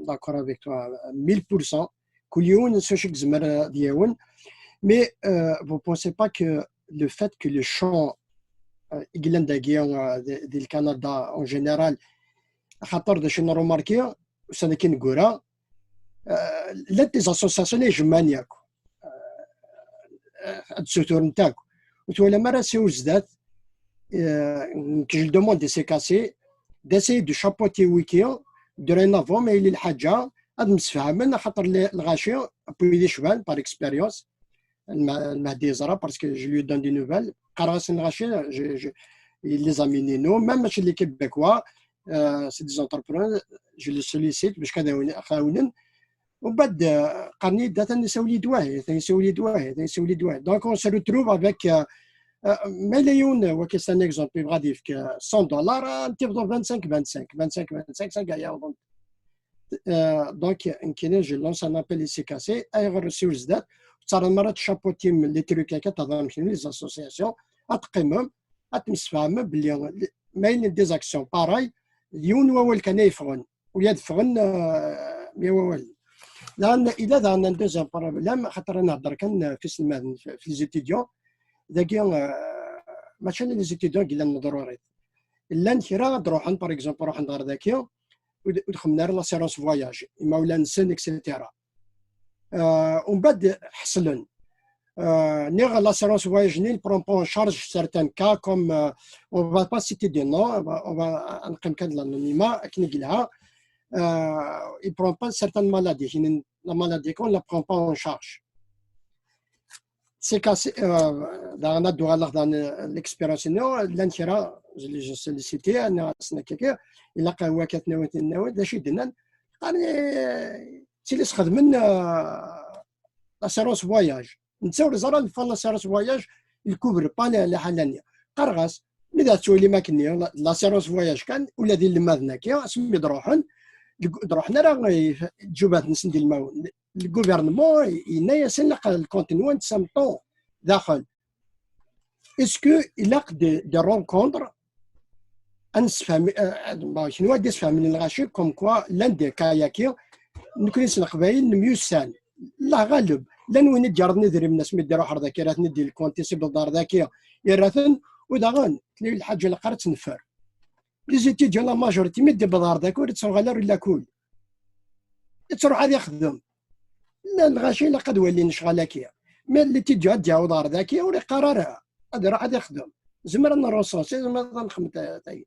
d'accord avec toi, mille pour cent. Kul yiwen s wacu i yezmer ad yawen. Mais euh, vous pensez pas que le fait que le champ euh, i yellan dagi euh, di Canada en général, axaṭer d acu i nrumarki ussan-agi neggura, euh, llant des associations i jemɛen yakk, ad ssuturent akk, ur twalam ara si uzdat. Nekk je demande des C K C d'essayer de chapeauter wiki, dorénavant ma yella lḥaǧa ad msefhamen, axaṭer lɣaci, wid icban par expérience, Lmehdi yeẓra, parce que je lui donne des nouvelles, qqareɣ-asen lɣaci, les amis-inu, même mačči les Québécois, c'est des entrepreneurs, je les sollicite bac ad ɛawnen. Umbeɛd qqaren-iyi-d atan isawel-iyi-d wahi, atan isawel-id wahi, atan isawel-id wahi. Donc on se retrouve avec, ma yella yiwen, wagi c'est un exemple, yebɣa ad yefk cent dollars, ad n-t-ibḍu vingt-cinq, vingt-cinq, vingt-cinq, vingt-cinq, sanga yawḍen. Donc nekkini je lance un appel i C K C, ayɣer si uzdat ur tettarram ara ad tchapeautem les trucs akka, ad tehḍrem kenwi les associations, ad teqqimem, ad temsefhamem belli ma yella des actions pareil, d yiwen wawal kan ay yeffɣen, ula ad ffɣen mya wawalen. Daɣen ila daɣen un deuxième problème, xaṭer ad nehder kan f iselmaden, f les étudiants, dagi mačči ala les étudiants i yellan meḍrurit. Llan kra ad ruḥen, par exemple, ruḥen ɣer daki, ur d-xedmen ara l'assurance voyage, imawlan-nsen, et cetera. Umbeɛd ḥeslen. Niɣ l'assurance voyage-nni ne prend pas en charge certains cas, comme on va pas citer des noms, on va neqqim kan l'anonymat akken i yelha. Il prend pas certaines maladies, la maladie qu'on la prend pas en charge. C'est que daɣen ad d-uɣaleɣ daɣen l'expérience-inu, llan kra, je les sollicite, nniɣ-asen akka, ilaq wagi ad t-nawi, ad t-nawi, d acu i d-nnan? Qqaren-iyi, ttili sxedmen l'assurance voyage. Netta ur yeẓri ara l'assurance voyage ne couvre pas liḥala-nni. Qqareɣ-as, mi d ad twalim akkenni, la, l'assurance voyage kan, ula d inelmaden-agi, asmi d-ruḥen, deg-, d-ruḥen ara, eh, ǧubat-nsen d ilmawen. Le gouvernement yenna-yasen, ilaq lkont-nwen d sameṭṭu daxel. Est-ce que ilaq des, des rencontres ad nessefhem, eh, bon, kenwi ad d-isfehmen lɣaci, comme quoi llan des cas-agi, nekni s Leqbayel nemyussan. Allah ɣaleb, llan win i d-yerḍen idrimen asmi d-iruḥ ar daki, ara ten-id-ilkunti si beḍar daki, ira-ten, u daɣen, tella lḥaǧa ilaq ara tt-neffer. Les étudiants, la majorité, mi d-iwweḍ ɣer daki, ur ittruɣ ara ur lakul. Ittruḥ ad ixdem. Llan lɣaci ilaq ad walin ccɣel-agi. Mais l'étudiant ad d-yaweḍ ɣer daki, ur iqqar ara. Ad iruḥ ad ixdem. Zemreɣ ad nruṣus, zemreɣ ad nexdem ta-, tayi.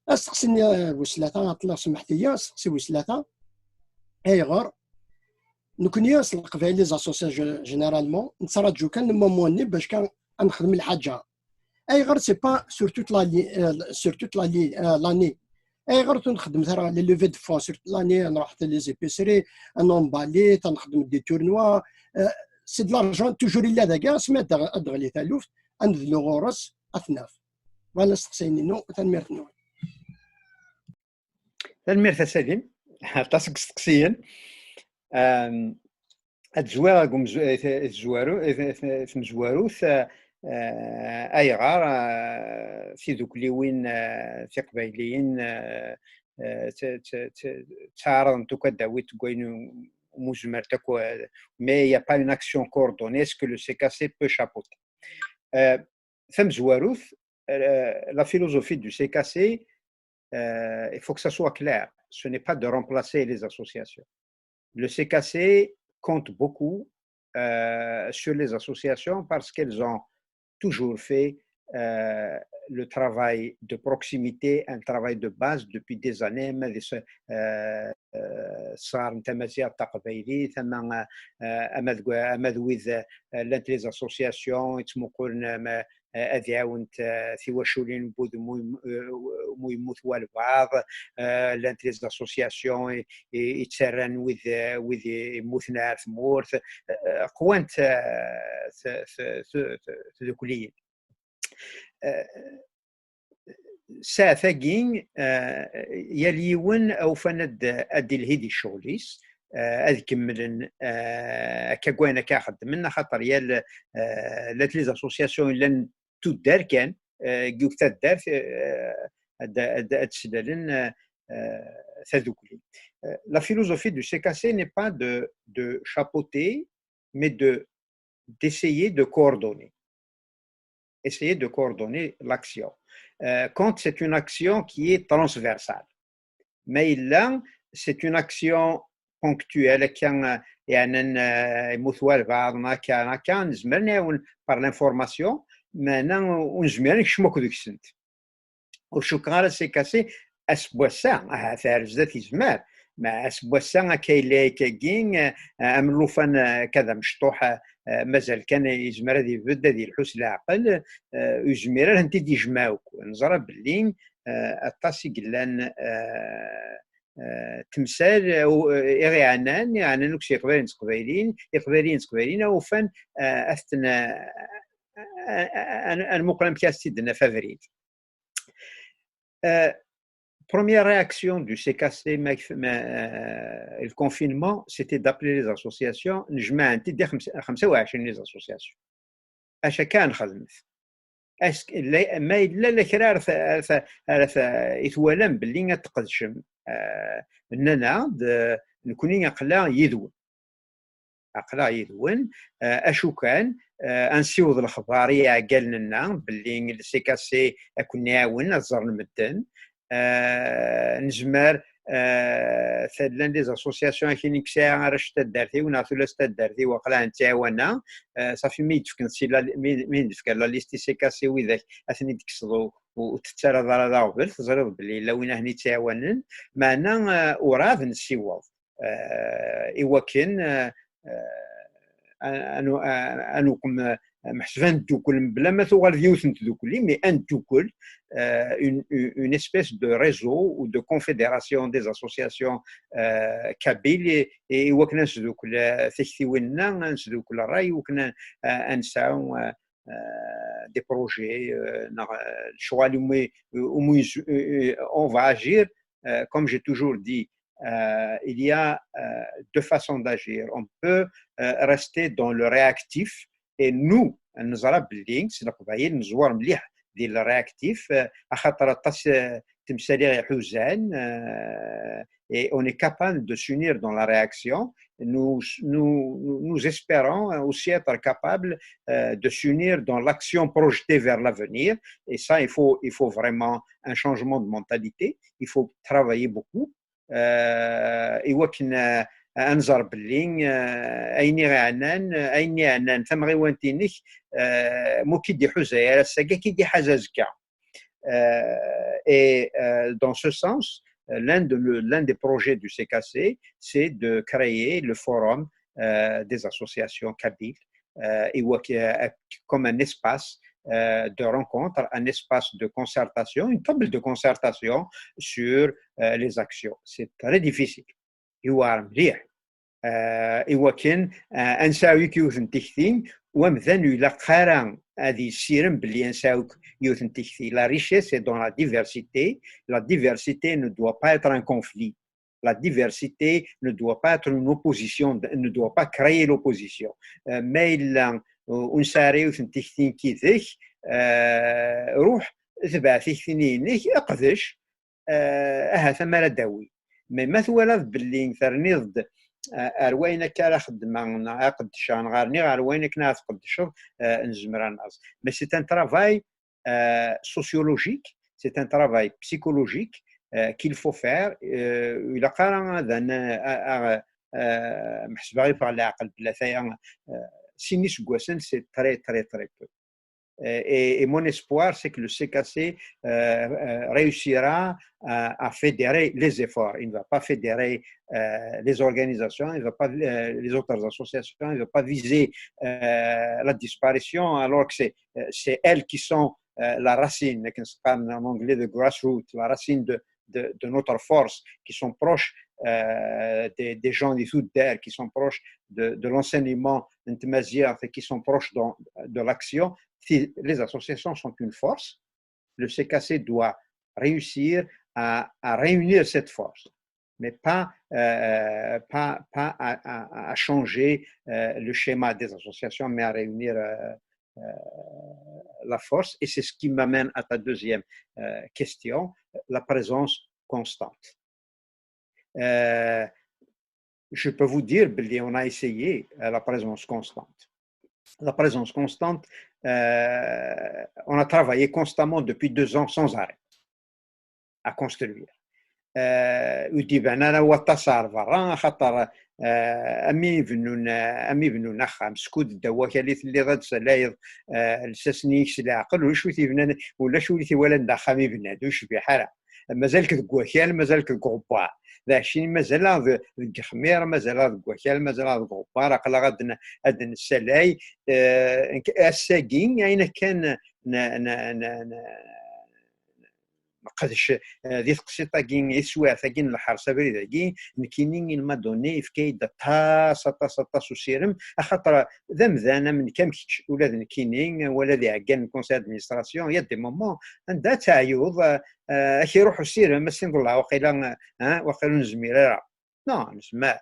Asteqsi-nni, eh, wis tlata, ṭṭleɣ, semḥet-iyi, asteqsi wis tlata. Ayɣer nekni s Leqbayel, les associations gé-, généralement, nettraǧu kan le moment-nni bac kan ad nexdem lḥaǧa. Ayɣer c'est pas sur toute la li-, euh, sur toute la li-, euh, l'année. Ayɣer ur nxeddem ara les levées de fonds sur toute l'année, ad nruḥ les épiceries, ad nembalit, ad nexdem des tournois. Euh, c'est de l'argent toujours illa dagi, asmi ad d-, ad d-teɣli taluft, ad nedlu ɣur-s, ad t-naf. Voilà asteqsi-inu, tanemmirt-nwen. Tanemmirt a Salim, aṭas n yisteqsiyen. Am, ad zwireɣ deg umezw-, eh, t-, tezwaru-, eh, t-, t-, tmezwarut, eh, eh, ayɣer, eh, tidukliwin, eh, tiqbayliyin, eh, eh, t-, t-, t-, ttaɛraḍent akk ad d-awint deg wayen umi zemrent akk, eh, mais il n'y a pas une action coordonnée, est-ce que le C K C peut chapeauter? Eh, tamezwarut, eh, la philosophie du C K C, euh, il faut que ça soit clair. Ce n'est pas de remplacer les associations. Le C K C compte beaucoup, euh, sur les associations parce qu'elles ont toujours fait, euh, le travail de proximité, un travail de base depuis des années. Ma d, euh, euh, ṣṣɣar n tmaziɣt taqbaylit, ama, euh, ama d, ama d wid, euh, llant les associations yettmuqulen, ama, eh, ad iɛawent, eh, tiwaculin n wudem umi yemmut walbeɛḍ, eh, llant les associations i, i, yettarran wid, eh, wid yemmuten ar tmurt, eh, qwant, eh, t-, t-, t-, t-, tdukliyin. Eh, Saɛet-agi, eh, yal yiwen awfan ad, ad d-ilhi di ccɣel-is, eh, ad kemmlen, eh, akka n wayen akka xeddmen, axaṭer yal, eh, llant les associations yellan tuddar kan, eh, deg yiwet taddart, eh, ad, ad, ad slalen, eh, eh, tadukli. Eh, la philosophie du C K C n'est pas de, de chapeauter, mais de, d'essayer de coordonner. Essayer de coordonner l'action. Euh, quand c'est une action qui est transversale. Mais là, c'est une action ponctuelle, kan, euh, yeɛnan, euh, yemmut walbeɛḍ, neɣ akka, neɣ akka, nezmer ad nɛawen par l'information, meɛna ur nezmir ad nekcem akk deg-sent. Ur cukkeɣ ara C K C ass n wass-a, ahat ar zdat yezmer, ma ass n wass-a akka yella akkagi, eh, am llufan, eh, akka d amecṭuḥ, eh, mazal kan yezmer ad ibedd, ad yelḥu s leɛqel, eh, ur yezmir ara ad tent-id-yejmeɛ akk. Neẓra belli, eh, aṭas i yellan, eh, eh, temsal, eh, u-, eh, i ɣ-iɛnan, iɛnan akk s Iqbayliyen d Teqbayliyin, Iqbayliyen d Teqbayliyin, a ufan, eh, ad ten-, eh, a, a, a, a nmuqel amek ad s-id-naf abrid. Euh, première réaction du C K C, ma, ma, euh, le confinement, c'était d'appeler les associations, nejmaɛent-id xemsa, xemsa u ɛecrin les associations. Acu akka nxedmet? Est-ce que la, ma yella la kra ara t-, ara t-, ara t-, i twalam belli ad tqedcem? Euh, nnan-aɣ-d, euh, nekni aql-aɣ yid-wen. Aql-aɣ yid-wen, eh, acu kan, eh, ad nsiweḍ lexbar i yiɛeggalen-nneɣ belli le C K C ad ken-iɛawen ad ẓren medden. Eh, nezmer, eh, llan les associations akkin i yesɛa arrac n taddart-iw neɣ tullas n taddart-iw aql-aɣ nettɛawan-aɣ, eh, safi mi yi-d-fken si la, mi, mi yi-d-fkan la liste i C K C widak ad ten-id-tekkseḍ u, u, ur tettarraḍ ara d aɣbel, teẓriḍ belli yella win ad ten-ittɛawanen, meɛna, eh, urɛad nessiweḍ. Eh, i wakken, eh, eh, ad, ad, ad, ad nuqem, eh, meḥseb ad neddukel, mebla ma tuɣal d yiwet n tdukli, mais ad neddukel, eh, une, une, une espèce de réseau ou de confédération des associations, eh, kabyles, i, i, i wakken ad nesdukel, eh, tiktiwin-nneɣ, ad nesdukel ṛṛay, i wakken ad, ad nesɛu, eh, des projets, neɣ lecɣal umi, umi on va agir. Comme j'ai toujours dit, il y a deux façons d'agir. On peut rester dans le réactif et nous, neẓra belli s leqbayel neẓwer mliḥ di le réactif, axaṭer aṭas temsal i ɣ-iḥuzan, et on est capable de s'unir dans la réaction. Nous, nous, nous espérons aussi être capables de s'unir dans l'action projetée vers l'avenir. Et ça, il faut, il faut vraiment un changement de mentalité. Il faut travailler beaucoup. I wakken ad nẓer belli ayen i ɣ-iɛnan, ayen i ɛnan tamɣiwant-inek, mu k-id-iḥuza ara ass-agi, ad k-id-iḥaz azekka. Et dans ce sens, l'un de, l'un des projets du C K C, c'est de créer le forum des associations kabyles, comme un espace de rencontre, un espace de concertation, une table de concertation sur les actions. C'est très difficile. Yewɛer mliḥ. I wakken ad nesɛu yiwet n tikti, u amdan ur ilaq ara ad yessirem belli ad nesɛu yiwet n tikti. La richesse est dans la diversité. La diversité ne doit pas être un conflit. La diversité ne doit pas être une opposition, ne doit pas créer l'opposition. Ma yella ur nesɛi ara yiwet n tikti nekk yid-k, ruḥ tbeɛ tikti-nni-inek, qdec, ahat amar ad d-awi. Mais ma twalaḍ belli terniḍ-d ar wayen akka ara xeddmeɣ neɣ ara qeddceɣ neɣ rniɣ ar wayen akken ara tqeddceḍ, nezmer ad naẓ. Mais c'est un travail sociologique, c'est un travail psychologique qu'il faut faire. Ur ilaq ara ad mḥesbeɣ yeffeɣ leɛqel belli aya sin iseggasen, c'est très, très, très peu. Et, et mon espoir, c'est que le C K C réussira à, à fédérer les efforts. Il ne va pas fédérer les organisations, il ne va pas les autres associations, il ne va pas viser la disparition, alors que c'est, c'est elles qui sont la racine, en anglais, the grassroots, la racine de, de, de notre force, qui sont proches des, des gens des Soudan, qui sont proches de, de l'enseignement, qui sont proches de, de l'action. Si les associations sont une force, le C K C doit réussir à, à réunir cette force, mais pas, euh, pas, pas à, à, à changer euh, le schéma des associations, mais à réunir euh, euh, la force. Et c'est ce qui m'amène à ta deuxième euh, question, la présence constante. Euh, je peux vous dire, on a essayé la présence constante. La présence constante, euh, on a travaillé constamment depuis deux ans sans arrêt à construire. Ur d-iban ara waṭas ar berra, axaṭer ami bennun, ami bennun axxam, skud ddaw wakal i telliḍ ad d-salayeḍ lsas-nni-ik s leɛqel, ulac wi t-ibnan, ulac wi t-iwalan d axxam ibnan, ur yecbiḥ ara. Mazal-k deg wakal, mazal-k deg uɣebbar. D acu mazal-aɣ deg yexmir, mazal-aɣ deg wakal, mazal-aɣ deg uɣebbar, aql-aɣ ad nessalay. Ass-agi, ayen akken neqdec di teqsiṭ-agi, i teswiɛt-agi n lḥers abrid-agi, nekkini, il m'a donné, yefka-yi-d aṭas, aṭas, aṭas usirem, axaṭer d amdan am nekk am kečč, ula d nekkini, wala d iɛeggan n conseil d'administration, il y a des moments anda ad teɛyuḍ, ad k-iruḥ usirem, ad s-tiniḍ waqila, waqila ur nezmir ara. Non, nezmer.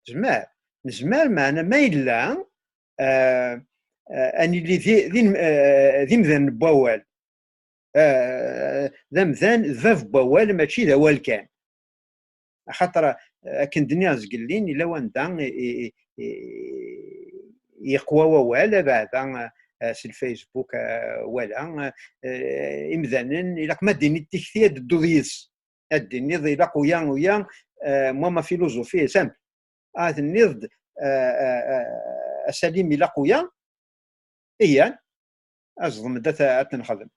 Nezmer. Nezmer, meɛna ma yella ad nili d imdanen n wawal. D amdan, d bab n wawal, mačči d awal kan. Axaṭer akken d-nniɣ zgelli, yella wanda yeqwa wawal, abeɛda s lfacebook wala imdanen, ilaq ma d-tiniḍ tikti ad d-tedduḍ yid-s. Ad d-tiniḍ ilaq uya, uya, moi ma philosophie est simple. Ad tenniḍ-d a Salim ilaq uya, iyan, aẓḍem-d ad t-nexdem.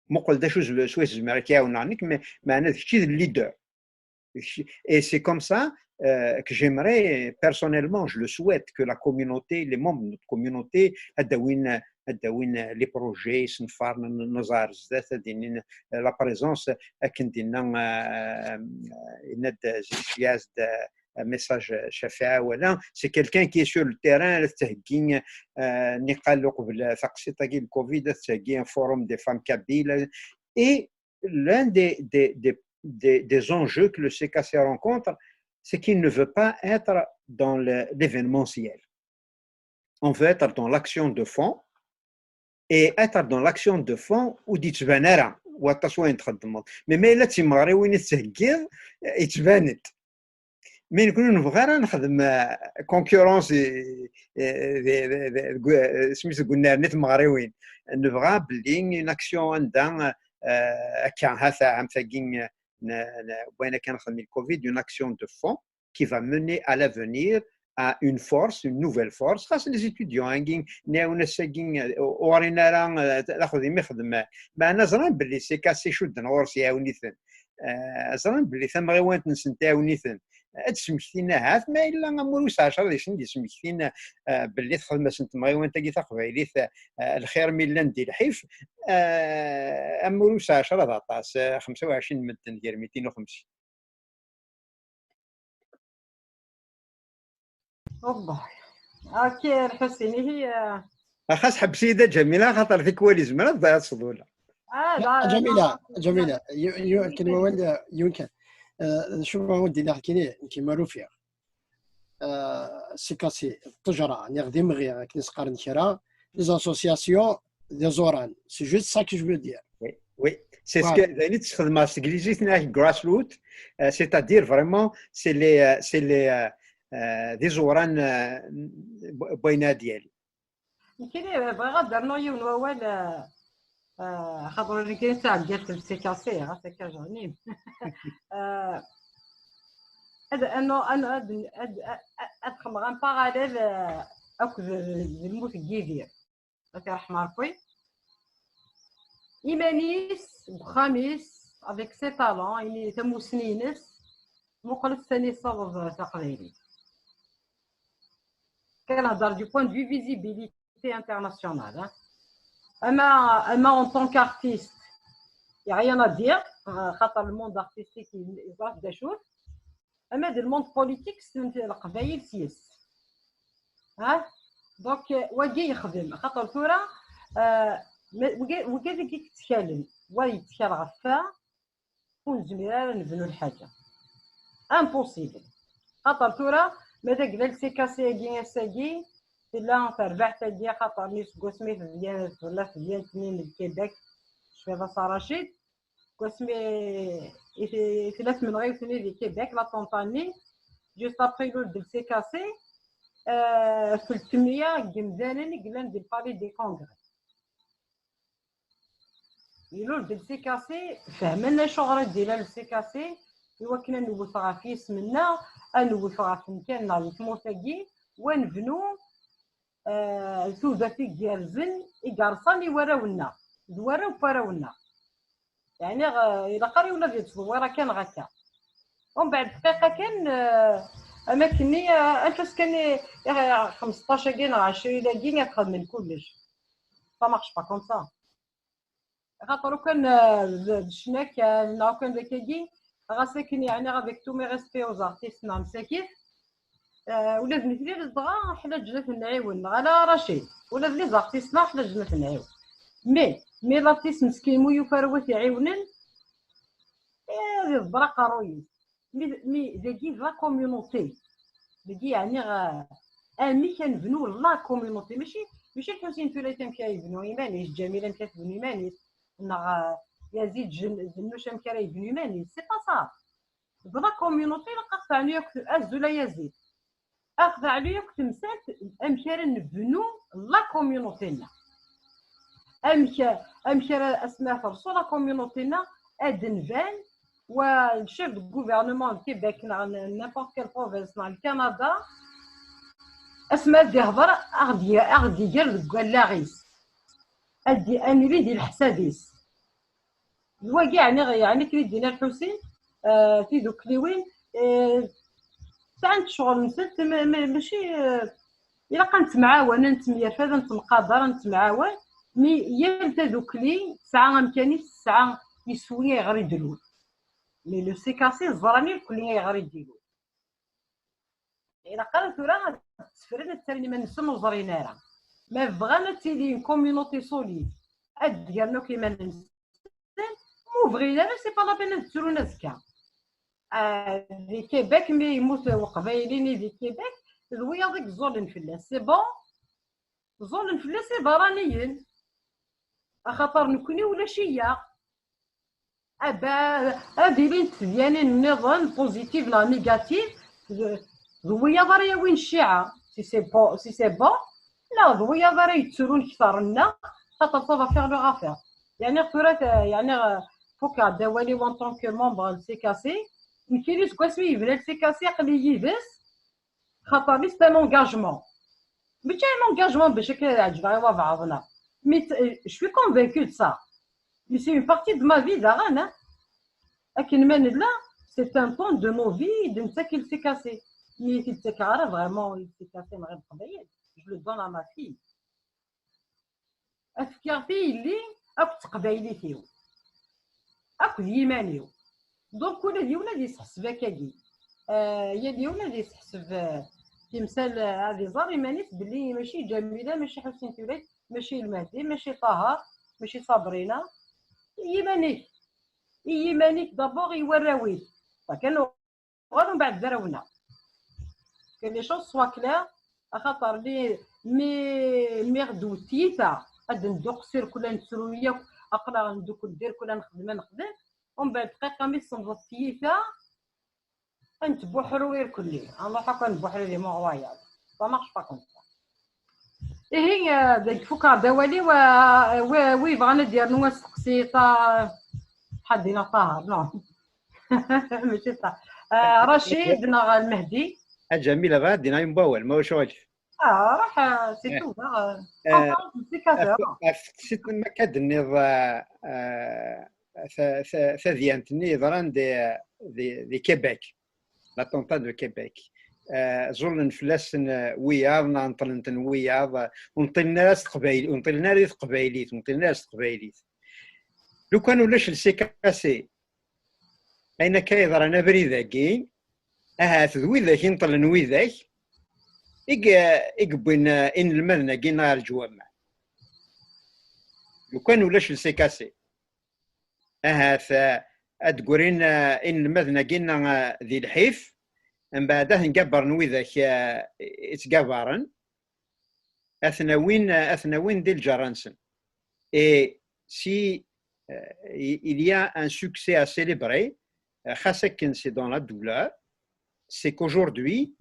Muqel d acu swayes zemreɣ ad k-ɛawneɣ nekk, meɛna d kečč i d leader. Et c'est comme ça euh, que j'aimerais personnellement, je le souhaite, que la communauté, les membres de notre communauté, ad d-awin, ad d-awin les projets, isenfaren, neẓar zdat, ad d-inin la présence, akken d-inna, euh, yenna-d Zik Syaz-d, message Chafi'a Ouala. C'est quelqu'un qui est sur le terrain, la tettheggi, euh, niqal uqbel taqsiṭ-agi le Covid, la tettheggi un forum des femmes kabyles. Et l'un des, des, des, des, des enjeux que le C K C rencontre, c'est qu'il ne veut pas être dans le- l'événementiel. On veut être dans l'action de fond, et être dans l'action de fond ur d-yettban ara waṭas wayen txeddmeḍ. Mais ma yella d timeɣriwin i tettheggiḍ, yettban-d. Mais nekkni ur nebɣi ara nexdem, euh, concurrence, euh, euh, deg, euh, isem-is, deg unnar n timeɣriwin. Nebɣa belli une action anda, euh, akka, ha taɛamt-agi, euh, n, n, wayen akka nexdem i le Covid, une action de fond qui va mener à l'avenir à une force, une nouvelle force. Xas les étudiants, agi, nɛiwen ass-agi, ur ɣrin ara, eh, d axeddim ixdem. Meɛna ẓran belli C K C cudden ɣur-s, iɛawen-iten. Eh, ẓran belli tamɣiwant-nsen tɛawen-iten. Ad d-smektin ahat, ma yella amur wis ɛecṛa deg-sen d-yesmektin, eh, belli texdem-asen temɣiwant-agi taqbaylit, eh, lxir mi llan di lḥif, eh, amur wis ɛecṛa d aṭas, eh, xemsa u ɛecrin n medden gar mitin u xemsin. والله. اوكي الحسين، هي Xas ḥebbes-iyi-d a Ǧamila, xaṭer tikwal izmer ad tḍeɛḍ sḍula. اه لا، جميلة، جميلة. يو- يو- كلمة واحدة يمكن. آه، شوف، ما ودي نحكي ليه، يمكن ما روفيا. آه، سي كاسي، الطجرة، نغدي مغيا، كنسقار نكرا، les associations, des organes. C'est juste ça que je veux dire. Oui, oui. C'est ce que, d ayen i d-tesxedmeḍ s teglizit, neɣ grassroots, euh, c'est-à-dire vraiment, c'est les, euh, c'est les, euh, euh, d iẓuran, euh, n-, n-, n wayen ad yali. يمكن بغيت غير نرنو يون ووال، آه، آه، خاطر اللي كاين تاع قالت السي كاسي، غا سي كاجاني. آه، هذا انه انا هاد هاد هاد خمغان باراليل، آه، اكو الموت كيفير. الله يرحم ربي. ايمانيس بخاميس افيك سي طالون، يعني تموسنينس مقلت ثاني صوب تقديري. كنهضر du point de vue visibilité internationale, hein. اما اما en tant qu'artiste, y a rien à dire, خاطر le monde artistique يزاف داشوت. اما دي الموند بوليتيك سنت القبايل سيس. ها؟ دونك واقي يخدم خاطر ثورة، آه، وقا ديك يتكالم ويتكال غفا. ونزمير نبنو الحاجة امبوسيبل. خاطر ثورة ماذا قبل سي كاسياكي اساكي تلا تربح تاكي خاطر نيس قوسمي في ديال في ديال تنين الكيباك. شويه صار رشيد قسمي ثلاث من غير ثني دي كيبيك لا طونطاني. جوست ابري لول ديال سي كاسي. آه، ثلاثمية جمدانا قلان ديال باري دي كونغري. يلول ديال سي كاسي فهمنا شغل ديال سي كاسي. ايوا كنا نوث غا في اسمنا، نوث غا في مكاننا، نتموتاكي ونبنو. آه، ثوذا في جيرزن، إيقارصان إي وراونا، ذ وراو فراونا. يعني غ- إلا قري ولا في تصويرة كان غكا. ومن بعد دقيقة كان، آه، أماكني، آه، أنت كان، آه، خمسطاش كين عشرين كين ياك من كلش. Ça marche pas comme ça. خاطر كان، آه، الشنا كان، كان ذاكي، غا ساكن يعني غا فيك تو مي ريسبي أوز أرتيست، نعم ساكت. آه، ولاد مثلي دغا حنا جنات نعيون، على رشيد. ولاد لي زارتيست لا حنا جنات نعيون. مي، مي لارتيست مسكين مو يوفر وث يعيونن. إيه، هذه البرا قرويس. مي، مي، داكي لا كوميونيتي. داكي يعني غا-، آه، مي كنبنو لا كوميونيتي. ماشي، ماشي الحسين ثلاثة مكايبنو إيمانيس، جميلة مكاتبنو إيمانيس. نغ-، يزيد جن-، جنوش مكايبنو إيمانيس. سي با سا. لا كوميونيتي لا قاطع عليا كتب أزول يزيد. أخذ عليا كتب مسات أمكار نبنو لا كوميونيتي نا. أمك-، أمكار أسماء فرصو لا كوميونيتي نا أدنبان والشيف دو غوفرنمون كيباك نا نيمبورت كال بروفينس نا الكندا. أسماء دي هضر أغدي، أغدي جر دو لاغيس. أدي أنولي دي الحساديس. الواقع يعني، يعني كي دينا الحسين، آه، تيدوكليوين، آه، ساعات شغل نسيت، ما-، ما-، ماشي، آه، إلا كان نتمعاون، نتميرفد، نتمقادر، نتمعاون، مي يال تدوكلي ساعة أمكاني ساعة يسوي غير يدلول. مي لو سي كاسي زراني الكل غير يدلول. ilaq ara tura ad ttefren, ad ttalin iman-nsen ur ẓrin ara. Ma bɣan ad tili une communauté solide, ad d-gren akk iman-nsen, ma ur bɣin ara, c'est pas la peine ad ttrun azekka. Ah, di Québec, mi yemmut uqbayli-nni di Québec, d wiyaḍ i yeẓẓullen fell-as. C'est bon? Ẓẓullen fell-as iberraniyen. Axaṭer nekkni ulac-iyi. Aba, ad ilint tedyanin nniḍen, positive neɣ négative, d, d wiyaḍ ara yawin cciɛa, si c'est po-, si c'est bon, neɣ d wiyaḍ ara yettrun kter-nneɣ, xaṭer ça va faire leur affaire. Yeɛni tura, yeɛni, fukeɣ-d awal-iw en tant que membre n C K C, nekkini seg wasmi yebna le C K C aql-i yid-s, xaṭer li c'est un engagement. Mačči un engagement bac akka ad ɛeǧbeɣ i wabɛaḍ, neɣ. Mais t-, je suis convaincue de ça. Mais c'est une partie de ma vie daɣen, hein. Akken ma nella, c'est un temps de nos vies, d netta i k-id-ttakk. Mi i t-id-ttakeɣ ara, vraiment, i k-id-ttakk, neɣ i Leqbayel, je le donne à ma fille. Ad fkiɣ i yelli akked teqbaylit-iw, akked yiman-iw. Donc, ula d yiwen ad yesḥesseb akkagi. Ah, yal yiwen ad yesḥesseb, ah, timsal, ah, ad iẓer iman-is belli mačči Ǧamila, mačči Ḥusin Turay, mačči Lmehdi, mačči Ṭaher, mačči Sabrina. I yiman-ik. I yiman-ik d'abord, i warraw-ik. Kan uɣal umbeɛd d arraw-nneɣ. Que les choses soient claires, axaṭer li, mi, mi ɣ-d-tewwet tyita, ad nedduqes irkel, ad nettru yakk, aql-aɣ ndukkel d irkel, ad nexdem, ad nexdem, umbeɛd dqiqa mi tsemmeḍ tyita, ad nettbuḥru irkelli, ad nruḥ akk ad nbuḥru di muɣ wayeḍ. Ça marche pas comme ça. Ihi, eh, deg fukeɣ-d awal-iw, eh, wi, wi yebɣan ad d-yernu asteqsi, ta-, ḥad ina Ṭaher, non. Mačči Ṭaher. Eh, Racid neɣ Lmehdi? A Ǧamila, bɣiɣ ad d-iniɣ yiwen wawal, ma ulac aɣilif. Ah, ruḥ, eh, c'est tout, eh, eh, enfin, c'est quatre heures. Af-, af-, teqsiḍ ma akka d-tenniḍ, eh, eh, ta-, ta-, tadyant-nni yeḍran di, di, di Québec. L'attentat de Québec. Eh, ẓullen fell-asen, eh, wiyaḍ, neɣ neṭṭlen-ten wiyaḍ, eh, ur neṭṭilen ara s teqbayl-, ur neṭṭilen ara di teqbaylit, ur neṭṭilen ara s teqbaylit. Lukan ulac le C K C, ayen akka yeḍran abrid-agi, ahat d widak i neṭṭlen widak i ge-, i yewwin, eh, inelmaden-agi ɣer leǧwama. Lukan ulac le C K C. Ahat, eh, ad d-grin, eh, inelmaden-agi, eh, di lḥif, mbeɛd ad ten-gabren widak, eh, i ttgabaren, ad ten-awin, eh, ad ten-awin di lǧerra-nsen. Et si, eh, il y a un succès à célébrer, eh, xas akken c'est dans la douleur, c'est qu'aujourd'hui,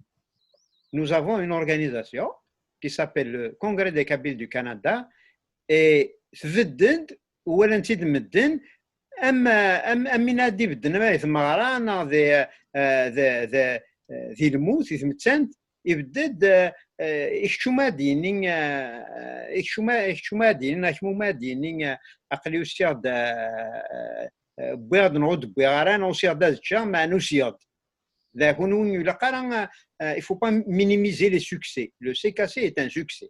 nous avons une organisation qui s'appelle le Congrès des Kabyles du Canada, et tbedden-d, walan-tt-id medden, am, am, am win ad d-ibedden, ama di tmeɣra, neɣ di, eh, di, di, eh, di lmut, di tmettant, ibedd-d, eh, eh, ikeččum ad d-yini, eh, ikeččum a-, ikeččum ad d-yini, neɣ akmum ad d-yini, eh, aql-i usiɣ-d, eh, eh, wwiɣ-d neɣ ur d-wwiɣ ara, neɣ usiɣ-d ad ččeɣ, meɛna usiɣ-d. D acu ur ilaq ara, eh, il faut pas minimiser les succès. Le C K C est un succès.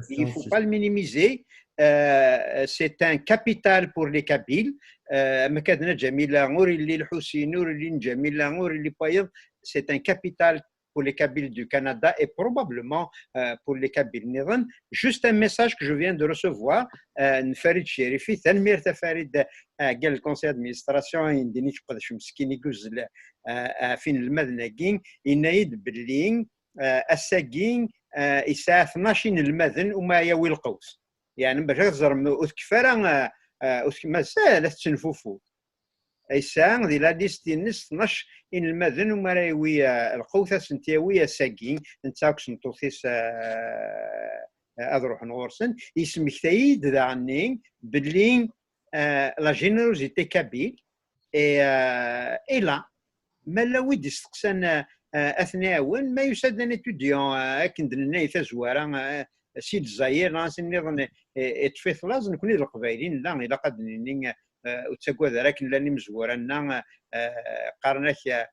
Il faut pas le minimiser. Euh, c'est un capital pour les Kabyles. Euh, ma akka d-tenna Ǧamila, ur illi Lḥusin, ur illi Ǧamila, ur illi wayeḍ, c'est un capital pour les Kabyles du Canada et probablement, euh, pour les Kabyles niḍen. Juste un message que je viens de recevoir, euh, n Farid Chérifi. Tanemmirt a Farid, euh, deg le conseil d'administration, i d-yenna i yeqdec meskin i yuzzel, euh, ɣef inelmaden-agi, yenna-yi-d belli, euh, ass-agi, euh, yesɛa tnac inelmaden umi ara yawi lqut. Yeɛni, bac ad teẓrem, ur tekfi ara, eh, eh, ur tek-, mazal ad tettenfufud. Yesɛa di la liste-ines tnac inelmaden umi ara yawi, eh, lqut, ad sen-t-yawi ass-agi, netta akked tmeṭṭut-is, eh, eh, ad ruḥen ɣur-sen. Yesmekta-yi-d daɣenni belli, eh, la générosité kabyle est, eh, est là. Ma yella win d-isteqsan, eh, eh, ad ten-iɛawen, ma yusa-d un étudiant, eh, akken d-nenna di tazwara, eh, si Lezzayer, neɣ si nniḍen, eh, eh, yeṭṭef-it laẓ, nekkni d Leqbayel i nella, ilaq ad d-nini, eh, ur ttagad ara, akken llan imezwura-nneɣ, eh, qqaren-ak, eh,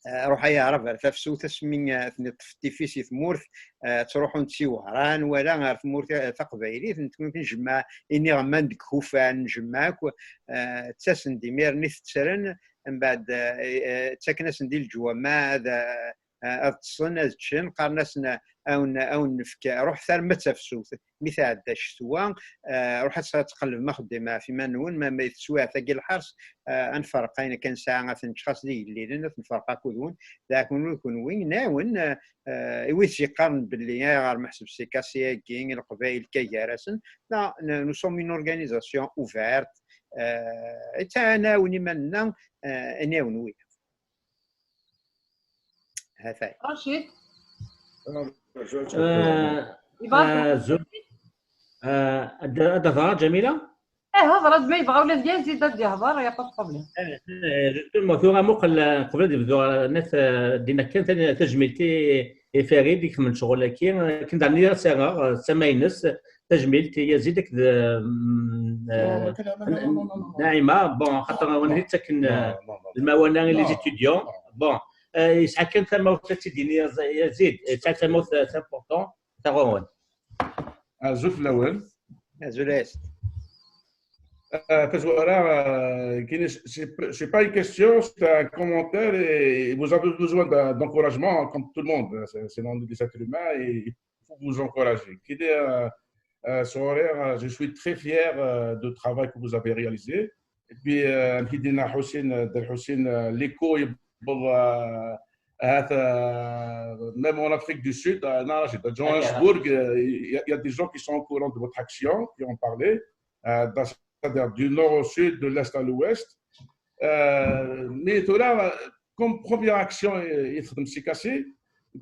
eh, ruḥ ay aɛrab ar tafsut, asmi, eh, ten-iṭṭef tifis i tmurt, eh, ttruḥun-d si Wehran, wala ɣer tmurt, eh, taqbaylit, nekkni njemmeɛ iniɣman deg ikufan, njemmeɛ akk, eh, ttasen-d imiren i tettren, mbeɛd, eh, eh, ttaken-asen di leǧwamaɛ, ad, eh, eh, ad ṭṭsen, ad ččen, qqaren-asen, eh, awen, awen nefk, ruḥet arma d tafsut. Mi tɛedda ccetwa, eh, ruḥet ad tqellbem axeddim ɣef iman-nwen, ma, ma teswiɛt-agi lḥers, eh, ad nferreq ayen akka nesɛa, ad t-nečč xas d igellilen, ad t-nferreq akked-wen, d akken ur kunwi, nɛawen, eh, eh, i wid yeqqaren belli ayɣer meḥseb C K C-agi, Leqbayel kan gar-asen, la, n-, nous sommes une organisation ouverte, eh, ad nɛawen iman-nneɣ, eh, ad nɛawen wiyaḍ. Ha-t-ay. Rachid. Euh, euh, zo- euh, ad ad hḍeṛ Ǧamila? Eh, hḍeṛ-d ma yebɣa ula d Yazid ad d-ihḍeṛ, y a pas de problème. Eh, justement, tura muqel, eh, qbel ad yebdu, eh, nat, eh, dina kan tan- tajmilt i, i Farid i kemmel ccɣel-agi, eh, akken d-nniɣ s-aɣeɣ, eh, s tama-ines, tajmilt i Yazid akked, eh, mm, eh, Naɛima, bon, xaṭer wan i ttaken, eh, lmawana i les étudiants. Bon, eh, yesɛa kan tamawt ad tt-id-yini Yazid, yesɛa tamawt, eh, c'est important, taɣuṛwen. Azul fell-awen. Azul a Yazid. Euh, tazwara, euh, qui n'est- c'est c'est pas une question, c'est un commentaire et vous avez besoin d'un- d'encouragement comme tout le monde. C'est c'est dans des êtres humains et il faut vous encourager. Qui est, euh, euh, Sourire, euh, je suis très fier euh, du travail que vous avez réalisé. Et puis, euh, Mhidina Hussein, euh, Del Hussein, euh, l'écho est bon, euh, euh, même en Afrique du Sud, euh, non, à Johannesburg, euh, il y, a- il y a des gens qui sont au courant de votre action, qui ont parlé, euh, dans- c'est-à-dire du nord au sud, de l'est à l'ouest. Euh, mais tout là, comme première action, euh, il faut me casser.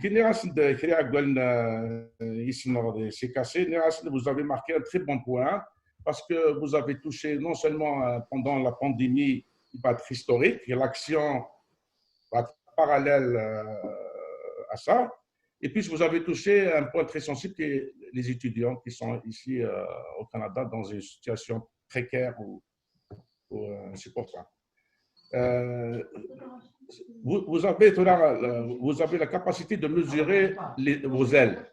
Qui n'est pas de créer un, euh, ici, non, de se casser, n'est pas de- vous avez marqué un très bon point parce que vous avez touché non seulement euh, pendant la pandémie, qui va être historique, et l'action va être parallèle euh, à ça. Et puis, vous avez touché un point très sensible qui est les étudiants qui sont ici euh, au Canada dans une situation précaire ou, ou euh, insupportable. Euh, vous, vous avez, tout là, euh, vous avez la capacité de mesurer les- vos ailes.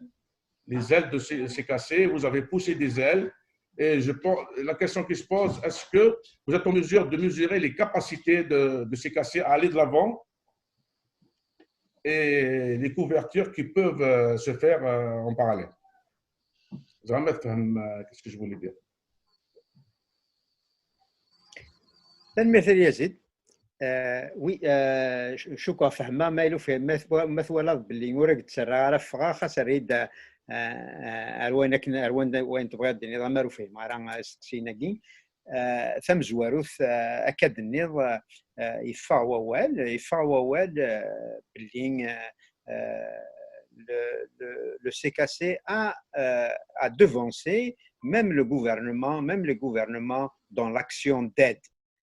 Les ailes de ces, ces cassés, vous avez poussé des ailes. Et je pense, la question qui se pose, est-ce que vous êtes en mesure de mesurer les capacités de, de ces cassés à aller de l'avant et les couvertures qui peuvent euh, se faire euh, en parallèle. Vraiment, euh, qu'est-ce que je voulais dire? Tanemmirt a Yazid. Euh, oui, euh, cukkeɣ fehmeɣ ma yella ufhim, ma twa- ma twalaḍ belli ur ak-d-ttarraɣ ara ffɣeɣ, xas err-iyi-d, euh, euh, ar wayen akken, ar wanda, wayen tebɣiḍ d-tiniḍ, ama ur fhimeɣ ara asteqsi-agi. Euh, tamezwarut, euh, akka d-tenniḍ, euh, euh, yeffeɣ wawal, yeffeɣ wawal euh, belli euh, euh, le, le, le C K C a, euh, a devancé même le gouvernement, même les gouvernements dans l'action d'aide.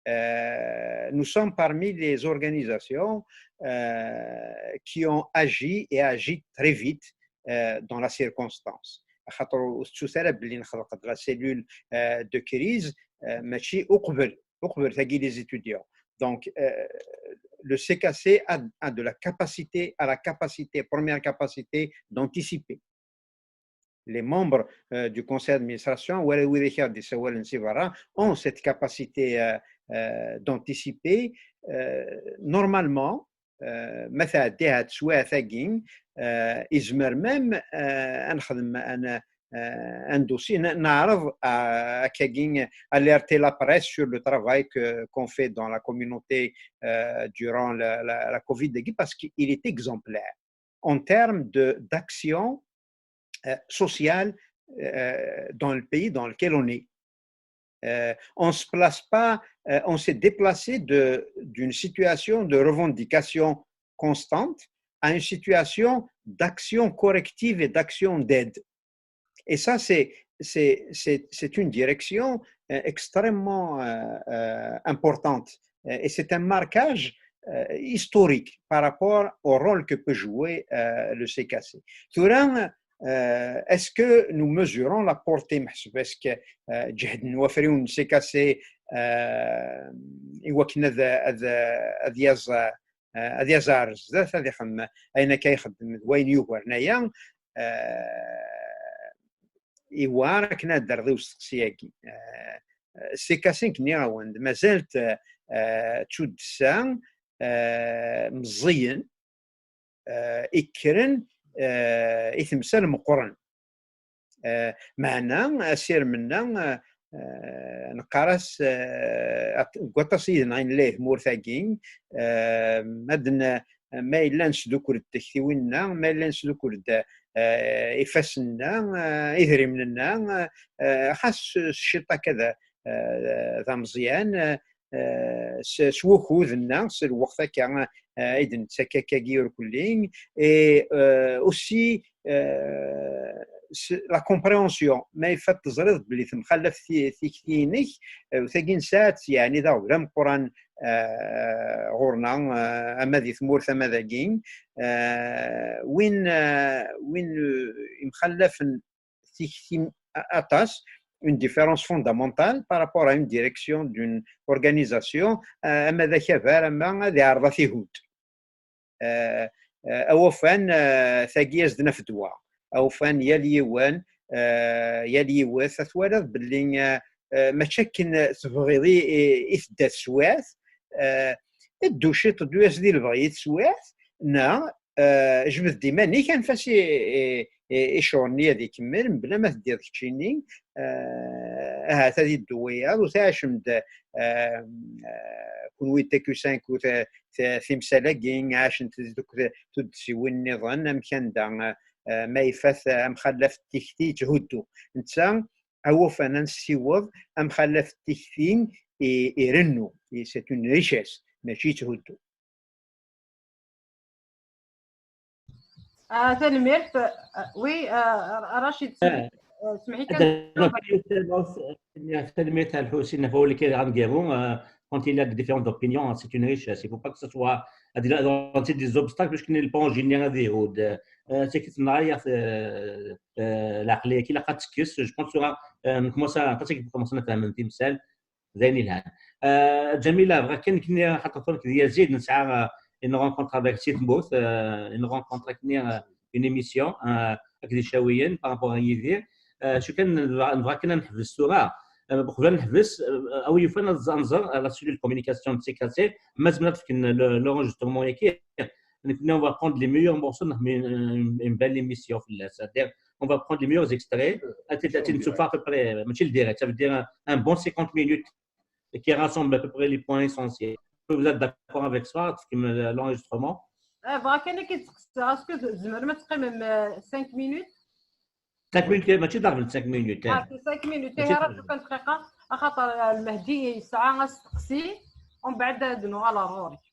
Euh, nous sommes parmi les organisations euh, qui ont agi et agi très vite euh, dans la circonstance. Xaṭer ur tettut ara belli nexleq-d la cellule euh, de crise, euh, mačči uqbel, uqbel tagi les étudiants. Donc, euh, le C K C a, a de la capacité, a la capacité, première capacité d'anticiper. Les membres euh, du conseil d'administration, wala wid i k-d-issawalen si berra, ont cette capacité euh, euh, d'anticiper. Euh, normalement, euh, ma tɛeddi ha teswiɛt-agi, euh, izmer même euh, ad nexdem un, euh, un dossier, n- neɛreḍ à, akkagi, alerter la presse sur le travail que qu'on fait dans la communauté euh, durant la, la, la covid, parce qu'il est exemplaire en termes de d'action euh, sociale euh, dans le pays dans lequel on est. Euh, on se place pas, euh, on s'est déplacé de d'une situation de revendication constante à une situation d'action corrective et d'action d'aide. Et ça, c'est c'est- c'est- c'est une direction euh, extrêmement euh, euh, importante. Euh, Et c'est un marquage euh, historique par rapport au rôle que peut jouer euh, le C K C. Tura, euh, est-ce que nous mesurons la portée, meḥsub, est-ce que euh, ǧehden wafriwen n C K C euh, i wakken ad, ad, ad yaẓ euh, ad yaẓ ar zdat, ad ixdem ayen akka ixeddem d wayen yugaren aya, euh, iwar akken ad d-terreḍ i usteqsi-agi. Euh, C K C, nniɣ-awen-d, mazal-t euh, d tuddsa euh, meẓẓiyen, eh, ikkren, eh, i temsal meqqren. Eh, meɛna asirem-nneɣ, eh, eh, neqqar-as, eh, at-, deg waṭas yid-neɣ i nella i tmurt-agi, eh, ma d-, ma yella nesdukel-d tiktiwin-nneɣ, ma yella nesdukel-d, eh, ifassen-nneɣ, eh, idrimen-nneɣ, eh, xas s ciṭ akka d, eh, d ameẓyan, eh, eh, s, s wukud-nneɣ, s lweqt akka, eh, i d-nettak akkagi urkelli, et, eh, aussi, eh, s, la compréhension, ma yeffad teẓriḍ belli temxallaf ti-, tikti-inek, eh, u tagi nesɛa-tt, yeɛni d aɣbel ameqqran, eh, ɣur-neɣ, eh, ama di tmurt ama dagi, eh, win, eh, win, eh, imxallafen tikti a-, aṭas, une différence fondamentale par rapport à une direction d'une organisation, euh, ama d akabar, ama ad iɛreḍ ad t-ihudd. Euh, euh, awufan, euh, tagi as-d-naf ddwa. Awufan yal yiwen, euh, yal yiwet, ad twaliḍ belli, euh, euh, mačči akken tebɣiḍ i, i, i tedda teswiɛt, euh, ddu ciṭ, ddu-yas di lebɣi i teswiɛt, neɣ eh, jbed-d iman-ik, anef-as i, i, i, i ccɣel-nni ad ikemmel, mebla ma teddiḍ keččini, eh, ahat ad iddu wiyaḍ, u tɛacem-d, eh, eh, kunwi T Q cinq u t-, t-, timsal-agi, ɛacent-d akk tuddsiwin nniḍen, amek anda, eh, ma ifat, eh, amxallaf n tikti yetthuddu. Netta, awufan ad nessiweḍ amxallaf n tikti i, irennu. C'est une richesse, mačči yetthuddu. Ah, tanemmirt. Ah, oui, ah, Rachid, ah, ah, smeḥ-ik, ad tanemmirt à Lḥusin ɣef wawal-ik ara ɣ-d-yaru, ah, quand il y a des différences d'opinion, c'est une richesse. Il faut pas que ce soit, ah, des, des obstacles, parce qu'il n'est pas ingénieur à des routes. Ah, c'est que c'est une arrière, ah, ah, l'aqliya-k ilaq ad tekkes. Je pense que, ah, nkomaṣa, aṭas i nkomaṣa ad nefhem timsal. D ayen yelhan. Euh, Jamila, bɣiɣ kan nekni, xaṭer tura nekk d Yazid, nesɛa, euh, une rencontre avec Si Tmurt, euh, une rencontre akkenni, euh, une émission, euh, akked Icawiyen par rapport à Yidir. Euh, acu kan, nebɣa, nebɣa kan ad neḥbes tura. Euh, uqbel ad neḥbes, euh, a wi yufan ad nẓ-, ad nẓer, euh, la cellule de communication de C K C, ma zemren ad fken le, l'enregistrement-agi. Nekni, on va prendre les meilleurs morceaux, une, une, une belle émission, c'est-à-dire, on va prendre les meilleurs extraits, à, à, à peu près, mačči le direct, ça veut dire un, un bon cinquante minutes qui rassemble à peu près les points essentiels. Est-ce que vous êtes d'accord avec ça, l'enregistrement ? Ah, bɣiɣ kan ad k-id-sqsiɣ, est-ce que tzemrem ad teqqimem, euh, cinq minutes ? Cinq minutes, mačči daɣen cinq minutes, ah, cinq minutes, ihi ṛaju kan dqiqa, axaṭer, euh, Lmehdi yesɛa asteqsi, umbeɛd ad nuɣal ar ɣur-k.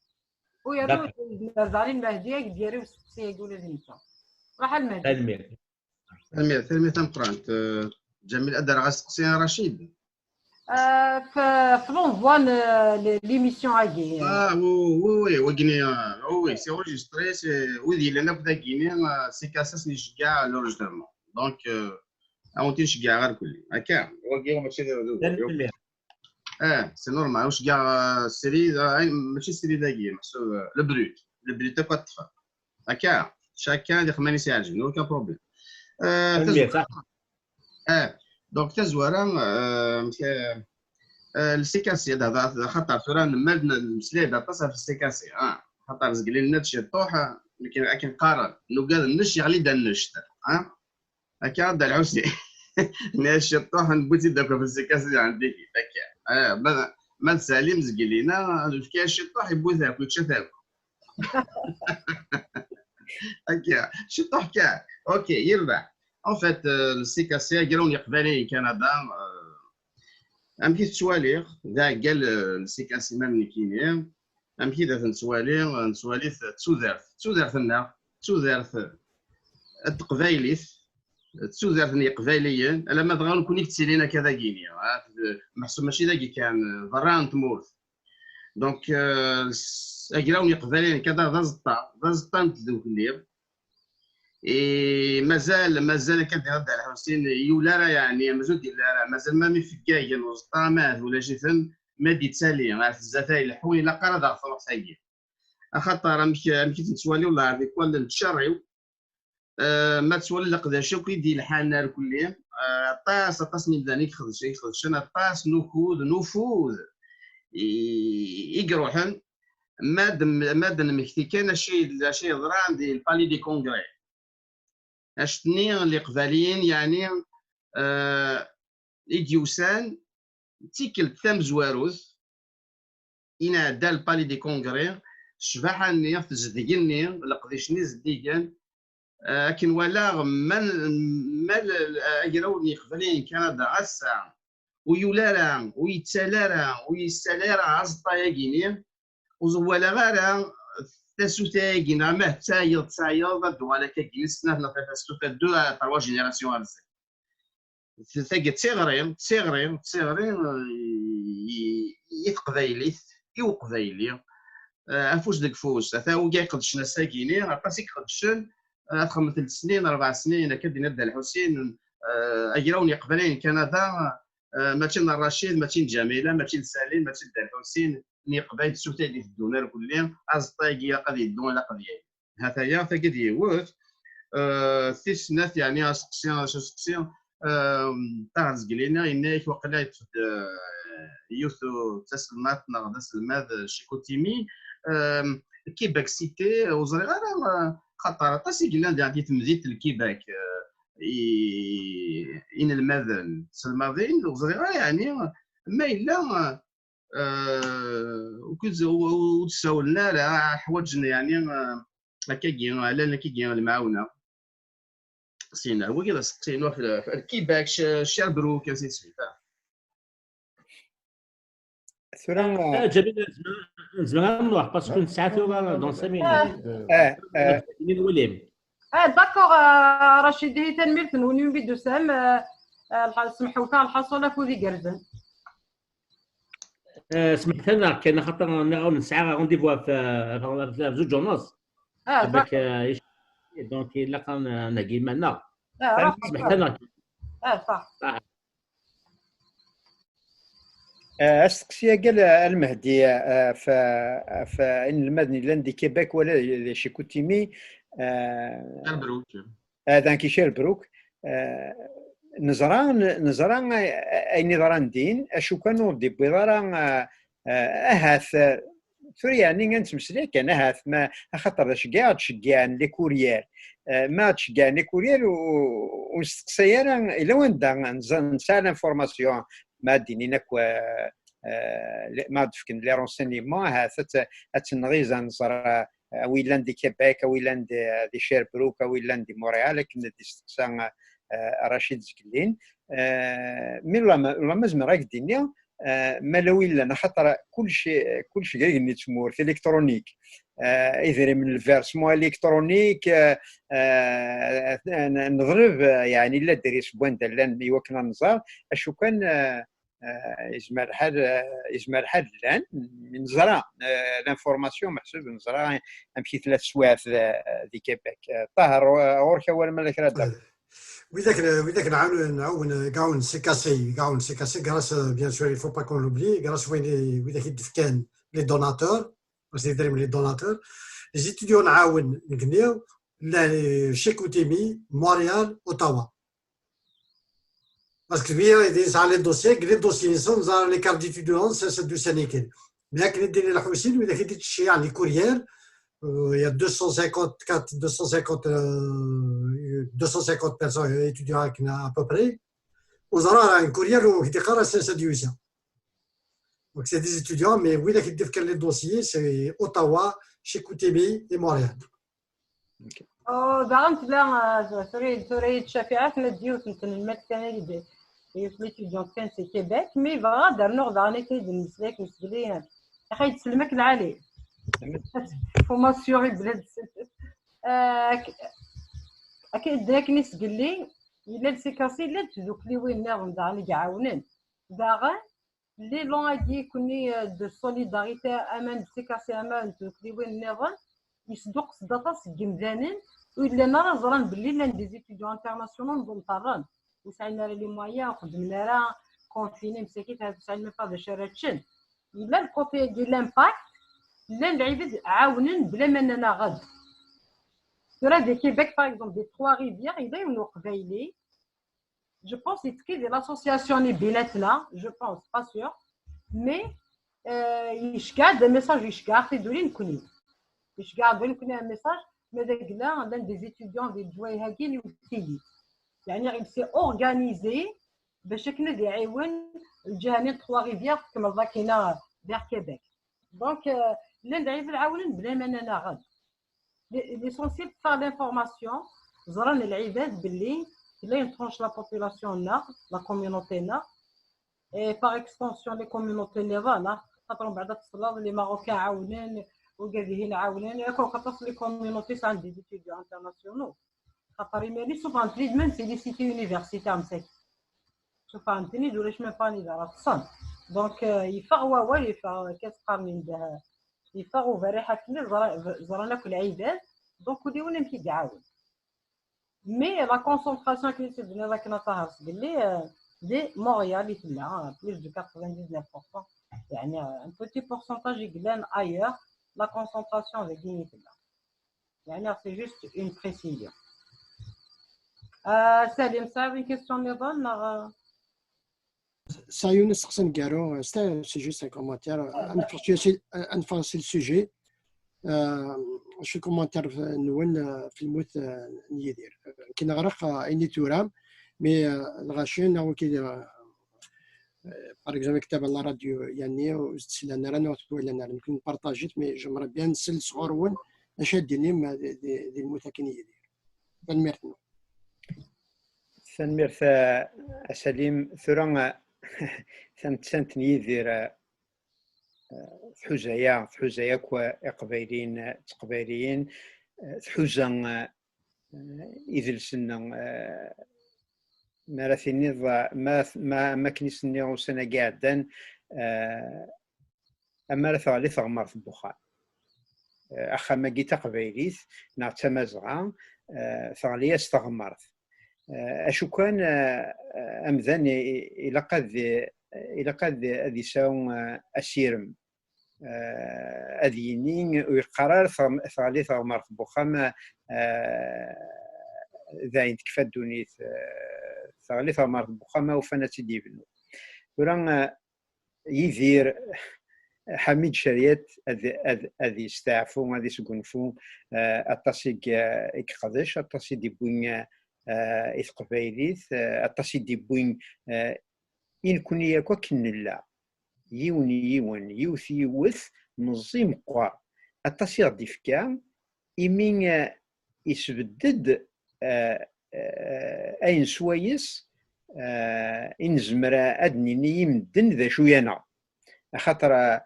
U yernu d Azali Lmehdi ad d-yerr i usteqsi-agi ula d netta. Ruḥ a Lmehdi. Tanemmirt. Tanemmirt, tanemmirt tameqqrant. Euh, Jamil, ad d-rreɣ asteqsi a Rachid. Euh, f-, f l'envoi n, euh, l'émission-agi. Ah, oui, oui, oui, wagini, euh, oui, oui, c'est enregistré, c'est, wid yellan akk dagini, euh, c'est qu'à ça, c'est iceggeɛ l'enregistrement. Donc, euh, ad wen-t-in-ceggɛeɣ irkelli. Akka, wagi mačči d, d, d, tanemmirt. Eh, c'est normal. Ur ceggɛeɣ, euh, srid, euh, ay, mačči srid-agi, meḥsub, euh, le brut. Le brut akk ad ṭṭfeɣ. Akka, chacun ad ixemmem ayen i s-iɛeǧben, aucun problème. Euh, tanemmirt, tazwara, ah. Eh, donc, tazwara, euh, amek, euh, euh, le C K C, d, d, d, xaṭer tura nemmal n-, nemmeslay-d aṭas ɣef le C K C, ah. Xaṭer zgelli nenna-d ciṭuḥ, ah, akken, akken qqaren, nugad nnec yeɣli-d annect, ah. Akka, Dda Lḥusin. Nniɣ ciṭuḥ, newwi-tt-id akk ɣef le C K C, ɛendiki, akka. Ah, ma, ma d Salim zgelli-nna, nefka ciṭuḥ, yewwi-t akk, yečča-t akk. Akka, ciṭuḥ kan. Ok, yerbeḥ. En fait, euh, le C K C, Agraw n Yeqbayliyen Kanada, euh, amek i t-ttwaliɣ, d aɛeggal, euh, le C K C ma d nekkini, amek i d at-nettwali, nettwali-t d tudert, d tudert-nneɣ, d tudert n teqbaylit, d tudert n Yeqbayliyen, alamma dɣa nekkni i yettilin akka dagini, ah, d, meḥsub mačči dagi kan, berra n tmurt. Donc, euh, s-, Agraw n Yeqbayliyen akka d, d aẓeṭṭa, d aẓeṭṭa n tdukli. I mazal, mazal akka d-yenna Dda Lḥusin, yuli ara, yeɛni, mazal d-yelli ara, mazal ma mi feggagen uẓeṭṭa, ma ahat ulac-iten, ma d-yettali, ar tezza-t ay leḥḥu, ilaq ara ad aɣ-truḥ tagi. Axaṭer amek, amek i t-nettwali, wellah, di kwal n ttcerriw, eh, ma tettwali leqdac akk i d-yelḥan ar kulli, eh, aṭas, aṭas n yimdanen i ixedc-, i ixedcen, aṭas n ukud, n ufud i, i iruḥen, Ma d-, ma d-nmekti kan acu, acu yeḍran di le Palais des Congrès. Acetni n Leqbayliyen, yeɛni, eh, i d-yusan d tikkelt tamezwarut, i nɛedda le Palais des Congrès, ccbaḥa-nni, tezdeg-nni, leqdic-nni zeddigen, eh, akken walaɣ ma, ma l-, agraw n Yeqbayliyen n Kanada ass-a, ur yuli ara, ur yettali ara, ur yessali ara aẓeṭṭa-agi-nni, ur walaɣ ara tasuta-agi, neɣ ma tettayeḍ, tettayeḍ, ad d-tuɣal akka-agi snat neɣ tlata sasuta, deux à trois générations ar zdat. Tagi d tiɣri, d tiɣri, d tiɣri, eh, i, i teqbaylit, i uqbayli. Eh, afus deg ufus. Ata wigi iqedcen ass-agi-ni, aṭas i iqedcen, eh, ad xedment telt snin, rebɛ snin, akka d-yenna Dda Lḥusin, eh, agraw n Yeqbayliyen n Kanada, eh, mačči n Racid, mačči n Ǧamila, mačči n Salim, mačči n Dda Lḥusin, n Yeqbayel, d tsuta i d-iteddun ar kulli, aẓeṭṭa-agi ilaq ad yeddu, ilaq ad yali. Hataya, tagi d yiwet. Eh, tis snat, yeɛni, aseqsi, acu aseqsi, eh, Ṭaher Zgelli-nni, yenna-yak waqila yeṭṭef-d, eh, yiwet u-, d taselmadt neɣ d aselmad, eh, Chicoutimi. Eh, Québec Cité, ur ẓriɣ ara, eh, xaṭer aṭas i yellan di, di temdint n Québec, eh, i, inelmaden, tselmadin, ur ẓriɣ ara, yeɛni, ma yella, eh, ur k-, ur, ur d-ssawlen ara, ḥwaǧen, yeɛni, eh, akkagi, llan akkagi lemɛawna. Sin, wagi d aseqsi-inu ɣef, ɣef Québec, Sh-, Sherbrooke, ainsi de suite, ah. Tura, eh, Ǧamil, nezmer, nezmer ad nruḥ, parce que nesɛa tura dans cinq minutes. Eh, eh. Imi nwali. Ah, d'accord, euh, Rachid, ihi tanemmirt-nwen imi d-tusam, euh, euh, lḥa-, semḥewt-aɣ lḥaṣul, afud igerrzen. Eh, smeḥt-aneɣ kan, axaṭer n-, ur nesɛa rendez-vous ɣef, ɣef, ɣef, ɣef zuǧ u nneṣ. Ah, Donc, d'accord. Eh, donc, ilaq ad n-, ad nheggi iman-nneɣ. Ah, raḥ, Smeḥt-aneɣ kan. Ah, صح. Ah. Eh, asteqsi-agi, a Lmehdi, eh, ɣef, ɣef inelmaden yellan di Québec wala di Chicoutimi, eh, Sherbrooke. Eh, donc, Sherbrooke, eh, neẓra, neẓra ayen yeḍran din, acu kan ur d-yewwiḍ ara, eh, eh, ahat, eh, tura yeɛni ad nettmeslay kan, ahat, ma, axaṭer d acu i ɣ-d-ceggɛen les courriels, eh, ma ɣ-d-ceggɛen les courriels ur, ur nesteqsay ara, ila wanda nẓa-, nesɛa l'information, ma d-inin akk, eh, eh, ma d-fken les renseignements, ahat ad t-, ad tt-nɣiz ad nẓer, eh, a wi yellan di Québec, a wi yellan di, di Sherbrooke, a wi yellan di Montréal, akken d-isteqsa, eh, Rachid Zgelli. Eh, mi la ma, la ma zemreɣ ad k-d-iniɣ, eh, ma la wi yellan, axaṭer kullec, kullec deg yigenni n tmurt, électronique. Eh, idrimen, le versement électronique, eh, eh, n-, neḍleb, eh, yeɛni l'adresse n wanda llan i wakken ad nẓer, acu kan, eh, eh, yezmer lḥal, eh, yezmer lḥal llan, neẓra, eh, l'information, meḥsub neẓra amek i tella teswiɛt, eh, di Québec. Eh, Ṭaher, ɣur-k awal ma la kra ad d-tawiḍ. Widak, widak nɛawen, nɛawen, nɛawen C K C, nɛawen C K C, grâce, euh, bien sûr, il faut pas qu'on l'oublie, grâce à win-, widak i d-fkan les donateurs, parce que les donateurs, les étudiants nɛawen, ngenni, la, Chicoutimi, Montréal, Ottawa. Parce que lui, il est dans les dossiers, les dossiers, ils sont dans les cartes d'étudiants, c'est, c'est du Sénégal. Mais avec les délais, la Houssine, il y a des, les courriels, euh, il y a deux cent cinquante-quatre, deux cent cinquante, euh, deux cent cinquante personnes, euh, étudiants à peu près. Aux aurores, un courriel où il déclare c'est, c'est du Houssien. Donc, c'est des étudiants, mais oui, là, qui défendent les dossiers, c'est Ottawa, Chicoutimi et Montréal. Oh, daɣen tella, euh, tura, tura-yi-d Cafiɛat, ma d yiwet n tnelmadt kan ay d, yiwet n étudiante kan si Québec, mi bɣiɣ ad d-rnuɣ daɣen akken i d-nemmeslay akken sgli, ax ay d-sellem akken lɛali. Formation i bla d-, euh, ak-, akken i d-, akken i sgli, yella le C K C, llant tdukliwin nniḍen daɣen i iɛawnen. Daɣen, l'élan-agi kunni, euh, de solidarité, aman de C K C, aman de tdukliwin nniḍen, yesduqqes-d aṭas n yimdanen ur yellan ara ẓran belli llan des étudiants internationaux nḍen ṭerren. Ur sɛin ara les moyens, ur xeddmen ara, confinés, msakit, ur sɛin même pas d acu ara ččen. Yella le côté-agi, l'impact, llan lɛibad ɛawnen bla ma nnan-aɣ-d. Tura di Québec, par exemple, des Trois-Rivières, yella yiwen uqbayli, je pense, yettekki di l'association-nni Binatna, je pense, pas sûr, mais euh, yeceggeɛ-d message, yeceggeɛ tiduli nekni. Yeceggeɛ-d nekni un message, ma d agla, llan des étudiants di leǧwayeh-agi n Tili. Yeɛni, il s'est organisé bac akken ad iɛiwen lǧiha-nni n Trois-Rivières, tkemmleḍ akkin vers Québec. Donc, euh, llan d ɛid lɛawnen bla ma nnan-aɣ-d. L'essentiel, teffeɣ l'information, ẓran lɛibad belli tella une tranche la population-nneɣ, la communauté-nneɣ, et par extension les communautés nniḍen, xaṭer mbeɛd ad teslaḍ les Marocains ɛawnen, wigad-ihin ɛawnen, yak aṭas les communautés sɛan des étudiants internationaux. Xaṭer imir-nni suffɣen-ten-id même si les cités universitaires msakit. Suffɣen-ten-id ulac même pas anida ara ṭṭsen. Donc, euh, yeffeɣ wawal, yeffeɣ, akka qqaren, yeffeɣ uberriḥ akken ẓra-, ẓran akk lɛibad. Donc, ul yiwen amek i iɛawen. Mais la concentration akken i d-tenniḍ akken a Ṭaher sgelli, euh, di Montréal i tella, euh, plus de quatre-vingt-dix-neuf pour cent. Yeɛni, euh, un petit pourcentage i yellan ailleurs, la concentration dagi i tella. Yeɛni, c'est juste une précision. Euh, Salim, tesɛiḍ une question nniḍen neɣ, euh? Sɛiɣ yiwen n usteqsi aneggaru, c'est juste un commentaire. Ad neffeɣ si, ad neffeɣ si le sujet. Euh, acu commentaire-nwen, euh, ɣef lmut, euh, n Yidir? Euh, nekk neɣra, euh, ayen i turam, mais, euh, lɣaci neɣ wigi, euh, euh, par exemple, ktaben la radio, yeɛni ur tt-slan ara neɣ ur tt-walan ara. Nekk nparṭaj-it, mais j'aimerais bien nsel sɣur-wen d acu ad d-tinim, euh, di, di, di lmut-agi n Yidir. Tanemmirt-nwen. Tanemmirt a, a Salim. Tura, a, tamettant n Yidir, a, a, tḥuza-yaɣ, tḥuza akk, a, Iqbayliyen, a, d Teqbayliyin, a, tḥuza, a, a, idles-nneɣ, a, mi ara tiniḍ, a, ma, ma, am akken i s-nniɣ ussan-agi iɛeddan, a, amar teɣli teɣmert n wexxam. Eh, axxam-agi d taqbaylit neɣ d tamazɣa, eh, teɣli-as teɣmert. Eh, acu kan, eh, amdan i, i, ilaq ad, ilaq ad, ad yesɛu, eh, asirem. Eh, ad yini ur yeqqar ara teɣm-, teɣli teɣmert n wexxam, eh, dayen tekfa ddunit. Eh, teɣli teɣmert n wexxam, ufan ad tt-id-yebnu. Tura, eh, Yidir, Ḥamid Cariat ad, ad, ad yesteɛfu, ad yesgunfu, eh, aṭas i, i yeqdec, aṭas i d-iwwi, eh, i teqbaylit, eh, aṭas i d-iwwi, eh, i nekni akk akken nella, yiwen yiwen, yiwet yiwet, meẓẓi meqqer, aṭas i ɣ-d-ifka, imi, eh, isbedd-d, eh, eh, ayen swayes, eh, i nezmer ad d-nini i medden d acu-yaneɣ. Axaṭer, eh,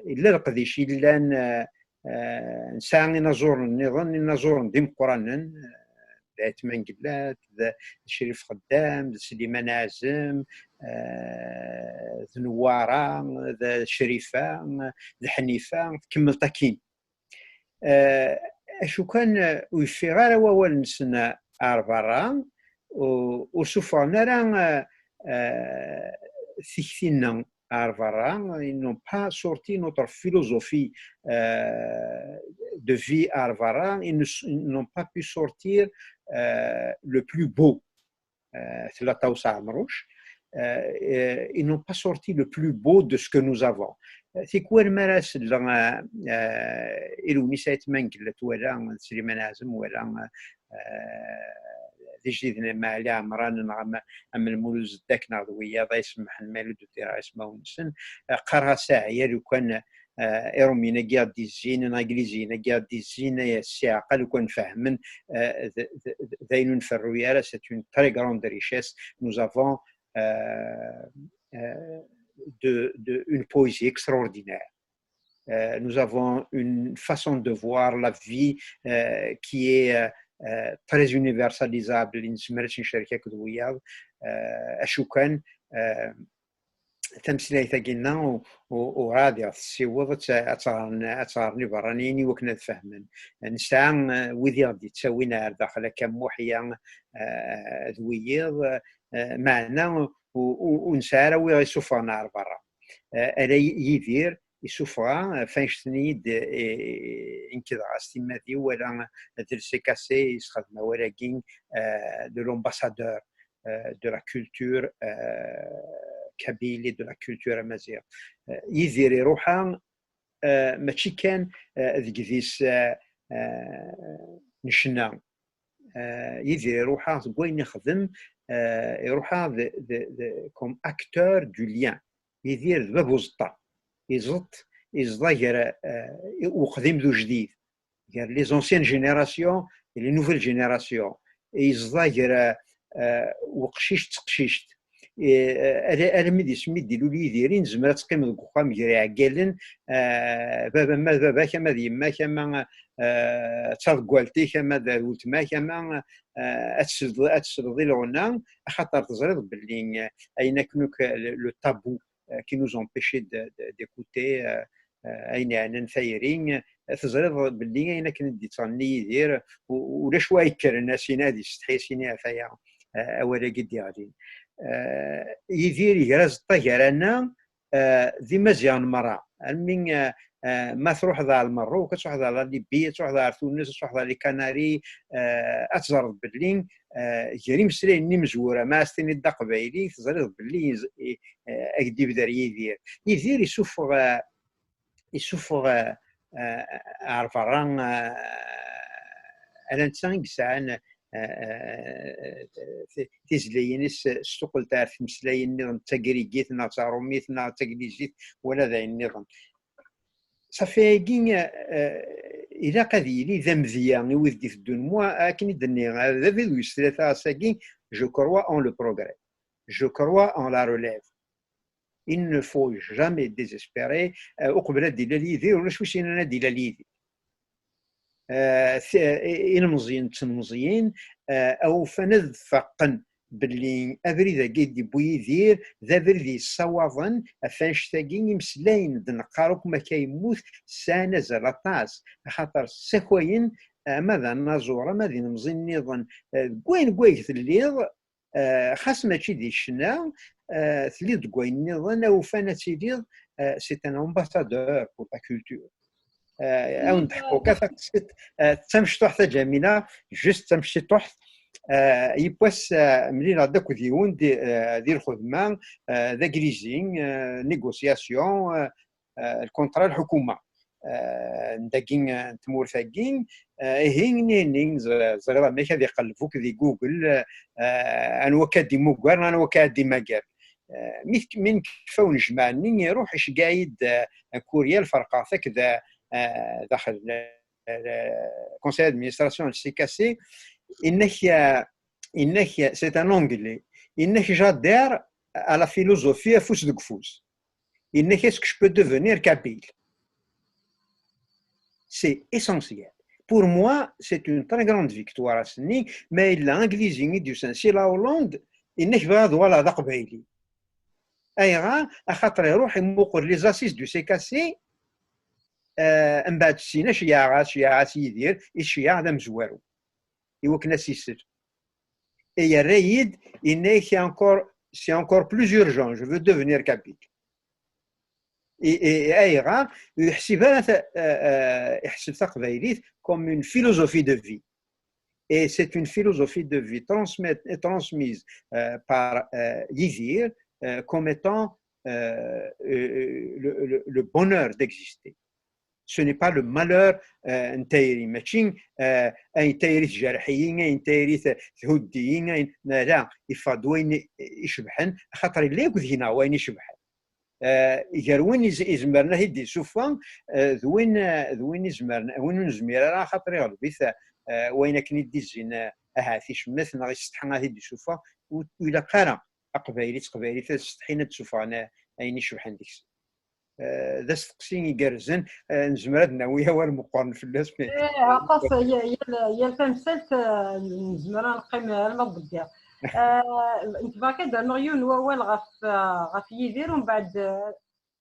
yella leqdic yellan, eh, eh, nesɛa inaẓuren nniḍen, inaẓuren d imeqqranen, eh, d Ayt Mengellat, d Crif Xeddam, d Sliman Ɛazem, eh, d Newwara, d Crifa, d Ḥnifa, tkemmel akkin. Eh, acu kan, eh, ur yeffiɣ ara wawal-nsen ar berra, u-, ur suffɣen ara, eh, eh, tikti-nneɣ ar berra, ils n'ont pas sorti notre philosophie, eh, de vie ar berra, ils ne s-, ils n'ont pas pu sortir, eh, le plus beau. Eh, tella Ṭawes Ɛemruc, eh, eh, ils n'ont pas sorti le plus beau de ce que nous avons. Eh, tikwal mi ara selleɣ, eh, eh, i Lewnis Ayt Mengellat wala d Sliman Ɛazem wala, eh, d ijdiden am Ɛli Ɛemran neɣ am, am Lmulud Zeddak neɣ d wiyaḍ ay semmḥen ma ur d-ufiɣ ismawen-nsen, eh, qqareɣ-as aɛya lukan, eh, Iṛumyen-agi i ɣ-d-izzin, neɣ Igliziyen-agi i ɣ-d-izzin, eh, s iɛeqqal, lukan fehmen, eh, d, d, d, d ayen ur nferru ara, c'est une très grande richesse. Nous avons, euh, euh, de, de, une poésie extraordinaire. Euh, nous avons une façon de voir la vie, euh, qui est, euh, euh, très universalisable. Nezmer ad tt-ncerk akked wiyaḍ, euh, acu kan, euh, tameslayt-agi-nneɣ u-, u-, urɛad i ɣ-tessiweḍ ad tt-, ad tt-ɣren, ad tt-ɣren iberraniyen i wakken ad fehmen. Nesɛa, eh, wid i ɣ-d-ittawin ar daxel akka Muḥya, eh, d wiyiḍ, eh, meɛna u-, u-, ur nesɛi ara wi ɣ-isuffɣen ar berra. Eh, ala Yidir isuffeɣ-aɣ, eh, f annect-nni i d-, eh, i nekk dɣa s timmad-iw, wala d le C K C yesxedm awal-agi, eh, de l'ambassadeur, eh, de la culture, eh, kabyle et de la culture amazigh. Yidir iruḥ-a, mačči kan deg idis n ccna. Yidir iruḥ-a deg wayen ixdem, iruḥ-a comme acteur du lien. Yidir d bab uẓeṭṭa. Iẓeṭṭ, iẓḍa gar uqdim d ujdid, gar les anciennes générations et les nouvelles générations. Iẓḍa gar uqcic d teqcict. Armi d ismi d-ilul Yidir, nezmer ad teqqim deg uxxam gar iɛeggalen, baba, ama d baba-k, ama d yemma-k, ama d taḍeggalt-ik, ama d weltma-k, ama ad tesleḍ i lɣenna, axaṭer teẓriḍ belli ayen akken akk le tabou qui nous empêchait d'écouter ayen yeɛnan tayri. Teẓriḍ belli ayen akken i d-yettɣenni Yidir, ulac wa yekkren a sini ad yessetḥi, a sini ɣef waya, awal-agi d-yeɣlin. Yidir iger aẓeṭṭa gar-aneɣ d Imaziɣen merra. Almi ma truḥeḍ ɣer Lmerruk, ad truḥeḍ ɣer Libi, ad truḥeḍ ɣer Tunes, ad truḥeḍ ɣer les Canaries, ad teẓreḍ belli gar imeslayen n imezwura, ma as-tiniḍ d aqbayli, teẓriḍ belli ak-d-ibder Yidir. Yidir isuffeɣ isuffeɣ ɣer berra, ala netta i yesɛan tizlayin-is s tuqqelt ar tmeslayin-nniḍen d tagrigit neɣ d taṛumit neɣ d taglizit wala d ayen nniḍen. Safi ayagi ilaq ad yili d amedya i wid d-iteddun. Moi, akken i d-nniɣ, d abrid wis tlata ass-agi, je crois en le progrès, je crois en la relève. Il ne faut jamais désespérer. Uqbel ad d-ilal Yidir, ulac wi s-yennan ad d-ilal Yidir. Ilmeẓyen d tlemẓyin awufan ad faqen belli abrid-agi i d-yewwi Yidir d abrid yessawaḍen ɣef annect-agi imeslayen d-neqqar akk ma akka yemmut sɛan azal aṭas, axaṭer ssakayen ama d anaẓur ama d ilemẓi nniḍen deg wayen deg wayeg telliḍ, xas mačči di ccna, telliḍ deg wayen nniḍen, awufan ad tiliḍ c'est un ambassadeur pour ta culture. Awen-d-ḥkuɣ kan taqsiṭ d tamecṭuḥt a Ǧamila, juste d tamecṭuḥt. Yiwwas mlileɣ-d akked yiwen di lxedma, d aglizi, négociation, lkunṭra lḥukuma n dagi, n tmurt-agi. Ihi nniɣ-as ẓriɣ amek ad iqelleb akk di Google, anwa akka ad d-imugar, anwa akka ad d-imager. Mi nekfa unejmaɛ-nni, iruḥ iceggeɛ-iyi-d kuryal, ferqeɣ-t akked daxel conseil d'administration n C K C. Inna-k, inna-k, c'est un anglais, inna-k j'adhère à la philosophie afus deg ufus. Inna-k est-ce que je peux devenir kabyle? C'est essentiel. Pour moi, c'est une très grande victoire ass-nni, ma yella anglizi i d-yusan si la Hollande, inna-k bɣiɣ ad uɣaleɣ d aqbayli. Ayɣer? Axaṭer iruḥ imuqel les assises du C K C, mbeɛd syin aceyyeɛ-as, ceyyeɛ-as Yidir, iceyyeɛ d amezwaru i wakken ad s-isel. Et yerra-yi-d, yenna-yak c'est encore, c'est encore plus urgent, je veux devenir kabyle. Et, et ayɣer? Ur yeḥsib ara ta, iḥseb taqbaylit comme une philosophie de vie. Et c'est une philosophie de vie transmise par Yidir comme étant le, le, le bonheur d'exister. Ce n'est pas le malheur n tayri, mačči ayen tayri tjerḥ-iyi, ayen tayri thudd-iyi, ayen, la, iffeɣ-d wayen icebḥen, axaṭer yella akk deg-neɣ wayen icebḥen. Gar win izemren ad t-id-isuffeɣ d win, d win izemren, win ur nezmir ara, axaṭer iɣleb-it wayen akken i d-izzin, ahat icemmet neɣ isetḥa ad t-id-isuffeɣ, ur ilaq ara aqbayli d teqbaylit ad setḥin ad d-suffɣen ayen icebḥen deg-sen. D asteqsi igerrzen, nezmer ad d-nawi awal meqqren fell-as. Aṭas, yal tamsalt nezmer ad neqqim arma d ḍeggiḍ. Nekk bɣiɣ ad d-rnuɣ yiwen wawal ɣef, ɣef Yidir, umbeɛd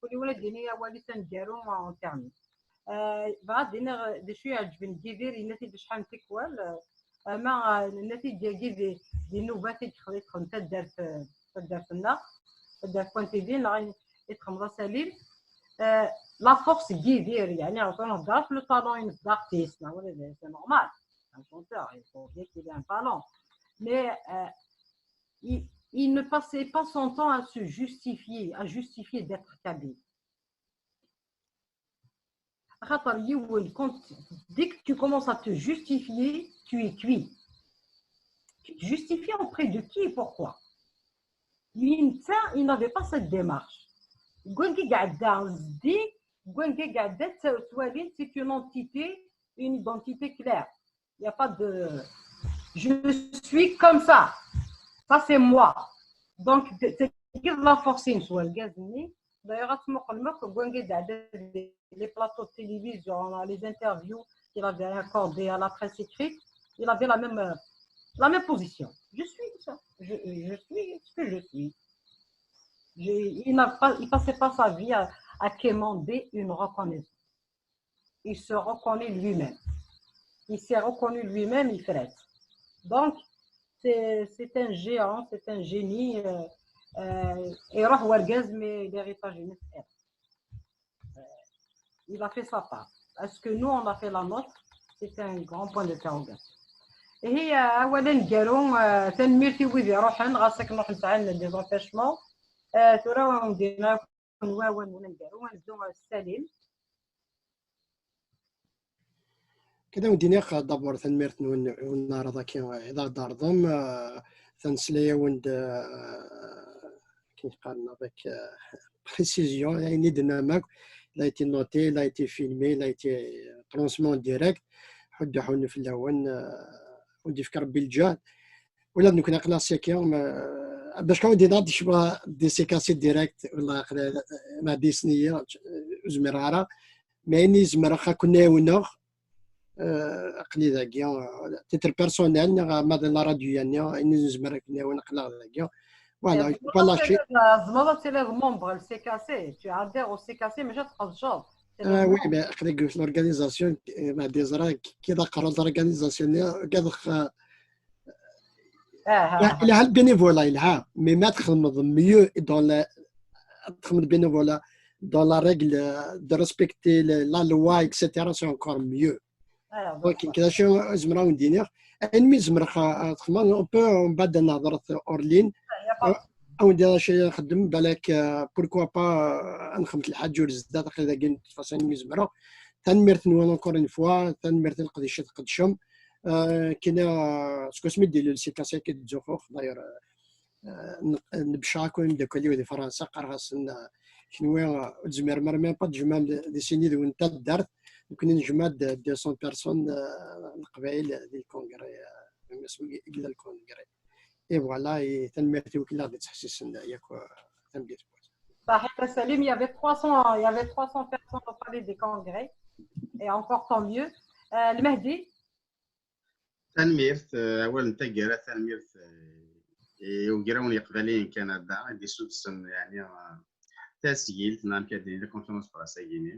kul yiwen ad d-yini awal-is aneggaru, on termine. Bɣiɣ ad d-iniɣ d acu iɛeǧben deg Yidir, yenna-t-id acḥal n tikwal, ama nenna-t-id yagi di, di nnubat i yexdem taddart, taddart-nneɣ, taddart Point T V, neɣ i texmeḍ a Salim. La force n Yidir, yeɛni ɣef ur nhedder ɣef le talent-ines d'artiste, neɣ wala d, c'est normal, un chanteur, il faut bien qu'il ait un talent. Mais il, il ne passait pas son temps à se justifier, à justifier d'être kabyle. Quand, dès que tu commences à te justifier, tu es cuit. Tu te justifies auprès de qui et pourquoi? Lui, il n'avait pas cette démarche. Gwengi Gadda, Zdi, Gwengi Gadda, c'est une entité, une identité claire. Il n'y a pas de je suis comme ça. Ça, c'est moi. Donc, c'est la forcing sur le gaz. D'ailleurs, à ce moment-là, quand Gwengi Gadda, les plateaux de télévision, les interviews qu'il avait accordées à la presse écrite, il avait la même, euh, la même position. Je suis ça. Je, je suis ce que je suis. Je, il n'a pas, il passait pas sa vie à, à quémander une reconnaissance. Il se reconnaît lui-même. Il s'est reconnu lui-même, il fait. Donc, c'est c'est un géant, c'est un génie. Euh, euh, et Roh Wargaz, mais l'héritage est net. Euh, il a fait sa part. Est-ce que nous, on a fait la nôtre? C'est un grand point d'interrogation. Et euh, أولا نقارو، euh, tanemmirt i wid iruḥen, ɣas akken ruḥen sɛan des empêchements. Euh, tura wen-d-iniɣ wawal n uneggaru, ad neddu ɣer Salim. Kan ad wen-d-iniɣ, d'abord, tanemmirt-nwen i uneɛraḍ-agi i d aɣ-d-tɛerḍem. Ah, tanesla-awen-d, ah, akken qqaren avec, ah, précision, ayen i d-tennam akk, il a été noté, il a été filmé, il a été transmis en direct. Ḥuddu ḥunnu fell-awen, ah, ur d-yefk Rebbi lǧehd. Ula d nekkni aql-aɣ saki, ma, bac kan d-iniɣ d cwa di séquence direct, wala aql-, ma d isni-ya, ur zmireɣ ara. Mais ayen i zemreɣ ad ken-ɛiwneɣ, eh, aql-i dagi, eh, titre personnel, neɣ ma d la radio-ya-nni, ayen i zemreɣ ad ken-ɛiwneɣ, aql-aɣ dagi. Voilà, eh, voilà. Tzemreḍ ad tiliḍ membre n C K C, tu adhères au C K C, maca tqedceḍ. Ah oui, mais aql-i deg l'organisation, eh, ma d-yeẓra, kid aqerru l'organisation-nni, ugadeɣ, eh, Ah, ah, ah. Yelha le bénévolat, yelha. Mais ma txedmeḍ mieux dans la, txedmeḍ bénévolat dans la règle, euh, de respecter le, la loi, et cetera, c'est encore mieux. Alors, donc, voilà. Kra zemreɣ ad wen-d-iniɣ. Ayen mi zemreɣ, euh, ad xedmeɣ, on peut, on peut ad nehḍer hors ligne. Ah, y a pas de souci. Euh, ad wen-d-iniɣ acu ara nxeddem, balak, euh, pourquoi pas, euh, ad nxedmet lḥaǧa ur zdat, aql-i dagi, de toute façon, ayen mi zemreɣ. Tanemmirt-nwen encore une fois, tanemmirt i leqdic i tqedcem. Euh, kina, euh, seg wasmi d-ilul C K C akka i d-ttzuxxuɣ, d'ailleurs, euh, euh, n-, nebceɛ akk imdakkal-iw di Fransa, qqareɣ-asen, euh, kenwi, euh, ur tezmirem ara même pas ad tjemɛem di, di sin yid-wen taddart, nekkni nejmeɛ-d deux cents personnes, euh, n Leqbayel di le congrès, euh, asmi i yella le congrès. Et voilà, et tanemmirt i wakken i ɣ-d-ittḥessisen, yak, euh, tameddit. Saḥit a Salim, il y avait trois cents, il y avait trois cents personnes au palais des congrès, et encore tant mieux. Euh, Lmehdi, Tanemmirt, eh, awal n taggara, tanemmirt, eh, i ugraw n Yiqbayliyen n Kanada, i d-isuddsen, yeɛni, eh, tasgilt, neɣ amek ad d-nini, la conférence presse-agi-ni.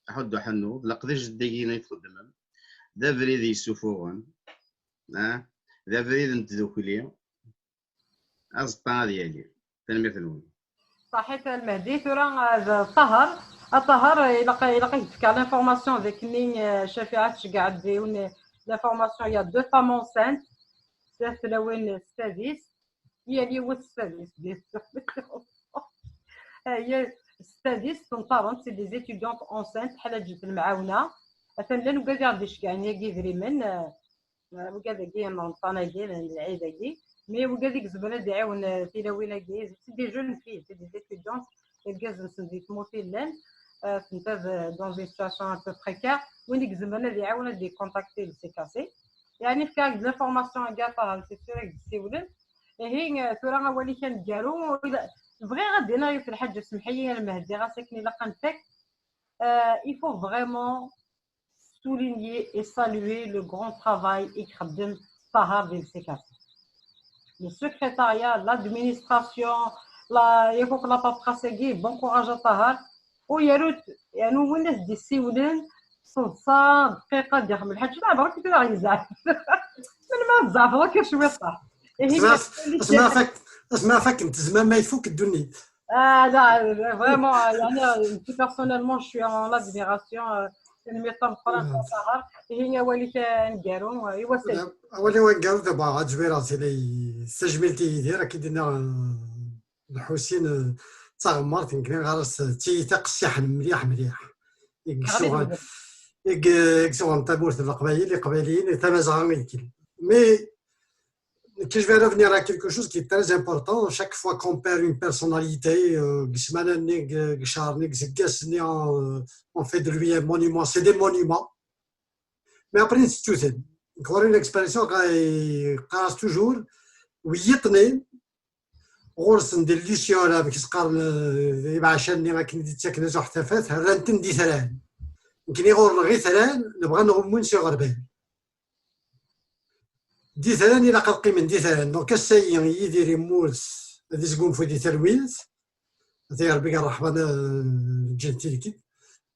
Aḥuddu ḥennu, d leqdic dagi i txeddmem. D abrid yessufuɣen, ah, d abrid n tdukli. Aẓeṭṭa ad yali. Tanemmirt-nwen. Saḥit a Lmehdi, tura, eh, d Ṭaher. A Ṭaher, eh, ilaq, ilaq ad k-d-fkeɣ l'information d akken-nni, eh, Cafiɛa tceggeɛ-d yiwen, eh, l'information, il y a deux femmes enceintes, tlawin s tadist, yal yiwet s tadist, bien sûr. Eh, yal s tadist, tenṭerent, c'est des étudiantes enceintes, ḥala ǧǧet lemɛawna. Atan llan wigad i ɣ-d-iceggɛen yagi idrimen, eh, wigad-agi n Remḍan-agi, n lɛid-agi, mais wigad i izemren ad iɛiwen, euh, tilawin-agi, c'est des jeunes filles, c'est des étudiantes, irgazen-nsen di tmurt i llan, euh, tenta d-, dans une situation un peu précaire, win i izemren ad iɛiwen ad ikontakti le C K C. Yeɛni fkiɣ-ak-d l'information-agi a Ṭaher, c'est sûr ad k-d-siwlen. Ihi, euh, tura awal-ik aneggaru, ila-, bɣiɣ ad d-iniɣ yiwet n lḥaǧa, semmeḥ-iyi a Lmehdi, ɣas akken ilaq ad nfak. Euh, il faut vraiment souligner et saluer le grand travail i ixeddem Ṭaher di le C K C. Le secrétariat, l'administration, la, yak akk la paperasse-agi, bon courage a Ṭaher. U yarut, yeɛni win i s-d-yessiwlen, seḍsa, dqiqa, ad d-ixdem lḥaǧa, la, berka tura yezɛef. Melmi ara tzeɛfeḍ akka cwiṭ, ah. Ihi, asmi ara fak-, asmi ara fakken tezmam ma ifuk ddunit. Ah, là, euh, vraiment, euh, yeɛni, euh, personnellement, je suis en admiration, euh, Tanemmirt tameqqrant a Ṭaher. Ihi awal-ik aneggaru i wass-agi. Awal-iw aneggaru, daba ad zwireɣ tili tajmilt i Yidir, akka i d-yenna Lḥusin, d taɣemmart, nekkni ɣer-s d tiyita qessiḥen mliḥ mliḥ. I yessuɣen tamurt n Leqbayel, Iqbayliyen, tamazɣa i ikel. Mais que je vais revenir à quelque chose qui est très important. Chaque fois qu'on perd une personnalité, euh, deg ssmana-nni, deg cchr-nni, deg useggas-nni, euh, on fait de lui un monument. C'est des monuments. Mais après, une situation, encore une expression, qqaren-as toujours, wiyiḍ-nni, ɣur-sen di l'islam, amek i s-qqaren, euh, ibeɛcan-nni akken i d-ttaken azuḥ tafat, rran-ten d itran. Nekkni ɣur-neɣ itran, nebɣa ad nɣummu s iɣerban. D itran, ilaq ad qqimen d itran. Donc, ass-agi, Yidir yemmut, ad yesgunfu di talwit, ad Rebbi ṛṛeḥma, euh, ǧǧan tilkit.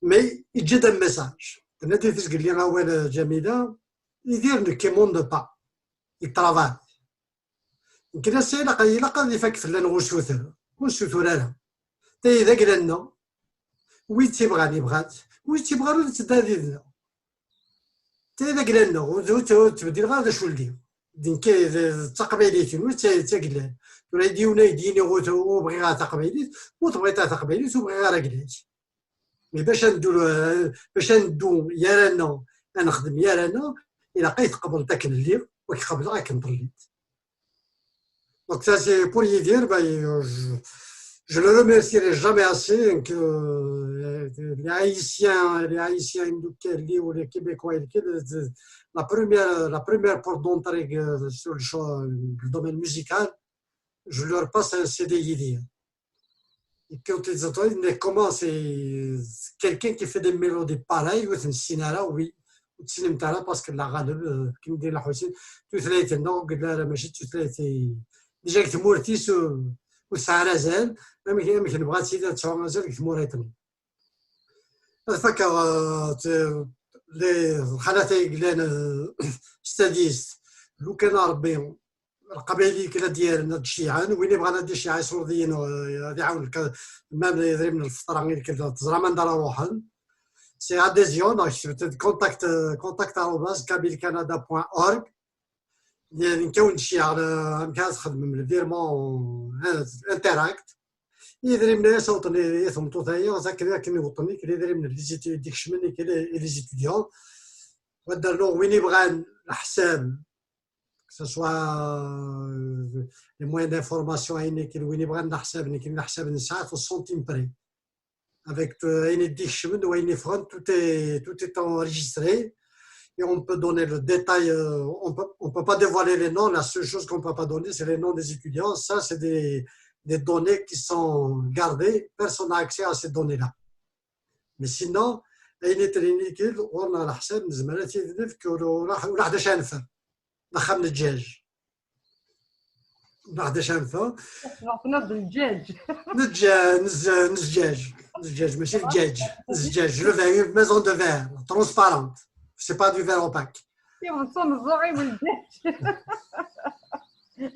Mais yeǧǧa-d un message. Tenna-d i tezgelli awal, euh, Ǧamila, Yidir ne commande pas, il travaille. Nekkni ass-a ilaq, ilaq ad ifak fell-aneɣ usuter. Ur nessutur ara. Tayi d agla-nneɣ. Wid tt-ibɣan, ibɣa-tt. Wid tt-ibɣan, ur netteddu ad yid-neɣ. Tayi d agla-nneɣ, ur, ur, ur ttbeddileɣ ara d acu lliɣ. D nekk, d, d taqbaylit-inu, d ta-, d tagla. Tura i d-yiwen ay d-yini ur, ur bɣiɣ ara taqbaylit, ur tebɣiḍ ara taqbaylit, ur bɣiɣ ara agla-k. Mais bac ad neddu, bac ad neddu gar-aneɣ, ad nexdem gar-aneɣ, ilaq ay tqebleḍ akken lliɣ, u ad k-qebleɣ akken telliḍ. Donc ça, c'est pour Yidir, ben, je, je le remercierai jamais assez, que, euh, les Haïtiens, les Haïtiens imeddukal-iw, les Québécois, les, la première, la première porte d'entrée, euh, sur le, cho-, le domaine musical, je leur passe un C D Yidir. Et quand ils entendent, mais comment c'est quelqu'un qui fait des mélodies pareilles, ur ten-nessin ara, oui, ur ten-nessinemt ara, parce que la ɣaleb, euh, akken d-yenna Lḥusin, tutlayt-nneɣ, ur yelli ara mačči d tutlayt i, déjà deg tmurt-is, ur, ur tesɛi ara azal, amek, amek nebɣa ad tili ad tesɛu azal deg tmurt-nneɣ. Ad fakeɣ, euh, t-, les, lxalat ay yellan, euh, s tadist, lukan a Rebbi, Leqbayel ikel ad d-yerren, ad d-ciɛen. Win ibɣan ad d-iciɛ iṣurdiyen, euh, ad iɛawen lka-, même idrimen n lfeṭra ikel, teẓram anda ara ruḥen. C'est adhésion, donc, contact, euh, contact arobase kabylecanada point org. Nekk ad wen-d-ciɛeɣ, euh, amek ara txedmem le virement, euh, Interac. Idrimen-a ad sawṭen i, i tmeṭṭut-aya, akken, akken iweṭṭen ikel idrimen n les étudiants, i les étudiants. Ad d-rnuɣ win ibɣan leḥsab, que ce soit, euh, les moyens d'information, ayen akken, win ibɣan leḥsab, nekk leḥsab nesɛa-t au centime près. Avec, euh, ayen i d-ikecmen, wayen yeffɣen, tout est, tout est enregistré. Et on peut donner le détail, euh, on peut, on peut pas dévoiler les noms. La seule chose qu'on peut pas donner, c'est les noms des étudiants. Ça, c'est des, des données qui sont gardées. Personne n'a accès à ces données-là. Mais sinon, ayen yettrinin ikel, ɣur-neɣ leḥsab, nezmer ad t-id-nefk, ur, ur, ur, ur d acu ara neffer. D axxam n ddjaj. D acu ara neffer. Tenniḍ d lǧaj. Neǧǧa-, nez-, nezǧaj. Nezǧaj, mačči d lǧaj. Nezǧaj, le verre, maison de verre, transparente. C'est pas du verre opaque. Timeẓẓuɣin n lǧaj.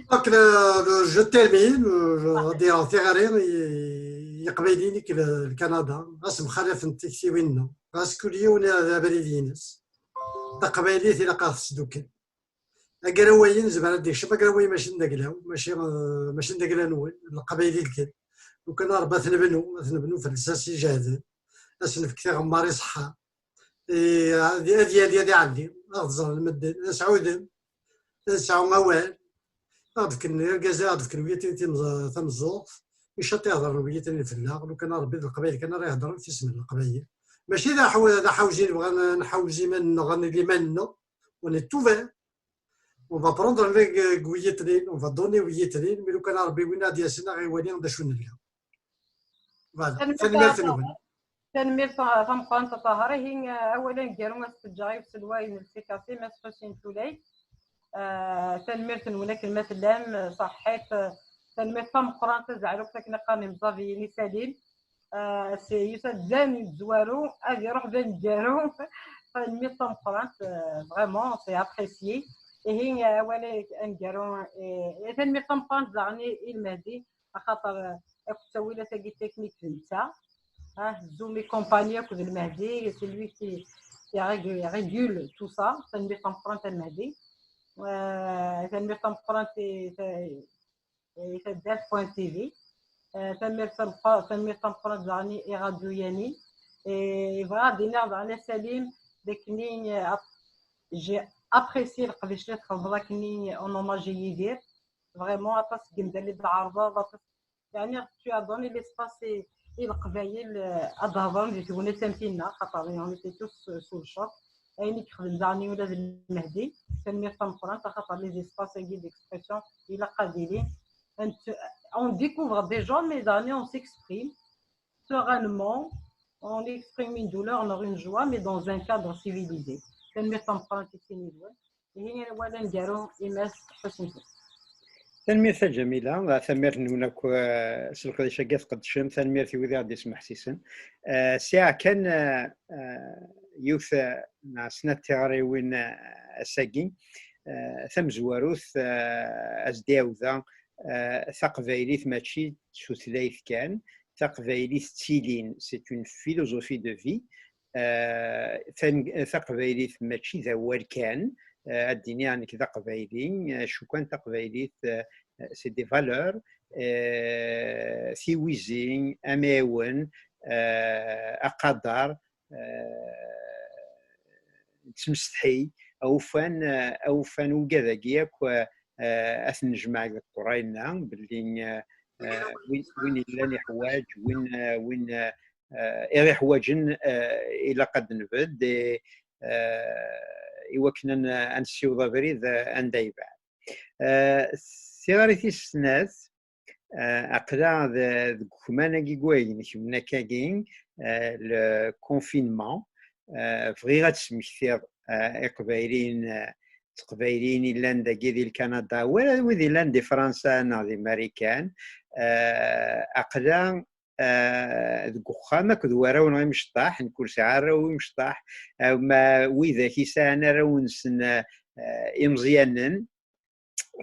Donc, le, le, je termine, euh, je veux dire, tiɣri i, i Iqbayliyen i le Canada, ɣas mxalafent tiktiwin-nneɣ, ɣas kul yiwen d abrid-ines. Taqbaylit ilaq ad ɣ-tesdukkel. Agraw-ayi nezmer ad d-ikcem, agraw-ayi mačči d agla-w, mačči, euh, mačči d agla-nwen, Leqbayel kan. Lukan a Rebbi ad t-nebnu, ad t-nebnu f lsas ijehden, ad s-nefk tiɣemmar iṣeḥḥan. Eh, ad, ad yali, ad iɛeddi, ad ɣ-d-ẓren medden, ad nesɛu udem, ad nesɛu awal, ad ɣ-d-fken irgazen, ad ɣ-d-fken wiyaḍ tin timẓ-, tameẓẓuɣt, icaṭ ihedren wiyaḍ tin fell-aɣ, lukan a Rebbi d Leqbayel kan ara ihedren f isem n Leqbayel. Mačči d aḥu-, d aḥawzi nebɣa ad nḥawez iman-nneɣ, ad nili iman-nneɣ, on est ouvert. On va prendre les, euh, wiyaḍ-nni, on va donner wiyaḍ-nni, mais lukan a Rebbi win ad d-yasen, ad ɣ-iwali d acu nella. Voilà. Tanemmirt a Ṭaher. Tanemmirt-nwen. Tanemmirt ta-, tameqqrant a Ṭaher. Ihi, eh, awal aneggaru ad s-t-ǧǧeɣ i uselway n le C K C, Mass Ḥusin Tulay. Eh, tanemmirt-nwen akken ma tellam, eh, ṣaḥḥit, eh, tanemmirt tameqqrant, tazeɛlukt akken i qqaren imẓabiyen i Salim. Eh, c'est, yusa-d d amezwaru, ad iruḥ d aneggaru. Tanemmirt tameqqrant, eh, vraiment, c'est apprécié. Ihi, eh, awal aneggaru, eh, tanemmirt tameqqrant daɣen i, i Lmehdi, axaṭer, eh, akked ttawilat-agi teknik d netta. Ah, Zoom et compagnie akked Lmehdi, c'est lui qui, qui régule, régule tout ça. Tanemmirt tameqqrant a Lmehdi. Euh, tanemmirt tameqqrant i, i, i taddart point T V. Euh, tanemmirt tameqqra-, tanemmirt tameqqrant daɣen i Radio Yanin. Et bɣiɣ ad d-iniɣ daɣen a Salim, d akken i, euh, j'ai apprécié leqdic i txedmeḍ akken i en hommage i Yidir. Vraiment, aṭas n yimdanen i d-tɛerḍeḍ, aṭas, yeɛni, tu as donné l'espace i, i Leqbayel, euh, ad d-hedren di tegnit am tinna, xaṭer on était tous sous le choc. Ayen i yexdem daɣen ula d Lmehdi, tanemmirt tameqqrant, axaṭer les espaces-agi d'expression ilaq ad ilin. On, on découvre des gens, mais daɣen on s'exprime sereinement, on exprime une douleur, on a une joie, mais dans un cadre civilisé. Tanemmirt tameqqrant i sin-nwen. Ihi, awal aneggaru i Mass Ḥusin Ḥusin. Tanemmirt a Ǧamila, tanemmirt-nwen akk, eh, s leqdic-agi tqeddcem, tanemmirt i wid i ɣ-d-ismeḥsisen. Eh, sɛiɣ kan, eh, eh, yiwet, eh, neɣ snat tiɣriwin, eh, ass-agi. Eh, tamezwarut, eh, as-d-iɛawda, eh, taqbaylit mačči d tutlayt kan, taqbaylit d tilin, c'est une philosophie de vie. Eh, tan-, taqbaylit mačči d awal kan, eh, ad d-iniɣ nekk d aqbayli, eh, acu kan taqbaylit, eh, c'est des valeurs, eh, tiwizi, amɛiwen, eh, aqader, eh, nettmestḥi, awufan, eh, awufan ugad-agi akk, eh, eh, ad t-nejmeɛ deg uqerray-nneɣ, belli, eh, eh, win, win yellan iḥwaǧ, win, eh, win, eh, eh, i ɣ-iḥwaǧen, eh, ilaq ad d-nbedd, eh, eh, i wakken ad n-, ad nessiweḍ abrid, eh, anda yebɛed. Eh, tiɣri tis snat, eh, aql-aɣ d-, deg ukman-agi n wayen kemmen akkagi, eh, le confinement. Eh, bɣiɣ ad d-smektiɣ, eh, iqbayliyen, eh, d teqbayliyin yellan dagi di Lkanada, wala wid yellan di Fransa neɣ di Marikan. Eh, aql-aɣ, eh, deg uxxam akked warraw-nneɣ imecṭaḥ, nekk ur sɛiɣ arraw imecṭaḥ, eh, ma widak yesɛan arraw-nsen, eh, eh, imeẓyanen,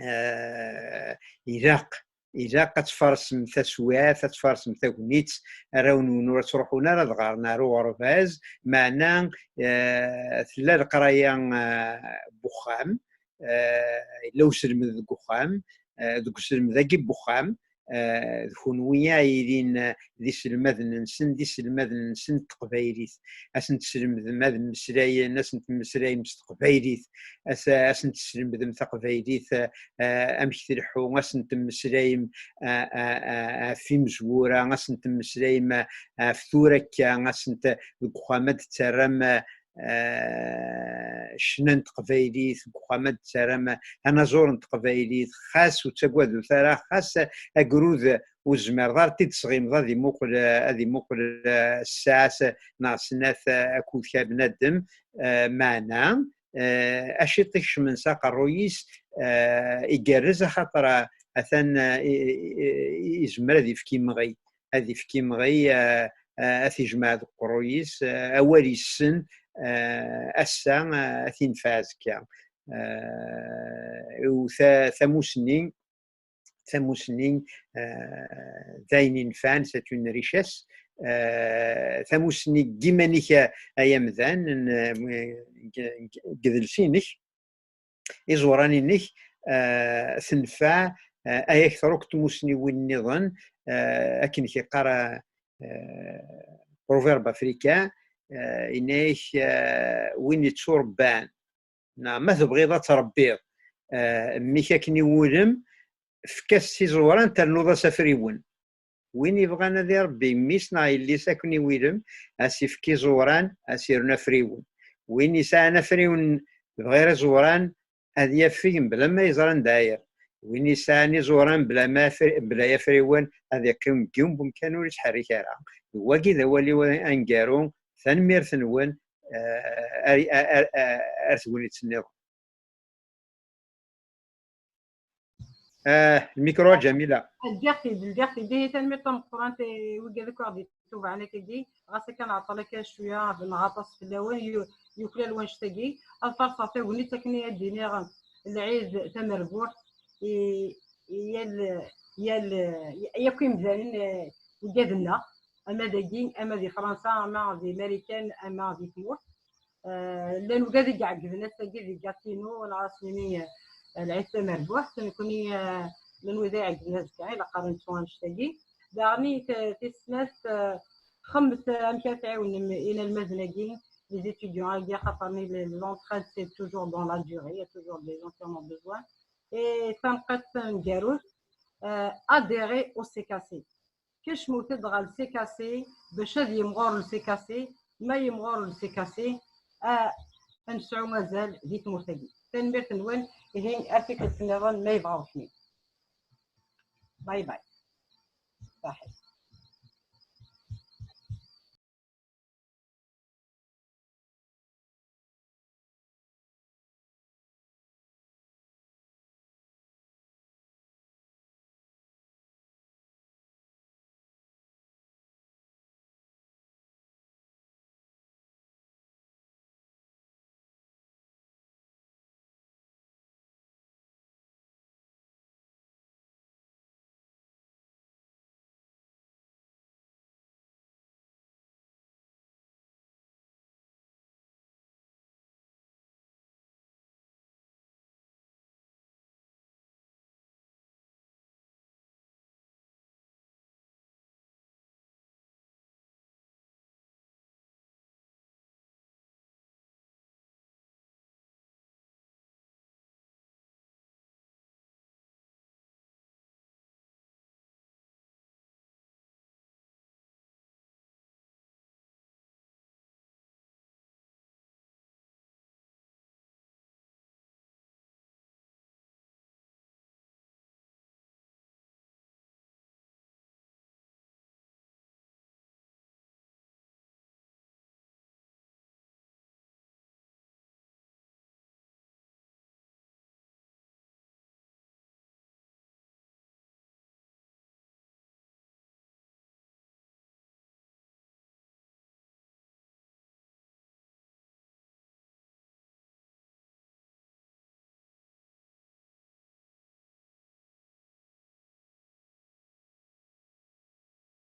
eh, ilaq, ilaq ad tfarsem taswiɛt, ad tfarsem tagnit, arraw-nwen ur ttruḥun ara ad ɣren ar uɣerbaz, meɛna, eh, tella leqraya, eh, n uxxam, eh, yella uselmed deg uxxam, eh, deg uselmed-agi n uxxam, eh, d kunwi ara yilin, eh, d iselmaden-nsen, d iselmaden-nsen n teqbaylit. Ad sen-teslemdem ad mmeslayen, ad sen-temmeslayem s teqbaylit, ad s-, ad sen-teslemdem taqbaylit, eh, eh, amek tleḥḥu, ad sen-temmeslayem, eh, eh, eh, ɣef imezwura, ad sen-temmeslayem, eh, ɣef tura akka, ad sen-t-, deg uxxam ad d-terram, eh, eh, ccna n teqbaylit, deg uxxam ad d-terram anaẓur n teqbaylit, xas ur ttagadut ara, xas agrud ur tezmireḍ ara ad t-id-tesɣimeḍ, ad imuqel, ad imuqel, eh, ssaɛa s-, neɣ snat, eh, akud kra bnadem, eh, meɛna, eh, aciṭ ikecmen s aqerruy-is, eh, igerrez axaṭer, eh, atan, eh, i-, i-, i-, izmer ad ifk imɣi, ad ifk imɣi, eh, eh, ad t-ijmeɛ deg uqerruy-is, eh, awal yessen, eh, ass-a, eh, ad t-infeɛ azekka. Eh, u ta-, tamusni, tamusni, eh, d ayen inefɛen, c'est une richesse. Eh, tamusni deg yiman-ik a, ay amdan, n, eh, deg, deg, deg idles-inek, iẓuran-inek, eh, tenfeɛ, eh, ay akter akk tmusniwin nniḍen, eh, akken k-iqqar, eh, proverbe africain, eh, yenna-yak, eh, win yetturebban, neɣ ma tebɣiḍ ad tṛebbiḍ, eh, mmi-k akken iwulem, efk-as s iẓuran, ternuḍ-as afriwen. Win yebɣan ad iṛebbi mmi-s neɣ yelli-s akken iwulem, ad s-ifk iẓuran, ad s-irnu afriwen. Win yesɛan afriwen bɣir iẓuran, ad yafeg mebla ma yeẓra anda ɛyiɣ. Win yesɛan iẓuran bla ma afri-, bla afriwen, ad iqqim deg yiwen wemkan ur yettḥerrik ara. D wagi d awal-iw aneggaru, tanemmirt-nwen, eh, ar, ar, ar, ar tegnit-nniḍen. Eh, lmikru a Ǧamila. Ldiɣ-t-id, ldiɣ-t-id. Ihi tanemmirt tameqqrant i wigad akk aɣ-d-itubɛen akkagi. Ɣas akka nɛeṭṭel akka cwiya, neɣ aṭas fell-awen, yu-, yuklal wanect-agi. Ad farṣeɣ tagnit akken ad d-iniɣ lɛid tamerbuḥt i, i yal, yal, yakk imdanen, eh, wigad-nneɣ. ama dagi, ama di Fransa, ama di Marikan, ama di tmurt. Eh, llan wigad i iɛeggden ass-agi di Gatineau, neɣ ass-nni, eh, lɛid tamerbuḥt. Nekni, eh, llan wid i iɛeggden azekka, ilaq ad nettu annect-agi. Daɣen, t-, tis snat, eh, xemmet, eh, amek ara tɛiwnem inalmaden-agi, les étudiants-agi, axaṭer l'entraide, c'est toujours dans la durée, il y a toujours des gens qui en ont besoin. Et tanqaṭ taneggarut, eh, adhérer au C K C. Kecmet-d ɣer le C K C bac ad yimɣur le C K C. Ma yimɣur le C K C, a, ad nesɛu azal di tmurt-agi. Tanemmirt-nwen, ihi ar tikkelt nniḍen ma yebɣa uḥnin. Bye bye. Saḥit.